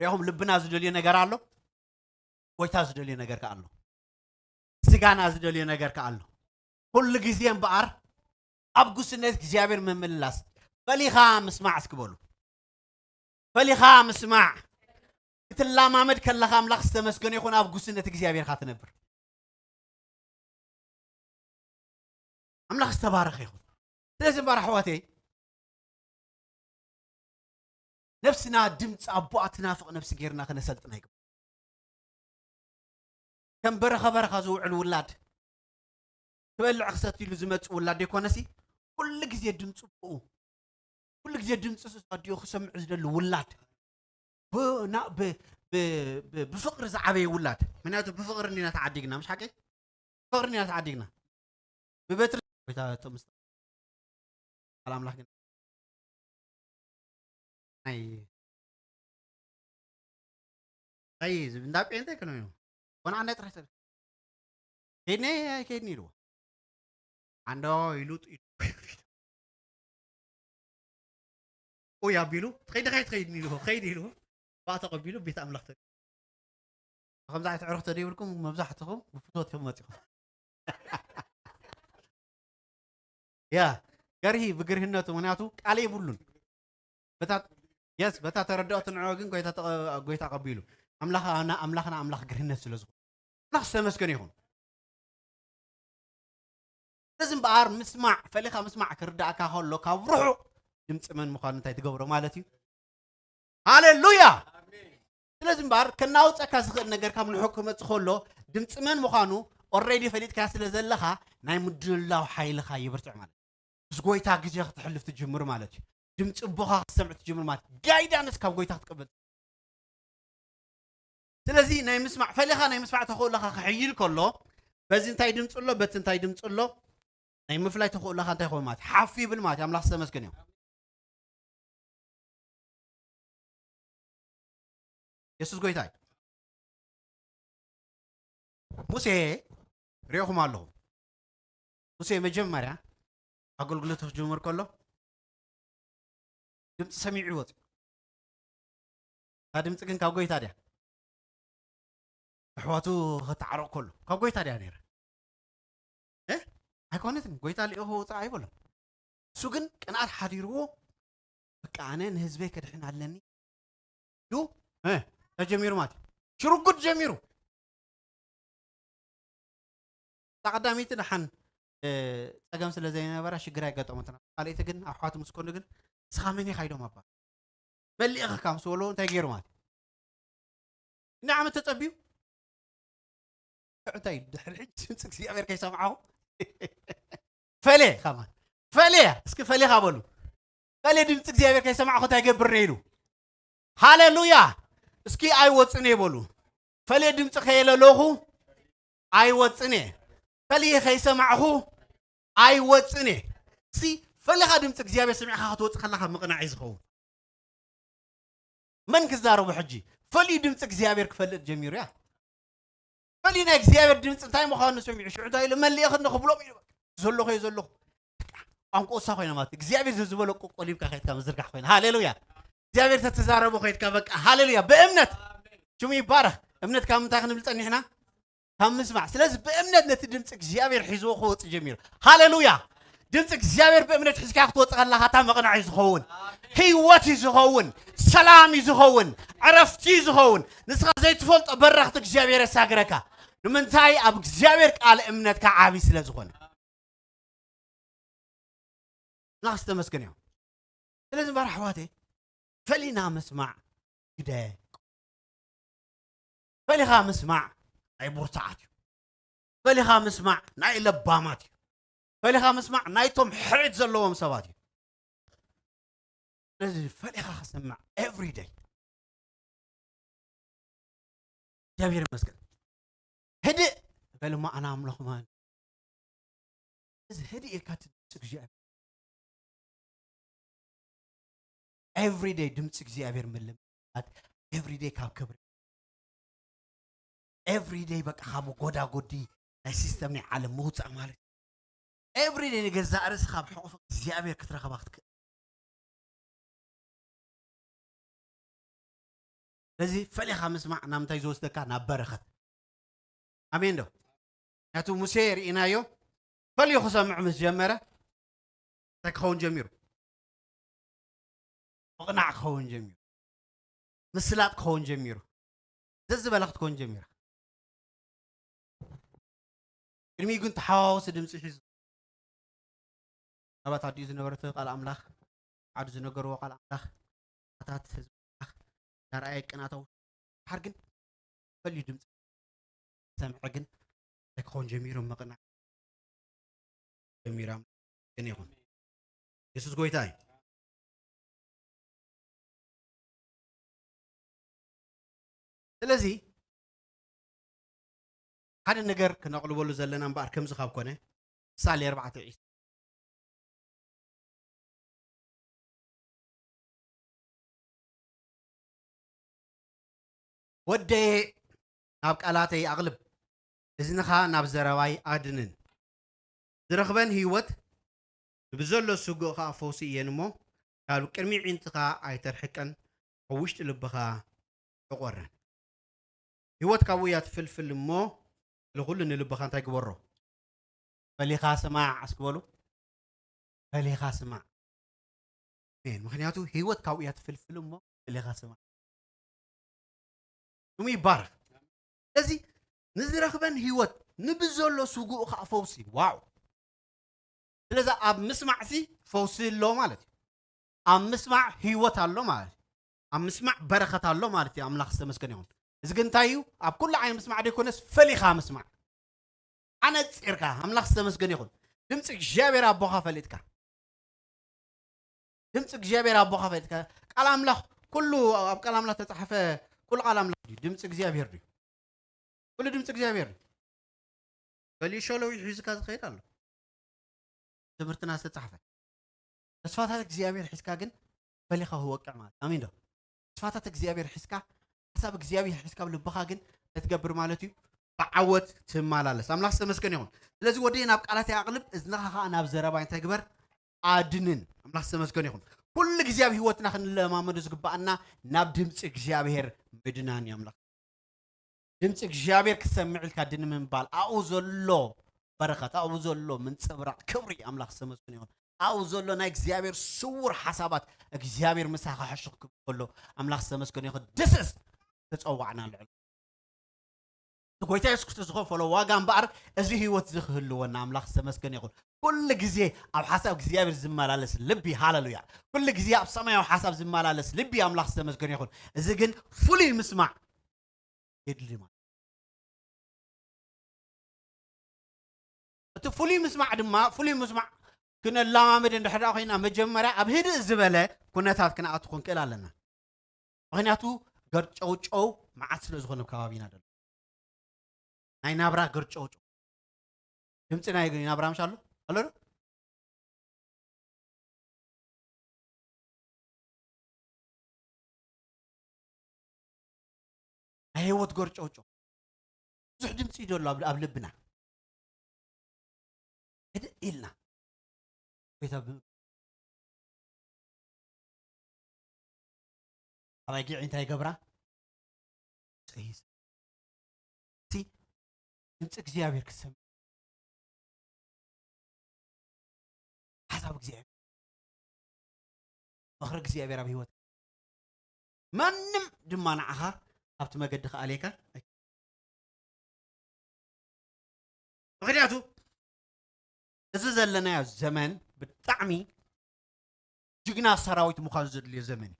ሪኹም ልብና ዝደልዮ ነገር ኣሎ፣ ጎይታ ዝደልዮ ነገር ከዓ ኣሎ። ስጋና ዝደልዮ ነገር ከዓ ኣሎ። ኩሉ ግዜ እምበኣር ኣብ ጉስነት እግዚኣብሔር ምምልላስ ፈሊኻ ምስማዕ እስኪ በሉ። ፈሊኻ ምስማዕ ክትላማመድ ከለኻ ኣምላኽ ዝተመስገነ ይኹን ኣብ ጉስነት እግዚኣብሔር ኢኻ ትነብር። ኣምላኽ ዝተባረኸ ይኹን። ስለዚ እምበኣር ኣሕዋተይ ነብስና ድምፂ ኣቦኣ ትናፍቕ ነብሲ ጌርና ክነሰልጥና ይግባእ። ከም በረኻ በረኻ ዝውዕል ውላድ ክበልዕ ክሰት ኢሉ ዝመፅእ ውላድ ዘይኮነሲ ኩሉ ግዜ ድምፂ ብኡ ኩሉ ግዜ ድምፂ ኣዲኡ ክሰምዕ ዝደሊ ውላድ ብፍቕሪ ዝዓበየ ውላድ ምክንያቱ ብፍቕሪ እንዲና ተዓዲግና ምሽ ሓቂ ፍቕሪ እንዲና ተዓዲግና ብበትሪ ጎይታ ተምስ ኣምላኽ ግን ናይ እንታይ እንዳ ጴንጤ ክነው እዮም ኮን ዓንዳ ጥራሕ ከይድኒ ኣይከይድኒ ኢልዎ ዓንዶ ኢሉ ኢሉ ኡይ ኣቢሉ ትኸይዲ ኸይ ትኸይድኒ ኢልዎ ኸይድ ኢልዎ ባእ ተቐቢሉ ቤት ኣምላኽ ተ ከምዚ ዓይነት ዕርኽቶ ዘይብልኩም መብዛሕትኹም ብፍትወት ኢኹም መፂኹም ያ ገርሂ ብግርህነቱ ምክንያቱ ቃል የብሉን በታ የስ በታ ተረዳኦት ንዕኦ ግን ጎይታ ተቐ- ጎይታ ቀቢሉ ኣምላኽ ኣና- ኣምላኽና ኣምላኽ ግርህነት ስለ ዝኾነ ኣምላኽ ዝተመስገነ ይኹን ስለዚ እምበኣር ምስማዕ ፈሊኻ ምስማዕ ክርዳእካ ከሎ ካብ ርሑቕ ድምፂ መን ምዃኑ እንታይ ትገብሮ ማለት እዩ ሃሌሉያ ስለዚ እምበኣር ከናውፀካ ዝኽእል ነገር ካብ ንሑቕ ክመፅእ ከሎ ድምፂ መን ምዃኑ ኦረዲ ፈሊጥካ ስለ ዘለኻ ናይ ምድላው ሓይልኻ ይብርትዕ ማለት ምስ ጎይታ ግዜ ክተሕልፍ ትጅምር ማለት እዩ ድምፂ ኣቦኻ ክትሰምዕ ትጅምር ማለት ጋይዳንስ ካብ ጎይታ ክትቅበል ስለዚ ናይ ምስማዕ ፈሊኻ ናይ ምስማዕ ተኽእሎኻ ክሕይል ከሎ በዚ እንታይ ድምፂ ኣሎ በቲ እንታይ ድምፂ ኣሎ ናይ ምፍላይ ተኽእሎኻ እንታይ ኮይኑ ማለት ሓፍ ይብል ማለት ኣምላኽ ዝተመስገን እዮም የሱስ ጎይታ እዩ ሙሴ ሪኦኹም ኣለኹም ሙሴ መጀመርያ ኣገልግሎት ክጅምር ከሎ ድምፂ ሰሚዑ ይወፅ እታ ድምፂ ግን ካብ ጎይታ ድያ ኣሕዋቱ ከተዓረቕ ከሎ ካብ ጎይታ ድያ ነይረ ኣይኮነትን ጎይታ ልኢኹ ውፃእ ኣይበሎም እሱ ግን ቅንኣት ሓዲርዎ በቃ ኣነ ንህዝበይ ከድሕን ኣለኒ ዩ ተጀሚሩ ማለት ሽርጉድ ጀሚሩ እታ ቀዳመይቲ ደሓን ጸገም ስለ ዘይነበራ ሽግር ኣይገጠመትና። ካልኣይቲ ግን ኣሕዋቱ ምስ ኮኑ ግን ንስኻ መን ኢኻ ኢሎም ኣባ መሊእኻ ካብ ምስ በልዎ እንታይ ገይሩ ማለት እዩ? ክንደይ ዓመት ተጸብዩ? እንታይ እዩ? ድሕሪ ሕጂ ድምፂ እግዚኣብሔር ከይሰማዕኹ ፈለ ከማን ፈለ እስኪ ፈለ ካበሉ ፈለ ድምፂ እግዚኣብሔር ከይሰማዕኹ እንታይ ገብር ኢሉ። ሃሌሉያ። እስኪ ኣይወፅን እየ በሉ። ፈለ ድምፂ ከየለለኹ ኣይወፅን እየ። ፈለ ከይሰማዕኹ ኣይወፅን እየ። ሲ ፈለኻ ድምፂ እግዚኣብሔር ሰሚዕኻ ክትወፅእ ከለኻ ምቕናዕ እዩ ዝኸውን። መን ክዛረቡ ሕጂ? ፈልዩ ድምፂ እግዚኣብሔር ክፈልጥ ጀሚሩ እያ። ፈልዩ ናይ እግዚኣብሔር ድምፂ እንታይ ምዃኑ ሰሚዑ ሽዑ እንታይ ኢሉ? መሊእኽኒ ክብሎም ኢሉ። ዘለኹ እየ ዘለኹ። ቋንቋ እሳ ኮይና ማለት እግዚኣብሔር ዝበሎ ቆሊምካ ከይድካ ምዝርጋሕ ኮይና። ሃሌሉያ። እግዚኣብሔር ተተዛረቦ ከይድካ በቃ ሃሌሉያ። ብእምነት ሽሙ ይባረኽ። እምነት ካብ ምንታይ ክንብል ጸኒሕና? ካብ ምስማዕ። ስለዚ ብእምነት ነቲ ድምፂ እግዚኣብሔር ሒዝዎ ክወፅእ ጀሚሩ። ሃሌሉያ። ድምፂ እግዚኣብሔር ብእምነት ሒዝካ ክትወፅእ ከለኻ እታ መቕናዕ እዩ ዝኸውን። ህይወት እዩ ዝኸውን። ሰላም እዩ ዝኸውን። ዕረፍቲ እዩ ዝኸውን። ንስኻ ዘይትፈልጦ በረኽቲ እግዚኣብሔር የሳግረካ። ንምንታይ? ኣብ እግዚኣብሔር ቃል እምነትካ ዓብዪ ስለ ዝኾነ። ናስ ተመስገን እዮም። ስለዚ እምበር ኣሕዋተይ ፈሊና ምስማዕ ግደ። ፈሊኻ ምስማዕ ናይ ብርቱዓት እዩ። ፈሊኻ ምስማዕ ናይ ለባማት እዩ። ፈሊኻ ምስማዕ ናይቶም ሕርት ዘለዎም ሰባት እዩ። ስለዚ ፈሊኻ ክስማዕ every day። እግዚኣብሔር ይመስገን። ህድእ በል እሞ ኣነ ኣምለኹ ማለት እዚ ህድእ ኢልካ እቲ ድምፂ እግዚኣብሔር every day ድምፂ እግዚኣብሔር ምልምማድ every day ካብ ክብሪ every day በቃ ካብ ጎዳጎዲ ናይ ሲስተም ናይ ዓለም ምውፃእ ማለት every day ንገዛእ ርእሲ ካብ ሕቑፍ እግዚኣብሔር ክትረኸባ ክትክእል። ስለዚ ፈሊኻ ምስማዕ ናብ ምንታይ ዝወስደካ? ናብ በረኸት። ኣሜን ዶ? ምክንያቱ ሙሴ ርኢናዮ ፈልዩ ክሰምዕ ምስ ጀመረ እንታይ ክኸውን ጀሚሩ? ምቕናዕ ክኸውን ጀሚሩ። ምስላጥ ክኸውን ጀሚሩ። ዘዝበላ ክትኮን ጀሚራ። ቅድሚኡ ግን ተሓዋወሲ ድምፂ ሒዙ ሰባት ኣዲኡ ዝነበረ እቲ ቃል ኣምላኽ ዓዱ ዝነገርዎ ቃል ኣምላኽ ኣታት ህዝቢ ኣምላኽ ዳርኣየ ቅናተው ሓር ግን ፈልዩ ድምፂ ሰምዐ ግን እንታይ ክኸውን ጀሚሩ? ምቕናዕ ጀሚራ ግን ይኹን የሱስ ጎይታ እዩ። ስለዚ ሓደ ነገር ክነቕልበሉ ዘለና እምበኣር ከምዚ ካብ ኮነ ሳሌ ኣርባዕተ ዒስ ወደየ ናብ ቃላተይ ኣቕልብ፣ እዝንኻ ናብ ዘረባይ ኣድንን። ዝረኽበን ህይወት ብብዘሎ ስጉእ ኸኣ ፈውሲ እየን እሞ፣ ካብ ቅድሚ ዒንትኻ ኣይተርሕቀን፣ ኣብ ውሽጢ ልብኻ ዕቖረን። ህይወት ካብኡ እያ ትፍልፍል እሞ፣ ልኹሉ ንልብኻ እንታይ ግበሮ? ፈሊኻ ስማዕ እስኪ በሉ። ፈሊኻ ስማዕ። ኣሜን። ምኽንያቱ ህይወት ካብኡ እያ ትፍልፍል እሞ ፈሊኻ ስማዕ። ስሙ ይባረኽ። ስለዚ ንዝረኽበን ህይወት ንብዘሎ ስጉኡ ከዓ ፈውሲ። ዋው። ስለዚ ኣብ ምስማዕሲ ፈውሲ ኣሎ ማለት እዩ። ኣብ ምስማዕ ህይወት ኣሎ ማለት እዩ። ኣብ ምስማዕ በረኸት ኣሎ ማለት እዩ። ኣምላኽ ዝተመስገነ ይኹን። እዚ ግን እንታይ እዩ? ኣብ ኩሉ ዓይነት ምስማዕ ዘይኮነስ ፈሊኻ ምስማዕ። ኣነጺርካ ኣምላኽ ዝተመስገነ ይኹን። ድምፂ እግዚኣብሔር ኣቦኻ ፈሊጥካ ድምፂ እግዚኣብሔር ኣቦኻ ፈሊጥካ ቃል ኣምላኽ ኩሉ ኣብ ቃል ኣምላኽ ተፃሓፈ ኩሉ ቃል ኣምላኽ ድዩ ድምፂ እግዚኣብሔር ድዩ ኩሉ ድምፂ እግዚኣብሔር ድዩ ፈሊዩ ሸለዊ ሒዝካ ዝኸይድ ኣሎ ትምህርትና ዝተፃሕፈ ተስፋታት እግዚኣብሔር ሒዝካ ግን ፈሊኻ ክወቅዕ ማለት ኣሜን ዶ ተስፋታት እግዚኣብሔር ሒዝካ ሓሳብ እግዚኣብሔር ሒዝካ ኣብ ልብኻ ግን እንታይ ትገብር ማለት እዩ ብዓወት ትመላለስ ኣምላኽ ዝተመስገን ይኹን ስለዚ ወደይ ናብ ቃላት ኣቕልብ እዝንኻ ከዓ ናብ ዘረባ እንታይ ግበር ኣድንን ኣምላኽ ዝተመስገን ይኹን ኩሉ ግዜ ኣብ ህይወትና ክንለማመዶ ዝግባኣና ናብ ድምፂ እግዚኣብሔር ምድናን እዩ ኣምላኽ ድምፂ እግዚኣብሔር ክትሰምዕ ኢልካ ድን ምንባል ኣብኡ ዘሎ በረኸት ኣብኡ ዘሎ ምንፅብራቕ ክብሪ ኣምላኽ ዝተመስገን ይኹን ኣብኡ ዘሎ ናይ እግዚኣብሔር ስውር ሓሳባት እግዚኣብሔር ምሳኻ ሕሹኽ ክብል ከሎ ኣምላኽ ዝተመስገን ይኹን ድስስ ተፀዋዕና ልዕል ጎይታ የሱስ ክርስቶስ ዝኸፈሎ ዋጋ እምበኣር እዚ ህይወት እዚ ክህልወና ኣምላኽ ዝተመስገን ይኹን ኩሉ ግዜ ኣብ ሓሳብ እግዚኣብሔር ዝመላለስ ልቢ ሃለሉያ ኩሉ ግዜ ኣብ ሰማያዊ ሓሳብ ዝመላለስ ልቢ ኣምላኽ ዝተመስገን ይኹን እዚ ግን ፍሉይ ምስማዕ የድሊ ማለት ፍሉይ ምስማዕ ድማ፣ ፍሉይ ምስማዕ ክነላማምድ እንድሕር ደኣ ኮይና፣ መጀመርያ ኣብ ህድእ ዝበለ ኩነታት ክንኣቱ ክንክእል ኣለና። ምኽንያቱ ገርጨውጨው መዓት ስለ ዝኾነ ኣብ ከባቢና ዘሎ። ናይ ናብራ ገርጨውጨው። ድምፂ ናይ ናብራ ምሽ ኣሎ? ኣሎ ዶ? ናይ ህይወት ገርጨውጨው። ብዙሕ ድምፂ እዩ ዘሎ ኣብ፣ ኣብ ልብና። ህድእ ኢልና። ጎይታ ብ-፣ ኣባጊዕ እንታይ ይገብራ? ድምፂ እግዚኣብሔር ክትሰምዕ። ሓሳብ እግዚኣብሔር፣ ምኽሪ እግዚኣብሔር ኣብ ህይወት። ማንም ድማ ንዓኻ ኣብቲ መገዲ ክኣልየካ ኣይክእልን። ምኽንያቱ እዚ ዘለናዮ ዘመን ብጣዕሚ ጅግና ሰራዊት ምዃን ዘድልዮ ዘመን እዩ።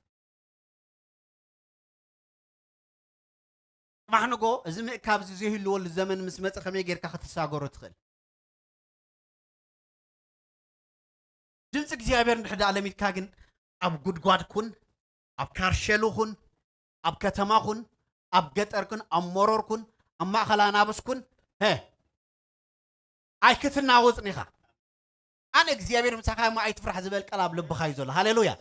ጽባሕ ንጎ እዚ ምእካብ እዚ ዘይህልወሉ ዘመን ምስ መጸ ከመይ ጌርካ ክትሳገሮ ትኽእል? ድምፂ እግዚኣብሔር እንድሕር ደኣ ለሚድካ ግን ኣብ ጉድጓድ ኩን፣ ኣብ ካርሸሉ ኩን፣ ኣብ ከተማ ኩን፣ ኣብ ገጠር ኩን፣ ኣብ መሮር ኩን፣ ኣብ ማእኸል ኣናብስ ኩን፣ ሀ፣ ኣይክትናወጽን ኢኻ። ኣነ እግዚኣብሔር ምሳኻ እሞ ኣይትፍራሕ ዝበል ቃል ኣብ ልብኻ እዩ ዘሎ። ሃሌሉያ።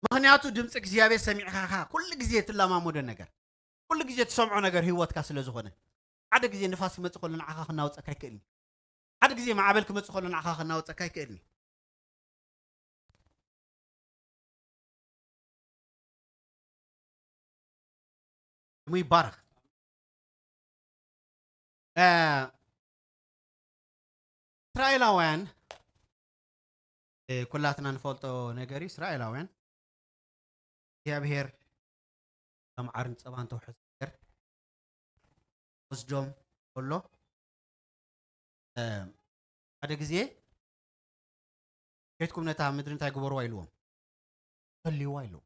ምኽንያቱ ድምፂ እግዚኣብሔር ሰሚዕኻ ኢኻ ኩሉ ግዜ ትለማመዶ ነገር፣ ኩሉ ግዜ ትሰምዖ ነገር ህይወትካ ስለ ዝኾነ። ሓደ ግዜ ንፋስ ክመጽእ ከሎ ንዓኻ ክናወጸካ ኣይክእልን እዩ። ሓደ ግዜ ማዕበል ክመጽእ ከሎ ንዓኻ ክናወጸካ ኣይክእልን እዩ። ስሙ ይባረኽ። እ፣ እስራኤላውያን፣ እ፣ ኩላትና ንፈልጦ ነገር እዩ። እስራኤላውያን እግዚኣብሔር ከም ዓርን ጸባን ተውሕዝ ነገር ወስዶም ከሎ፣ እ፣ ሓደ ግዜ "ኬድኩም ነታ ምድሪ እንታይ ግበርዋ?" ኢልዎም፣ "ፈልይዋ" ኢልዎም።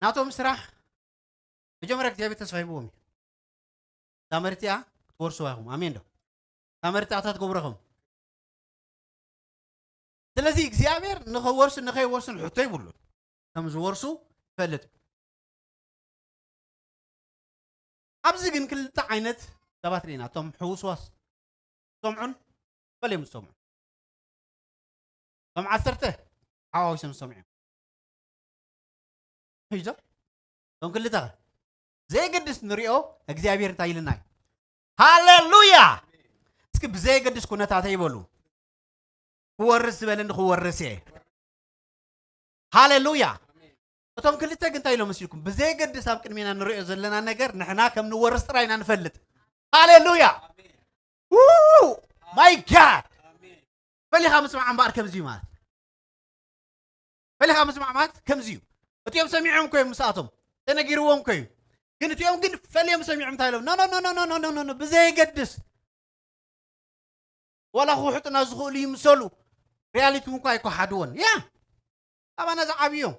ናቶም ስራሕ መጀመርያ እግዚኣብሔር ተስፋ ሂብዎም እዩ። እዛ መሬት እዚኣ ክትወርስዋ ኢኹም። ኣሜን ዶ? እዛ መሬት እዚኣ እንታይ ትገብሩ ኢኹም? ስለዚ እግዚኣብሔር ንኸወርሱ ንኸይወርሱን ሕቶ ይብሉን። ከም ዝወርሱ ይፈልጥ። ኣብዚ ግን ክልተ ዓይነት ሰባት ርኢና፣ እቶም ሕውስዋስ ዝሰምዑን ፈለዮም ዝሰምዑ። እቶም ዓሰርተ ሓዋዊሶም ዝሰምዑ እዮም። ሒዞ እቶም ክልተ ኸ? ዘይገድስ ንሪኦ፣ እግዚኣብሔር እንታይ ኢልና እዩ? ሃሌሉያ! እስኪ ብዘየገድስ ኩነታተይ ይበሉ። ክወርስ ዝበለኒ ክወርስ እየ። ሃሌሉያ! እቶም ክልተ ግን እንታይ ኢሎም መሲልኩም? ብዘየገድስ ኣብ ቅድሜና ንሪኦ ዘለና ነገር ንሕና ከም ንወርስ ጥራይ ኢና ንፈልጥ። ሃሌሉያ! ው! ማይ ጋድ! ፈሊኻ ምስማዕ እምበኣር ከምዚ እዩ ማለት። ፈሊኻ ምስማዕ ማለት ከምዚ እዩ። እቲኦም ሰሚዖም እኮ እዮም ምስኣቶም፣ ተነጊርዎም እኮ እዩ። ግን እቲኦም ግን ፈሊዮም ሰሚዖም እንታይ ኢሎም? "ኖ፣ ኖ፣ ኖ፣ ብዘየገድስ፣ ዋላ ክውሕጡና ዝኽእሉ ይምሰሉ፣ ሪያሊቲ እውን እኳ ኣይከሓድዎን። ያ፣ ኣባና ዝዓብዩ እዮም።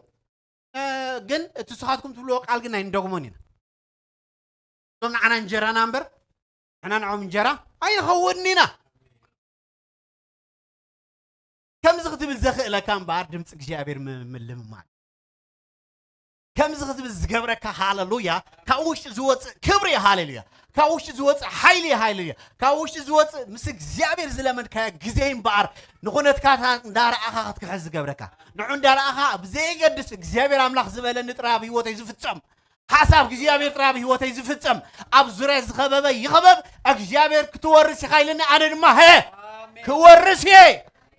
እ፣ ግን እቲ ንስኻትኩም ትብልዎ ቃል ግን ኣይንደግሞን ኢና። እቶም ንዓና እንጀራና እምበር፣ ንሕና ንዖም እንጀራ ኣይንኸውንን ኢና." ከምዚ ክትብል ዘኽእለካ እምበኣር ድምፂ እግዚኣብሔር ም-፣ ምልምማድ። ከምዚ ክትብል ዝገብረካ፣ ሃሌሉያ፣ ካብ ውሽጢ ዝወፅእ ክብሪ እዩ፣ ሃሌሉያ፣ ካብ ውሽጢ ዝወፅእ ሓይሊ እዩ፣ ሃሌሉያ፣ ካብ ውሽጢ ዝወፅእ ምስ እግዚኣብሔር ዝለመንካዮ ግዜ እምበኣር ንኹነትካ እንዳረኣኻ ክትክሕስ ዝገብረካ። ንዑ እንዳረኣኻ ብዘየገድስ እግዚኣብሔር ኣምላኽ ዝበለኒ ጥራይ ኣብ ህይወተይ ዝፍፀም፣ ሓሳብ እግዚኣብሔር ጥራይ ኣብ ህይወተይ ዝፍጸም፣ ኣብ ዙርያ ዝኸበበ ይኸበብ፣ እግዚኣብሔር ክትወርስ ኢኻ ኢለኒ፣ ኣነ ድማ ሀ፣ ክወርስ እየ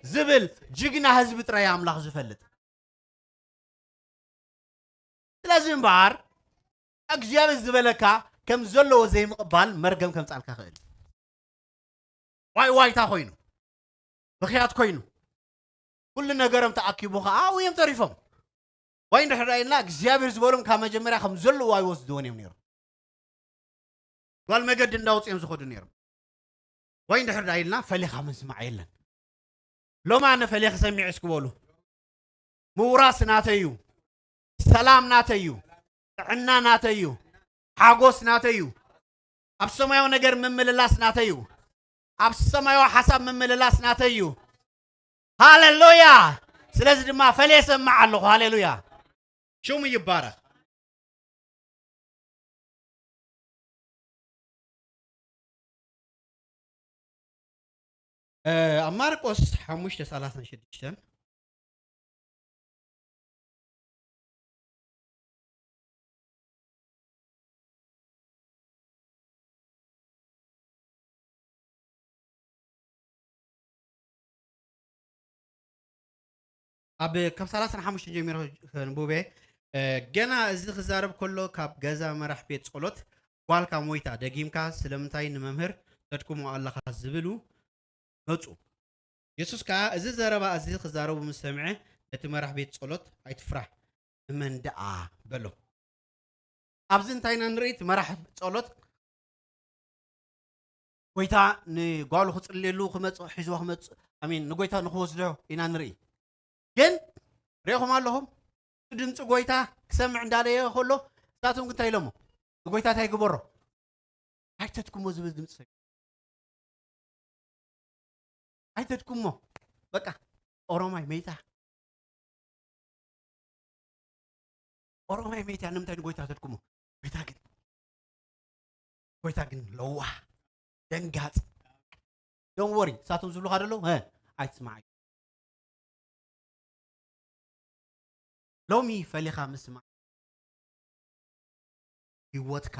ዝብል ጅግና ህዝቢ ጥራይ ኣምላኽ ዝፈልጥ። ስለዚ እምበኣር እግዚኣብሔር ዝበለካ ከም ዘለዎ ዘይምቕባል መርገም ከምጻልካ ይኽእል። ዋይ ዋይታ ኮይኑ፣ ብኽያት ኮይኑ፣ ኩሉ ነገሮም ተኣኪቡ ኸዓ ኣብኡ እዮም ተሪፎም። ወይ እንድሕር ደኣ ኢልና እግዚኣብሔር ዝበሎም ካብ መጀመርያ ከም ዘለዉ ኣይወስድዎን እዮም ነይሮም። ጓል መገዲ እንዳውፅኦም ዝኸዱ ነይሮም። ወይ እንድሕር ደኣ ኢልና ፈሊኻ ምስማዕ የለን። ሎም ኣነ ፈሊኻ ሰሚዐ እስኪ በሉ። ምውራስ ናተይ እዩ። ሰላም ናተይ እዩ። ጥዕና ናተይ እዩ። ሓጎስ ናተይ እዩ። ኣብ ሰማያዊ ነገር ምምልላስ ናተይ እዩ። ኣብ ሰማያዊ ሓሳብ ምምልላስ ናተይ እዩ። ሃሌሉያ! ስለዚ ድማ ፈልየ እሰምዕ ኣለኹ። ሃሌሉያ! ሽሙ ይባረኽ። እ፣ ኣብ ማርቆስ ሓሙሽተ ሰላሳን ሽዱሽተን፣ ኣብ ካብ ሰላሳን ሓሙሽተን ጀሚረ ከንብበ። እ፣ ገና እዚ ክዛረብ ከሎ ካብ ገዛ መራሕ ቤት ጸሎት ጓልካ ሞይታ፣ ደጊምካ ስለምንታይ ንመምህር ተድክሞ ኣለኻ ዝብሉ መጹ። የሱስ ከኣ እዚ ዘረባ እዚ ክዛረቡ ምስ ሰምዐ ነቲ መራሕ ቤት ጸሎት ኣይትፍራህ፣ እመን ደኣ በሎ። ኣብዚ እንታይ ኢና ንርኢ? እቲ መራሕ ጸሎት ጎይታ ንጓሉ ክጽልየሉ ክመጽእ፣ ሒዝዋ ክመጽእ፣ ኣሜን፣ ንጎይታ ንክወስዶ ኢና ንርኢ። ግን ሪኢኹም ኣለኹም? ድምፂ ጎይታ ክሰምዕ እንዳለየ ከሎ ንሳቶም እንታይ ኢሎሞ? ንጎይታ እንታይ ግበሮ? ኣይተድክሞ ዝብል ድምፂ ሰሚዖም። ኣይተድክሞ። በቃ ኦሮማይ መይታ። ኦሮማይ መይታ ንምንታይ ንጎይታ ተድክሞ? ጎይታ ግን፣ ጎይታ ግን ለዋህ፣ ደንጋጽ። ዶን ወሪ፣ ንሳቶም ዝብሉኻ ደለዉ፣ እ፣ ኣይትስማዓዮም። ሎሚ ፈሊኻ ምስማዕ ህይወትካ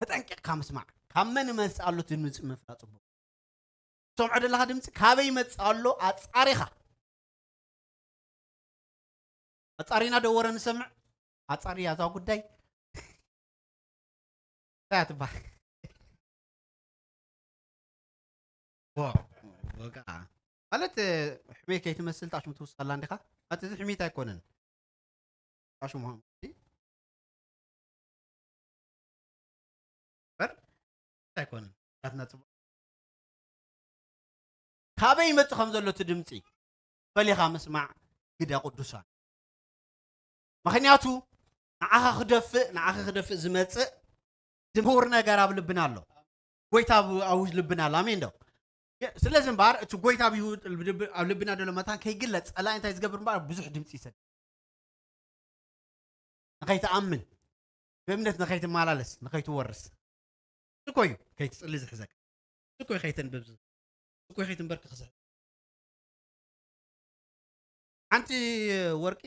ተጠንቂቕካ ምስማዕ። ካብ መን ይመጽእ ኣሎ እቲ ድምጺ ምፍላጥ ጽቡቕ። ትሰምዖ ዘለኻ ድምጺ ካበይ ይመጽእ ኣሎ ኣጻሪኻ። ኣጻሪና ዶ ወረ ንሰምዕ? ኣጻሪ ያዛ ጉዳይ። እንታይ እያ ትበሃል? ዋ፣ ወጋ። ማለት፣ ሕሜት ከይትመስል ጣሽሙ ትውስኸላ እንዲኻ? ማለት፣ እዚ ሕሜት ኣይኮነን። ጣሽሙ ሃም-፣ በር? ኣይኮነን። ናትና ጽቡቕ። ካበይ ይመጽእ ከም ዘሎ እቲ ድምጺ ፈሊኻ ምስማዕ ግደ ቅዱሳን። ምኽንያቱ ንዓኻ ክደፍእ፣ ንዓኻ ክደፍእ ዝመጽእ ድንቁር ነገር ኣብ ልብና ኣሎ። ጎይታ ኣብ፣ ኣብ ልብና ኣሎ። ኣሜን ዶ? ስለዚ እምበኣር እቲ ጎይታ ኣብ ህይወት፣ ኣብ ልብና ዘሎ መታን ከይግለጽ ጸላኢ እንታይ ዝገብር እምበኣር ብዙሕ ድምጺ ይሰድ። ንኸይትኣምን፣ ብእምነት ንኸይትመላለስ፣ ንኸይትወርስ። እኮ እዩ ከይትጽሊ ዝሕዘካ። እኮ እዩ ከይተንብብ ዝሕዘካ። እኮ እዩ ከይትንበርክኽ ዝሕዘካ። ሓንቲ ወርቂ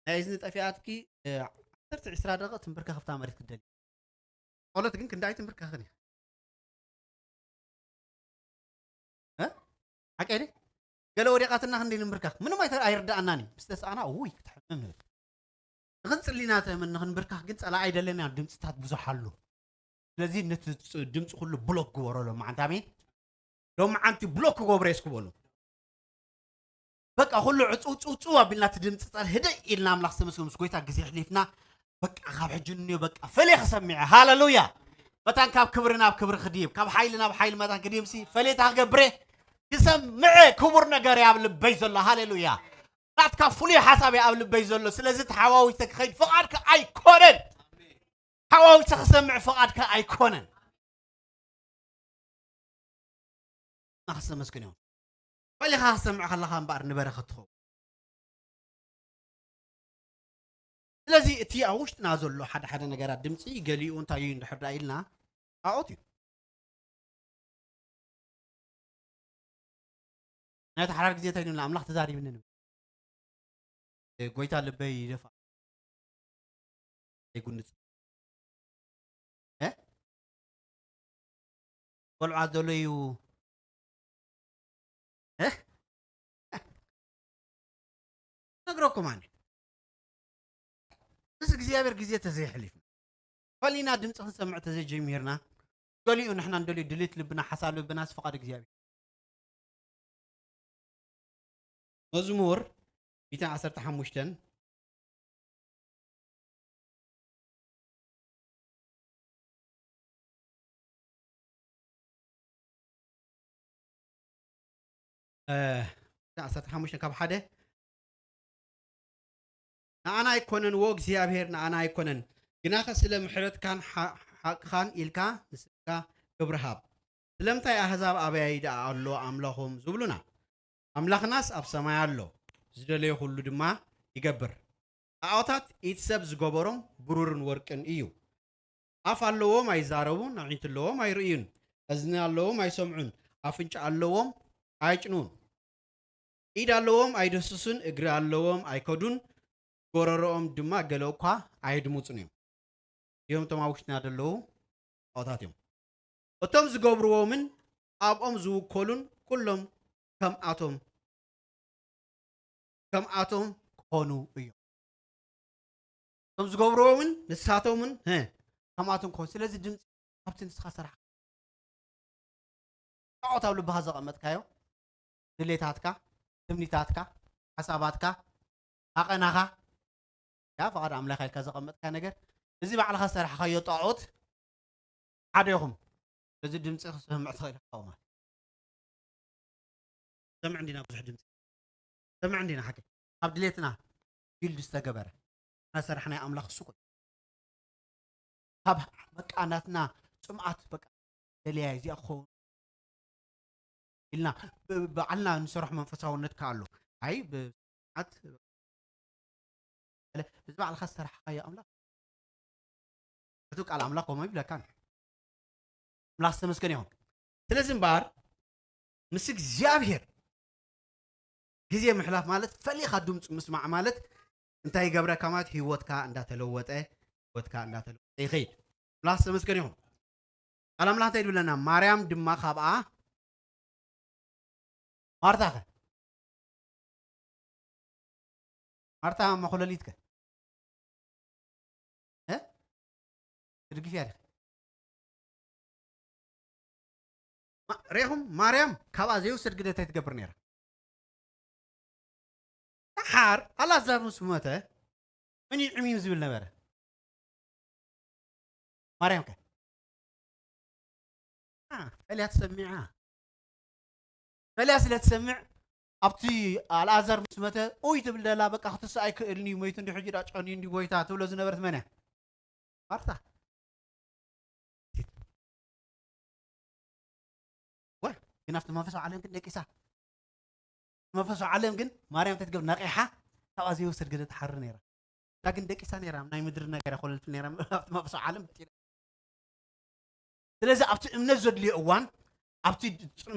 ናይ እዝኒ ጠፊኣትኪ፣ እ፣ ዓሰርተ ዕስራ ደቂቕ ትንበርከኽ ኣብታ መሬት ክትደሊ። ጸሎት ግን ክንደይ ኣይትንበርከኽን ኢኻ። እ? ሓቀይ ድየ? ገለ ወዲቓትና ክንደይ ንምብርካኽ? ምንም ኣይተ-፣ ኣይርድኣናን እዩ። ምስ ተስኣና፣ ውይ፣ ክትሕምም ንብል። ንኽንጽሊ ኢና ተመን ንኽንብርካኽ ግን ጸላኢ ኣይደለና፣ ድምጽታት ብዙሕ ኣሎ። ስለዚ ነቲ ጽ-፣ ድምጺ ኩሉ ብሎክ ግበሮ ሎመዓንቲ። ኣሜን። ሎመዓንቲ ብሎክ ክገብሮ እየ እስኪ በሉ። በቃ ኩሉ ዕጽው ጽው ጽው ኣቢልና እቲ ድምጺ ጸር ህደይ ኢልና ኣምላኽ ዝተመስገነ ምስ ጎይታ ግዜ ኣሕሊፍና በቃ ካብ ሕጂ ንዮ በቃ ፈለየ ክሰምዐ። ሃሌሉያ። መታን ካብ ክብሪ ናብ ክብሪ ክድይብ፣ ካብ ሓይሊ ናብ ሓይሊ መታን ክድይብ ሲ ፈለየታ ክገብረ ክሰምዐ ክቡር ነገር እየ ኣብ ልበይ ዘሎ። ሃሌሉያ። ናትካ ፍሉይ ሓሳብ እየ ኣብ ልበይ ዘሎ። ስለዚ ተሓዋዊሰ ክኸይድ ፍቓድካ ኣይኮነን። ሓዋዊሰ ክሰምዕ ፍቓድካ ኣይኮነን። ኣኽሰመስግን እዮም። ፈሊኻ ክሰምዕ ከለኻ እምበኣር ንበረኸት ትኸውን። ስለዚ እቲ ኣብ ውሽጥና ዘሎ ሓደ ሓደ ነገራት ድምፂ ገሊኡ እንታይ እዩ እንድሕር ደኣ ኢልና ጣዖት እዩ። ናይ እቲ ሓዳር ግዜ እንታይ ንብላ? ኣምላኽ ተዛሪብኒ ንብል። እ፣ ጎይታ ልበይ ይደፋ። ኣይጉንጽ። እ? ቆልዓ ዘሎ እዩ። እ? ነግረኩም ኣነ። ምስ እግዚኣብሔር ግዜ ተዘይሕሊፍና፣ ፈሊና ድምፂ ክንሰምዕ ተዘይጀሚርና፣ ገሊኡ ንሕና እንደልዩ ድሌት ልብና፣ ሓሳብ ልብናስ ፍቓድ እግዚኣብሔር። መዝሙር ሚእትን ዓሰርተ ሓሙሽተን፣ እ፣ ዓሰርተ ሓሙሽተ ካብ ሓደ፣ ንኣና ኣይኮነን፣ ዎ እግዚኣብሔር ንኣና ኣይኮነን፣ ግናኸ ስለ ምሕረትካን ሓ-፣ ሓቅኻን ኢልካ ንስድካ ክብሪ ሃብ። ስለምንታይ ኣህዛብ ኣበያይ ደኣ ኣሎ ኣምላኾም ዝብሉና? ኣምላኽናስ ኣብ ሰማይ ኣሎ፣ ዝደለዮ ኩሉ ድማ ይገብር። ጣዖታት ኢድ ሰብ ዝገበሮም ብሩርን ወርቅን እዩ። ኣፍ ኣለዎም ኣይዛረቡን፣ ኣዒንቲ ኣለዎም ኣይርእዩን፣ እዝኒ ኣለዎም ኣይሰምዑን፣ ኣፍንጫ ኣለዎም ኣይጭኑን፣ ኢድ ኣለዎም ኣይደስሱን፣ እግሪ ኣለዎም ኣይከዱን፣ ጎረሮኦም ድማ ገለ እኳ ኣየድምጹን እዮም። እዮም እቶም ኣብ ውሽጥና ዘለዉ ጣዖታት እዮም። እቶም ዝገብርዎምን ኣብኦም ዝውከሉን ኩሎም ከምኣቶም፣ ከምኣቶም ክኾኑ እዮም። እቶም ዝገብርዎምን ንሳቶምን፣ እ፣ ከምኣቶም ክኾኑ። ስለዚ ድምፂ ካብቲ ንስኻ ሰራሕ ጣዖት ኣብ ልብኻ ዘቐመጥካዮ፣ ድሌታትካ፣ ትምኒታትካ፣ ሓሳባትካ፣ ሃቐናኻ፣ ያ ፍቓድ ኣምላኽ ኢልካ ዘቐመጥካ ነገር፣ እዚ ባዕልኻ ዝሰራሕኻዮ ጣዖት ሓደ ኢኹም። እዚ ድምፂ ክሰምዕ ትኽእል ኢኻ ማለት። ሰምዕ እንዲና ብዙሕ ድምፂ። ሰምዕ እንዲና ሓቂ። ካብ ድሌትና ቢልድ ዝተገበረ። እናሰራሕናዮ ኣምላኽ እሱ እኮ እዩ። ካብ በቃ ናትና ጽምኣት በቃ ደልያ እዚኣ ክኸውን ኢልና ብ-፣ ባዕልና ንሰርሖ መንፈሳውነት ከኣ ኣሎ። ኣይ ብጽምኣት እዚ ባዕልኻ ዝሰራሕኻዮ ኣምላኽ፣ እቲ ቃል ኣምላኽ ከምኡ ይብለካ። ኣምላኽ ዝተመስገነ ይኹን። ስለዚ እምበኣር ምስ እግዚኣብሔር ግዜ ምሕላፍ ማለት ፈሊኻ ድምፁ ምስማዕ ማለት እንታይ ይገብረካ ማለት ህይወትካ እንዳተለወጠ፣ ህይወትካ እንዳተለወጠ ይኸይድ። ኣምላኽ ዝተመስገነ ይኹን። ቃል ኣምላኽ እንታይ ይብለና? ማርያም ድማ ካብኣ ማርታ ኸ? ማርታ መኹለሊት ከ? እ? ትድግፍያ ዲኺ? ማ-፣ ሬኹም ማርያም ካብኣ ዘይውሰድ ግደ እንታይ ትገብር ነይራ? ደሓር ኣልኣዛር ምስ ሞተ መን እዩ ዕሚም ዝብል ነበረ? ማርያም ከ? አ፣ ፈልያ ትሰሚዓ። ፈልያ ስለ ትሰምዕ ኣብቲ ኣልኣዛር ምስ መተ ኡይ ትብል ደላ፣ በቃ ክትስእ ኣይክእልን እዩ፣ ሞይቱ እንዲ ሕጂ ዳ ጨንዩ እንዲ ጎይታ ትብሎ ዝነበረት መን እያ? ማርታ። ወ፣ ግን ኣብቲ መንፈሳዊ ዓለም ግን ደቂሳ። መንፈሳዊ ዓለም ግን ማርያም እንታይ ትገብር? ነቂሓ ካብኣ ዘይወሰድ ግደ ትሓሪ ነይራ። እዛ ግን ደቂሳ ነይራ፣ ናይ ምድሪ ነገር ኣይኮነትን ነይራ፣ ኣብቲ መንፈሳዊ ዓለም በጢላ። ስለዚ ኣብቲ እምነት ዘድልዮ እዋን፣ ኣብቲ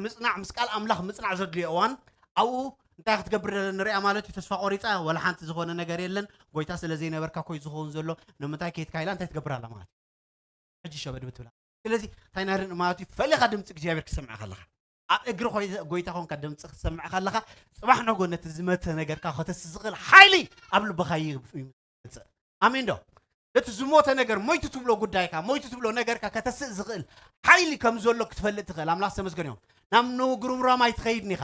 ምጽናዕ፣ ምስ ቃል ኣምላኽ ምጽናዕ ዘድልዮ እዋን፣ ኣብኡ እንታይ ክትገብር ንሪኣ ማለት እዩ? ተስፋ ቆሪጻ፣ ወላ ሓንቲ ዝኾነ ነገር የለን፣ ጎይታ ስለ ዘይነበርካ ኮይ ዝኸውን ዘሎ፣ ንምንታይ ከይድካ ኢላ እንታይ ትገብር ኣላ ማለት እዩ? ሕጂ ሸበድ ብትብላ። ስለዚ እንታይ ናርንእ ማለት እዩ? ፈሊኻ ድምፂ እግዚኣብሔር ክሰምዕ ከለኻ፣ ኣብ እግሪ ኾይ-፣ ጎይታ ኾንካ ድምፂ ክትሰምዕ ከለኻ፣ ጽባሕ ነጎ ነቲ ዝመተ ነገርካ ከተስ ዝኽእል ሓይሊ ኣብ ልብኻ ይ-፣ ይመጽእ። ኣሜን ዶ? እቲ ዝሞተ ነገር፣ ሞይቱ ትብሎ ጉዳይካ፣ ሞይቱ ትብሎ ነገርካ ከተስእ ዝኽእል ሓይሊ ከም ዘሎ ክትፈልጥ ትኽእል። ኣምላኽ ተመስገን ይኹን። ናብ ንጉርምራም ኣይትኸይድን ኢኻ።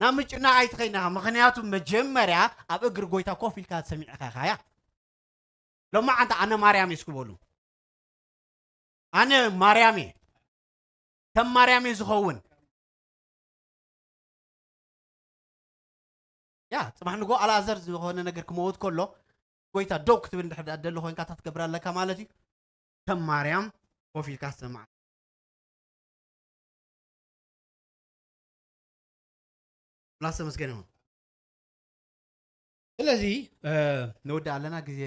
ናብ ምጭናቕ ኣይትኸይድን ኢኻ። ምኽንያቱ መጀመርያ ኣብ እግሪ ጎይታ ኮፍ ኢልካ ሰሚዕካ ኢኻ እያ። ሎማዓንቲ ኣነ ማርያም እየ እስኪ በሉ። ኣነ ማርያም እየ። ከም ማርያም እየ ዝኸውን። ያ፣ ጽባሕ ንግሆ ኣልኣዛር ዝኾነ ነገር ክመውት ከሎ፣ ጎይታ ደው ክትብል እንድሕር ደኣ ደሊ ኮይንካ፣ እንታይ ክትገብር ኣለካ ማለት እዩ? ከም ማርያም ኮፍ ኢልካ ትሰምዓ። ኣምላኽ ዝተመስገነ ይኹን። ስለዚ፣ እ፣ ንወድእ ኣለና፣ ግዜ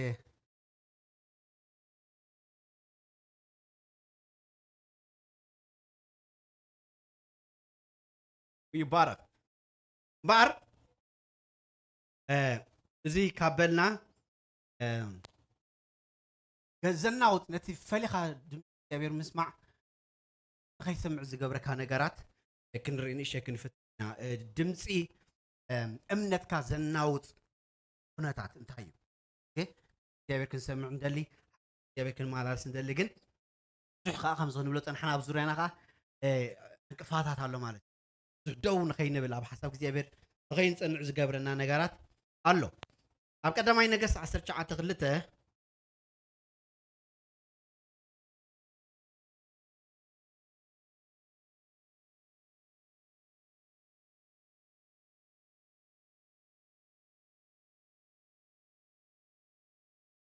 ይባረክ። እምበኣር፣ እ፣ እዚ ካብ በልና፣ እ፣ ዘናውጽ፣ ነቲ ፈሊኻ ድምፂ እግዚኣብሔር ምስማዕ ንኸይሰምዕ ዝገብረካ ነገራት ክንርኢ ንእሽተይ ክንፍትን ኢና። እ፣ ድምፂ፣ እ፣ እምነትካ ዘናውጽ ኩነታት እንታይ እዩ? ኦኬ? እግዚኣብሔር ክንሰምዕ እንደሊ፣ እግዚኣብሔር ክንመላለስ እንደሊ፣ ግን ብዙሕ ከዓ ከምዚ ክንብሎ ጸንሕና ኣብ ዙርያና ከዓ፣ እ፣ ዕንቅፋታት ኣሎ ማለት እዩ። ብዙሕ ደው ንኸይንብል፣ ኣብ ሓሳብ እግዚኣብሔር ንኸይንጸንዕ ዝገብረና ነገራት ኣሎ። ኣብ ቀዳማይ ነገስት ዓሰርተ ትሽዓተ ክልተ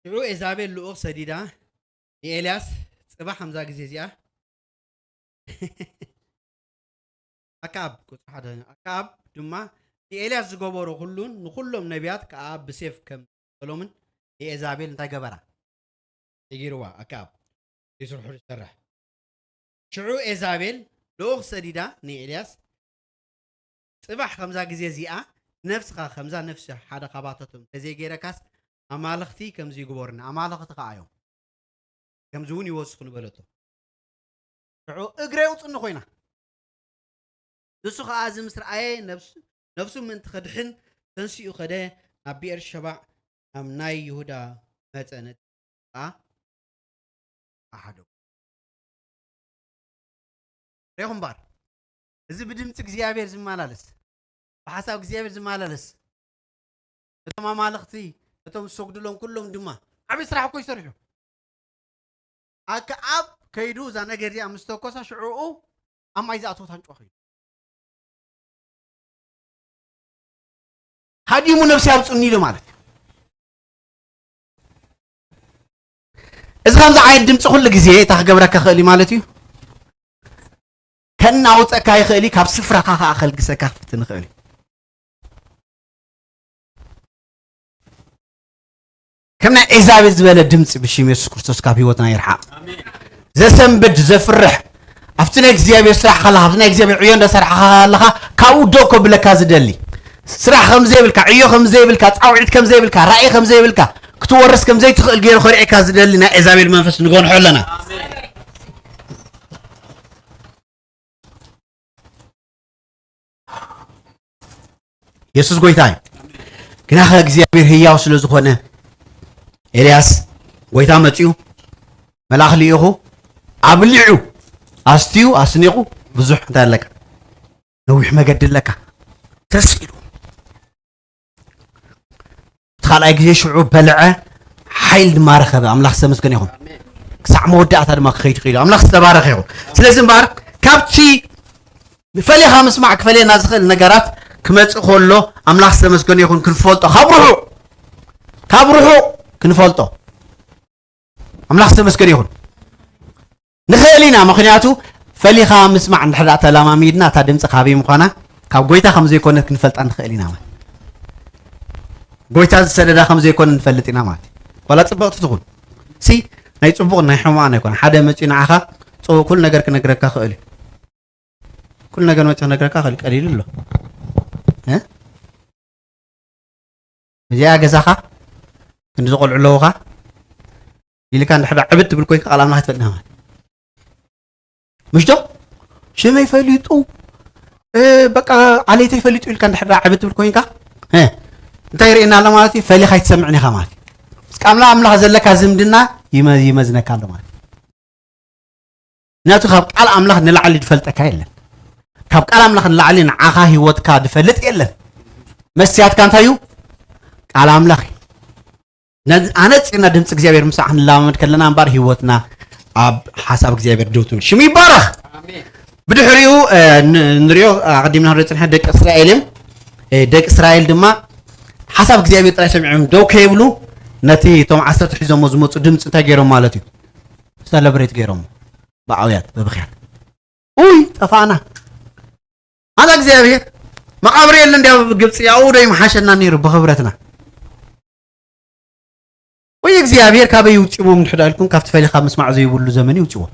ሽዑ ኤዛቤል ልኡኽ ሰዲዳ ንኤልያስ፣ ጽባሕ ከምዛ ግዜ እዚኣ ኣክኣብ፣ ቁጽሪ ሓደ፣ ኣክኣብ ድማ ንኤልያስ ዝገበሮ ኩሉን ንኹሎም ነቢያት ከኣ ብሴፍ ከም ሰሎምን ንኤዛቤል እንታይ ገበራ? ነጊርዋ። ኣክኣብ ዘይስርሑ ዝሰርሕ። ሽዑ ኤዛቤል ልኡኽ ሰዲዳ ንኤልያስ፣ ጽባሕ ከምዛ ግዜ እዚኣ ነፍስኻ ከምዛ ነፍሲ ሓደ ካባታቶም ተዘይገይረካስ ኣማልኽቲ ከምዚ ይግበሩኒ፣ ኣማልኽቲ ከኣ እዮም ከምዚ እውን ይወስኹኒ በለቶ። ሽዑ እግረ የውፅኒ ኮይና። ንሱ ከኣ እዚ ምስ ረኣየ ነብሱ ነብሱ ምእንቲ ከድሕን ተንሲኡ ከደ፣ ናብ ብኤርሸባዕ ናብ ናይ ይሁዳ መጸ፣ ነቲ ከኣ ኣሓዶ። ሬኹም እምበር፣ እዚ ብድምፂ እግዚኣብሔር ዝመላለስ፣ ብሓሳብ እግዚኣብሔር ዝመላለስ፣ እቶም ኣማልኽቲ፣ እቶም ዝሰግዱሎም ኩሎም ድማ ዓብዪ ስራሕ እኮ ይሰርሑ። ኣክኣብ ከይዱ እዛ ነገር እዚኣ ምስ ተኮሳ ሽዕኡ ኣብ ማይ ዝኣተወት ኣንጭዋ ከይዱ ሃዲሙ ነብሲ ኣውፅኒ ኢሉ ማለት እዩ። እዚ ከምዚ ዓይነት ድምፂ ኩሉ ግዜ እታ ክገብረካ ክእል እዩ ማለት እዩ። ከናውፀካ ይኽእል እዩ፣ ካብ ስፍራኻ ከዓ ከልግሰካ ክፍትን ይኽእል እዩ። ከም ናይ ኤዛቤል ዝበለ ድምፂ ብሽም የሱስ ክርስቶስ ካብ ህይወትና ይርሓቕ። ዘሰንብድ፣ ዘፍርሕ፣ ኣብቲ ናይ እግዚኣብሔር ስራሕ ከለኻ፣ ኣብቲ ናይ እግዚኣብሔር ዕዮ እንዳሰርሓኻ ኣለኻ፣ ካብኡ ደው ከብለካ ዝደሊ፣ ስራሕ ከም ዘይብልካ፣ ዕዮ ከም ዘይብልካ፣ ፃውዒት ከም ዘይብልካ፣ ራእይ ከም ዘይብልካ፣ ክትወርስ ከም ዘይትኽእል ገይሩ ከርእየካ ዝደሊ ናይ ኤዛቤል መንፈስ ንገንሖ ኣለና። የሱስ ጎይታ እዩ። ግናኸ እግዚኣብሔር ህያው ስለ ዝኾነ፣ ኤልያስ፣ ጎይታ መጺኡ፣ መልኣኽ ልኢኹ፣ ኣብሊዑ፣ ኣስትዩ፣ ኣስኒቑ፣ ብዙሕ እንታይ ኣለካ? ነዊሕ መገዲ ኣለካ። ተስኢሉ። እቲ ካልኣይ ግዜ ሽዑ በልዐ፣ ሓይል ድማ ረኸበ። ኣምላኽ ዝተመስገነ ይኹን። ክሳዕ መወዳእታ ድማ ክኸይድ ክኢሉ። ኣምላኽ ዝተባረኸ ይኹን። ስለዚ እምበኣር፣ ካብቲ ፈሊኻ ምስማዕ ክፈልየና ዝኽእል ነገራት ክመጽእ ከሎ፣ ኣምላኽ ዝተመስገነ ይኹን፣ ክንፈልጦ፣ ካብ ርሑቕ፣ ካብ ርሑቕ ክንፈልጦ። ኣምላኽ ዝተመስገነ ይኹን። ንኽእል ኢና፣ ምኽንያቱ ፈሊኻ ምስማዕ እንድሕር ደኣ ተለማሚድና፣ እታ ድምፂ ካበይ ምዃና፣ ካብ ጎይታ ከም ዘይኮነት ክንፈልጣ ንኽእል ኢና ማለት። ጎይታ ዝሰደዳ ከም ዘይኮነ ንፈልጥ ኢና ማለት እዩ። ዋላ ጽብቕቲ ትኹን። ሲ፣ ናይ ጽቡቕ ናይ ሕማቕ ኣይኮነ። ሓደ መጺኡ ንዓኻ፣ ጽቡቕ ኩሉ ነገር ክነግረካ ክእል እዩ። ኩሉ ነገር መጺኡ ክነግረካ ክእል፣ ቀሊሉ ኣሎ። እ? እዚኣ ገዛኻ፣ ክንዲ ዝቆልዑ ኣለዉኻ ኢልካ እንድሕር ዕብድ ትብል ኮይንካ፣ ቃል ኣምላኽ ኣይትፈልጥን ኢኻ ማለት። ምሽ ዶ? ሽመይ ፈሊጡ፣ እ፣ በቃ ዓሌተይ ፈሊጡ ኢልካ እንድሕር ዕብድ ትብል ኮይንካ፣ እ፣ እንታይ ይርእየና ኣሎ ማለት እዩ? ፈሊኻ ኣይትሰምዕን ኢኻ ማለት እዩ። ምስ ቃል ኣምላኽ ዘለካ ዝምድና ይመ-፣ ይመዝነካ ኣሎ ማለት እዩ። ምክንያቱ ካብ ቃል ኣምላኽ ንላዕሊ ዝፈልጠካ የለን። ካብ ቃል ኣምላኽ ንላዕሊ ንዓኻ ህይወትካ ዝፈልጥ የለን። መስትያትካ እንታይ እዩ? ቃል ኣምላኽ እዩ። ነዚ ኣነጺርና ድምፂ እግዚኣብሔር ምስማዕ ክንለማመድ ከለና እምበኣር ህይወትና ኣብ ሓሳብ እግዚኣብሔር ደው ትብል። ሽሙ ይባረኽ። ኣሜን። ብድሕሪኡ፣ እ፣ ን-፣ ንሪኦ ኣቐዲምና ክንሪኦ ፅንሐ ደቂ እስራኤል እዮም። እ፣ ደቂ እስራኤል ድማ ሓሳብ እግዚኣብሔር ጥራይ ሰሚዖም ደው ከይብሉ ነቲ እቶም ዓሰርተ ሒዞሞ ዝመፁ ድምፂ እንታይ ገይሮም ማለት እዩ? ሰለብሬት ገይሮም። ብዓውያት፣ ብብኽያት። ኡይ፣ ጠፋእና። ኣታ እግዚኣብሔር፣ መቓብር የለ እንዲ ኣብ ግብፂ፣ ኣብኡ ዶ ይምሓሸና ነይሩ ብኽብረትና? ወይ እግዚኣብሔር ካበይ ይውፅዎም እንድሕር ኢልኩም፣ ካብቲ ፈሊኻ ምስማዕ ዘይብሉ ዘመን ይውፅዎም።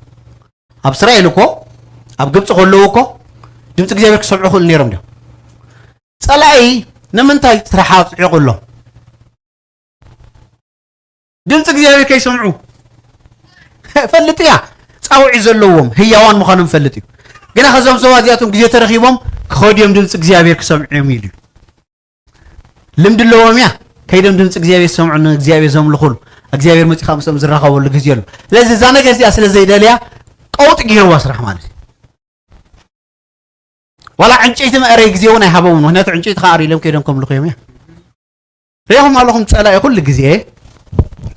ኣብ እስራኤል እኮ፣ ኣብ ግብፂ ከለዉ እኮ፣ ድምፂ እግዚኣብሔር ክሰምዑ ክእሉ ነይሮም ድዮም? ፀላኢ ንምንታይ ስራሕ ኣፅዒቑ ኣሎ? ድምፂ እግዚኣብሔር ከይሰምዑ ፈልጥ እያ። ፃውዒት ዘለዎም ህያዋን ምዃኖም ፈልጥ እዩ። ግና ከዞም ሰባት እዚኣቶም ግዜ ተረኺቦም ክኸዱ እዮም ድምፂ እግዚኣብሔር ክሰምዑ እዮም ኢሉ እዩ። ልምዲ ኣለዎም እያ። ከይዶም ድምፂ እግዚኣብሔር ዝሰምዑ፣ ንእግዚኣብሔር ዘምልኹሉ፣ እግዚኣብሔር መፂኡ ካብ ምስኦም ዝራኸበሉ ግዜ ኣሎ። ስለዚ እዛ ነገር እዚኣ ስለ ዘይደልያ ቀውጢ ገይርዋ ስራሕ ማለት እዩ። ዋላ ዕንጨይቲ መእረይ ግዜ እውን ኣይሃበውን። ምክንያቱ ዕንጨይቲ ከኣሪ ኢሎም ከይዶም ከምልኹ እዮም እያ። ሪኢኹም ኣለኹም፣ ጸላኢ ኩሉ ግዜ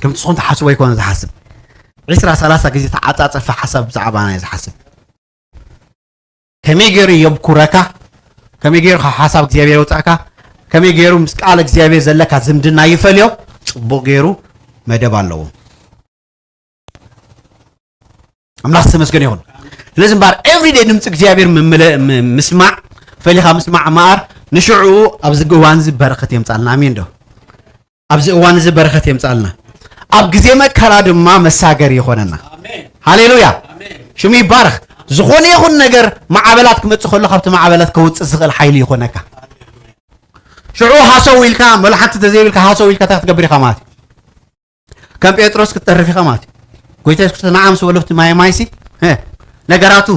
ከምቲ ንስኹም ትሓስቦ ኣይኮነ ዝሓስብ። ዕስራ ሰላሳ ግዜ ተዓጻጸፈ ሓሳብ ብዛዕባና እዩ ዝሓስብ። ከመይ ገይሩ የብኩረካ፣ ከመይ ገይሩ ካብ ሓሳብ እግዚኣብሔር የውጻእካ፣ ከመይ ገይሩ ምስ ቃል እግዚኣብሔር ዘለካ ዝምድና ይፈልዮ፣ ጽቡቕ ገይሩ መደብ ኣለዎ። ኣምላኽ ዝተመስገነ ይኹን። ስለዚ እምበኣር ኤቭሪደይ ድምፂ እግዚኣብሔር ምምለ- ም- ምስማዕ፣ ፈሊኻ ምስማዕ እምበኣር፣ ንሽዑ ኣብዚ እዋን እዚ በረኸት የምፃልና። ኣሜን ዶ? ኣብዚ እዋን እዚ በረኸት የምፃልና፣ ኣብ ግዜ መከራ ድማ መሳገሪ ይኾነና። ሃሌሉያ። ሽሙ ይባረኽ። ዝኾነ ይኹን ነገር ማዕበላት ክመፅእ ከሎ ካብቲ ማዕበላት ከውፅእ ዝኽእል ሓይሊ ይኾነካ። ሽዑ ሃሰው ኢልካ፣ መሉ ሓንቲ ተዘይብልካ ሃሰው ኢልካ እንታይ ክትገብር ኢኻ ማለት እዩ? ከም ጴጥሮስ ክትጠርፍ ኢኻ ማለት እዩ። ጎይታ የሱስ ክርስቶስ ንዓ ምስ በሎ ኣብቲ ማይ ማይሲ፣ እ፣ ነገራቱ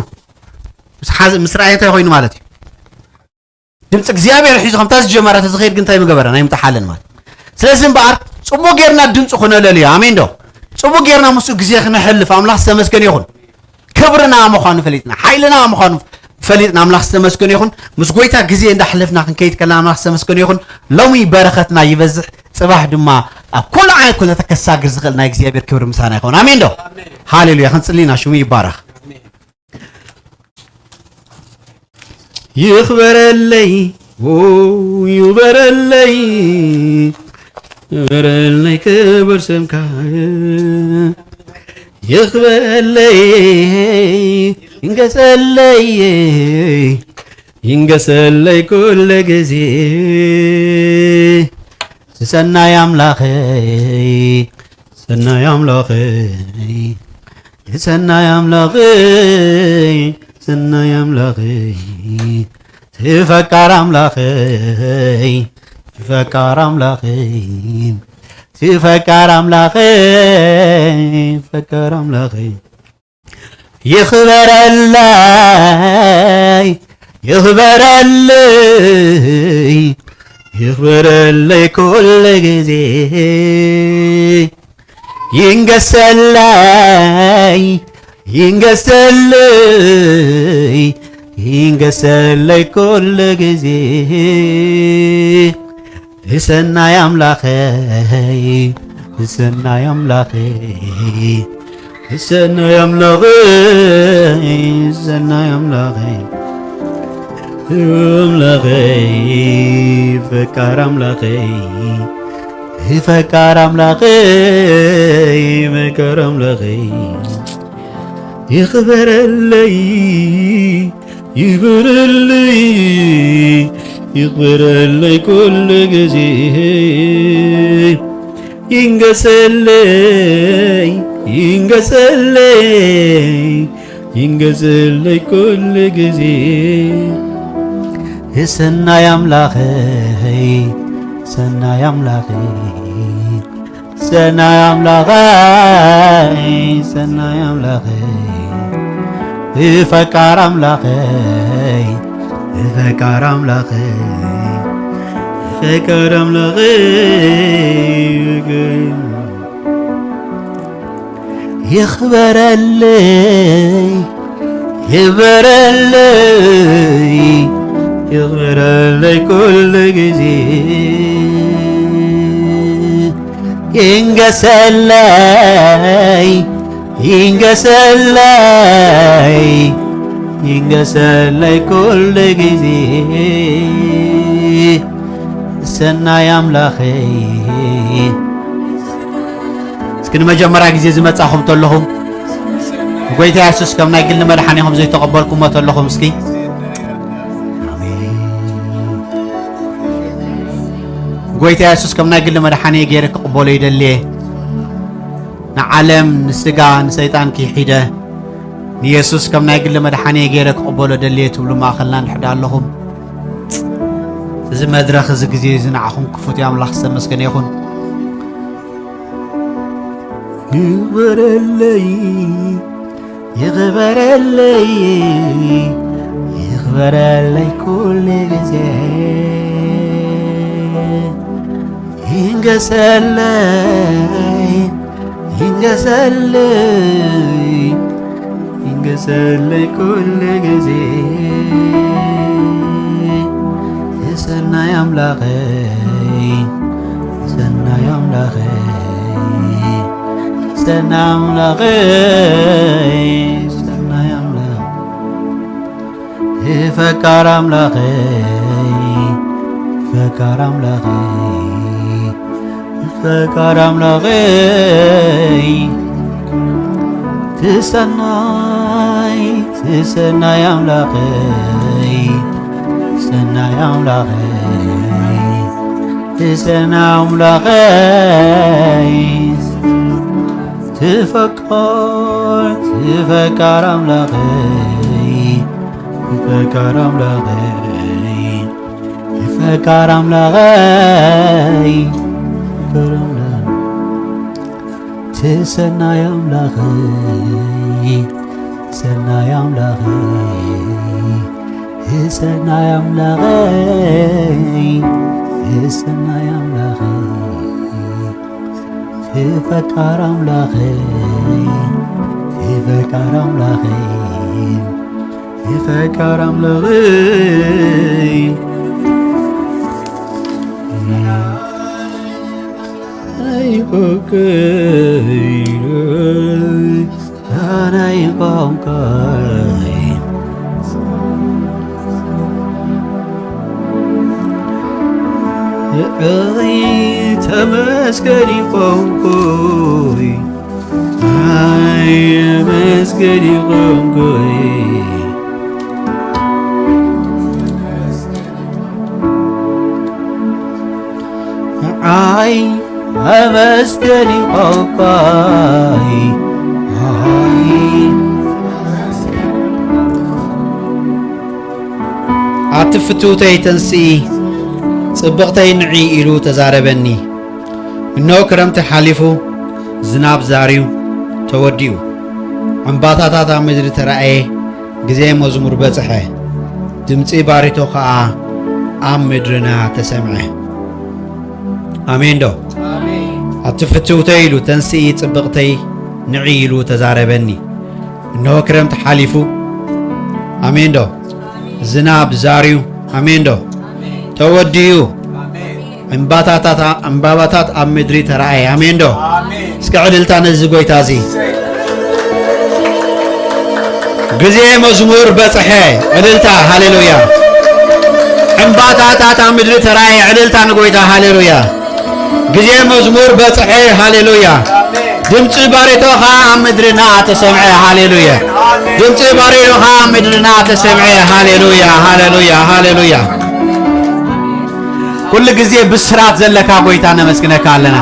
ምስ ሓዘ- ምስ ረኣየ እንታይ ኮይኑ ማለት እዩ? ድምፂ እግዚኣብሔር ሒዙ ከምታ ዝጀመረ ተዝኸይድ ግን እንታይ ምገበረ? ናይ ምጥሓለን ማለት። ስለዚ እምበኣር ፅቡቅ ጌርና ድምፂ ክነለልዮ። ኣሜን ዶ? ፅቡቅ ጌርና ምስኡ ግዜ ክነሕልፍ ኣምላኽ ዝተመስገነ ይኹን። ክብርና ምዃኑ ፈሊጥና፣ ሓይልና ምዃኑ ፈሊጥና ኣምላኽ ዝተመስገነ ይኹን። ምስ ጎይታ ግዜ እንዳሕለፍና ክንከይድ ከለና ኣምላኽ ዝተመስገነ ይኹን። ሎሚ በረኸትና ይበዝሕ፣ ፅባሕ ድማ ኣብ ኩሉ ዓይነት ኩነታት ከሳግር ዝኽእል ናይ እግዚኣብሔር ክብሪ ምሳና ይኸውን። ኣሜን ዶ? ሃሌሉያ። ክንጽሊ ኢና። ሽሙ ይባረኽ። ይኽበረለይ፣ ኦ፣ ይኽበረለይ፣ ይኽበረለይ ክቡር ስምካ። ይኽበረለይ፣ ይንገሰለይ፣ ይንገሰለይ ኩሉ ግዜ። ሰናይ ኣምላኸይ፣ ሰናይ ኣምላኸይ፣ ሰናይ ኣምላኸይ፣ ሰናይ ኣምላኸይ፣ ፈቃር ኣምላኸይ፣ ፈቃር ኣምላኸይ፣ ፈቃር ኣምላኸይ፣ ፈቃር ኣምላኸይ። ይኽበረለይ፣ ይኽበረለይ፣ ይኽበረለይ ኩሉ ግዜ። ይንገሰለይ፣ ይንገሰለይ፣ ይንገሰለይ ኩሉ ግዜ። ሰናይ ኣምላኸይ፣ ሰናይ ኣምላኸይ፣ ሰናይ ኣምላኸይ፣ ሰናይ ኣምላኸይ፣ ኣምላኸይ፣ ፈቃር ኣምላኸይ፣ ፈቃር ኣምላኸይ፣ ፈቃር ኣምላኸይ፣ ይኽበረለይ፣ ይኽበረለይ፣ ይኽበረለይ ኩሉ ግዜ። ይንገሰለይ፣ ይንገሰለይ፣ ይንገሰለይ ኩሉ ግዜ። ሰናይ ኣምላኸይ፣ ሰናይ ኣምላኸይ፣ ሰናይ ኣምላኸይ፣ ሰናይ ኣምላኸይ፣ ፈቃር ኣምላኸይ፣ ፈቃር ኣምላኸይ፣ ፈቃር ኣምላኸይ፣ ይኽበረለይ፣ ይኽበረለይ፣ ይኽበረለይ ኩሉ ግዜ። ይንገሰለይ፣ ይንገሰለይ፣ ይንገሰለይ ኩሉ ግዜ። ሰናይ ኣምላኸይ። እስኪ ንመጀመርያ ግዜ ዝመጻኹም ተለኹም፣ ጎይታ የሱስ ከም ናይ ግሊ መድሓኒኹም ዘይተቐበልኩሞ ተለኹም፣ እስኪ ኣሜን። ጎይታ የሱስ ከም ናይ ግሊ መድሓኒ ገይረ ክቕበሎ ይደልየ። ንዓለም፣ ንስጋ፣ ንሰይጣን ክሒደ ንየሱስ ከም ናይ ግሊ መድሓኒ ገይረ ክቕበሎ ደልየ ትብሉ ማእኸልና እንድሕር ኣለኹም፣ እዚ መድረኽ፣ እዚ ግዜ እዚ ንዓኹም ክፉት እዩ። ኣምላኽ ዝተመስገነ ይኹን። ይኽበረለይ፣ ይኽበረለይ፣ ይኽበረለይ ኩሉ ግዜ። ይንገሰለይ፣ ይንገሰለይ፣ ይንገሰለይ ኩሉ ግዜ። ሰናይ ኣምላኸይ፣ ሰናይ ኣምላኸይ፣ ሰናይ ኣምላኸይ፣ ሰናይ ኣምላኸይ፣ ፈቃር ኣምላኸይ፣ ፈቃር ኣምላኸይ፣ ፈቃር ኣምላኸይ ትሰናይ ትሰናይ ኣምላኸይ ትሰናይ ኣምላኸይ ትሰናይ ኣምላኸይ ትፈቃር ትፈቃር ኣምላኸይ ትፈቃር ኣምላኸይ ትፈቃር ኣምላኸይ ትሰናይ ኣምላኸይ ትሰናይ ኣምላኸይ ትሰናይ ኣምላኸይ ትሰናይ ኣምላኸይ ትፈቃር ኣምላኸይ ትፈቃር ኣምላኸይ ትፈቃር ኣምላኸይ ኣይቆቀይ ኣናይ ቆንቆይ እይ ተመስገን ቆንቆይ ኣይ መስገን ቆንቆይ ኣይ ኣመስገን ቆንቆይ ኣይ ኣቲ ፍትውተይ ተንስኢ ጽብቕተይ ንዒ ኢሉ ተዛረበኒ። እነሆ ክረምቲ ሓሊፉ ዝናብ ዛርዩ ተወዲኡ። ዕምባታታት ኣብ ምድሪ ተራእየ። ግዜ መዝሙር በጽሐ። ድምጺ ባሪቶ ኸኣ ኣብ ምድርና ተሰምዐ። ኣሜን ዶ? ኣቲ ፍትውተይ ኢሉ ተንስኢ ጽብቕተይ ንዒ ኢሉ ተዛረበኒ። እነሆ ክረምቲ ሓሊፉ። ኣሜን ዶ? ዝናብ ዛርዩ። ኣሜን ዶ? ተወዲኡ። ዕምባታታት ዕምባባታት ኣብ ምድሪ ተራእየ። ኣሜን ዶ? እስከ ዕልልታ ነዚ ጎይታ እዚ። ግዜ መዝሙር በጽሐ። ዕልልታ ሃሌሉያ። ዕምባታታት ኣብ ምድሪ ተራእየ። ዕልልታ ንጎይታ ሃሌሉያ። ግዜ መዝሙር በጽሐ። ሃሌሉያ። ድምጺ ባሬቶ ኸኣ ኣብ ምድርና ተሰምዐ። ሃሌሉያ። ድምጺ ባሬቶ ኸኣ ኣብ ምድርና ተሰምዐ። ሃሌሉያ፣ ሃሌሉያ፣ ሃሌሉያ። ኩሉ ግዜ ብስራት ዘለካ ጎይታ ነመስግነካ ኣለና።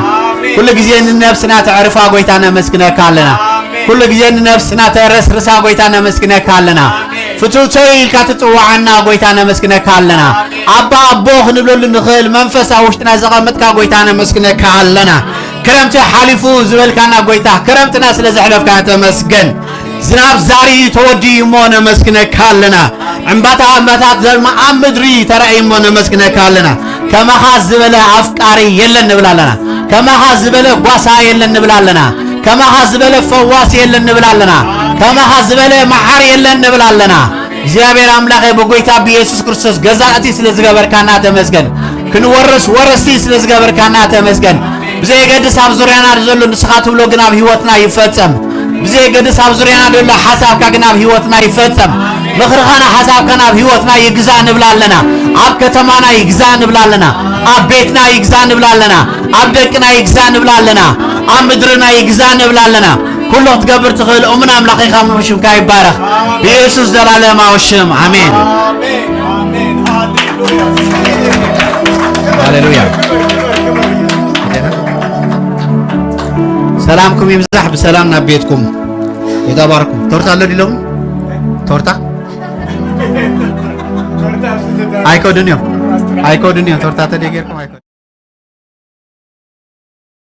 ኩሉ ግዜ ንነፍስና ተዕርፋ ጎይታ ነመስግነካ ኣለና። ኩሉ ግዜ ንነፍስና ተረስርሳ ጎይታ ነመስግነካ ኣለና። ፍትውተይ ኢልካ ትጽዋዓና ጎይታ ነመስግነካ ኣለና። ኣባ ኣቦ ክንብለሉ ንኽእል መንፈስ ኣብ ውሽጥና ዘቐመጥካ ጎይታ ነመስግነካ ኣለና። ክረምቲ ሓሊፉ ዝበልካና ጎይታ ክረምትና ስለ ዘሕለፍካ ተመስገን። ዝናብ ዛሪ ተወዲኡ እሞ ነመስግነካ ኣለና። ዕምባታ ዕምባታት ዘልማ ኣብ ምድሪ ተራእዩ እሞ ነመስግነካ ኣለና። ከማኻ ዝበለ ኣፍቃሪ የለን ንብል ኣለና። ከማኻ ዝበለ ጓሳ የለን ንብል ኣለና። ከማኻ ዝበለ ፈዋሲ የለን ንብል ኣለና። ከማኻ ዝበለ መሓሪ የለን ንብል ኣለና። እግዚኣብሔር ኣምላኸ ብጎይታ ብኢየሱስ ክርስቶስ ገዛእቲ ስለ ዝገበርካና ተመስገን። ክንወርስ ወረስቲ ስለ ዝገበርካና ተመስገን። ብዘየገድስ ኣብ ዙርያና ዘሎ ንስኻ ትብሎ ግን ኣብ ህይወትና ይፈጸም። ብዘየገድስ ኣብ ዙርያና ዘሎ ሓሳብካ ግን ኣብ ህይወትና ይፈጸም። ምኽርኻን ሓሳብካን ኣብ ህይወትና ይግዛእ ንብል ኣለና። ኣብ ከተማና ይግዛእ ንብል ኣለና። ኣብ ቤትና ይግዛእ ንብል ኣለና። ኣብ ደቅና ይግዛእ ንብል ኣለና። ኣብ ምድርና ይግዛእ ንብል ኣለና። ኩሉ ክትገብር ትኽእል እሙን ኣምላኽ ኢኻ፣ ሽምካ ይባረኽ። ብኢየሱስ ዘላለማዊ ሽም ኣሜን። ሃሌሉያ። ሰላምኩም ይብዛሕ፣ ብሰላም ናብ ቤትኩም ይጠባርኩም። ቶርታ ኣሎ ዲሎም? ቶርታ? ኣይከዱን እዮም። ኣይከዱን እዮም። ቶርታ ተደይ ጌርኩም ኣይከዱን።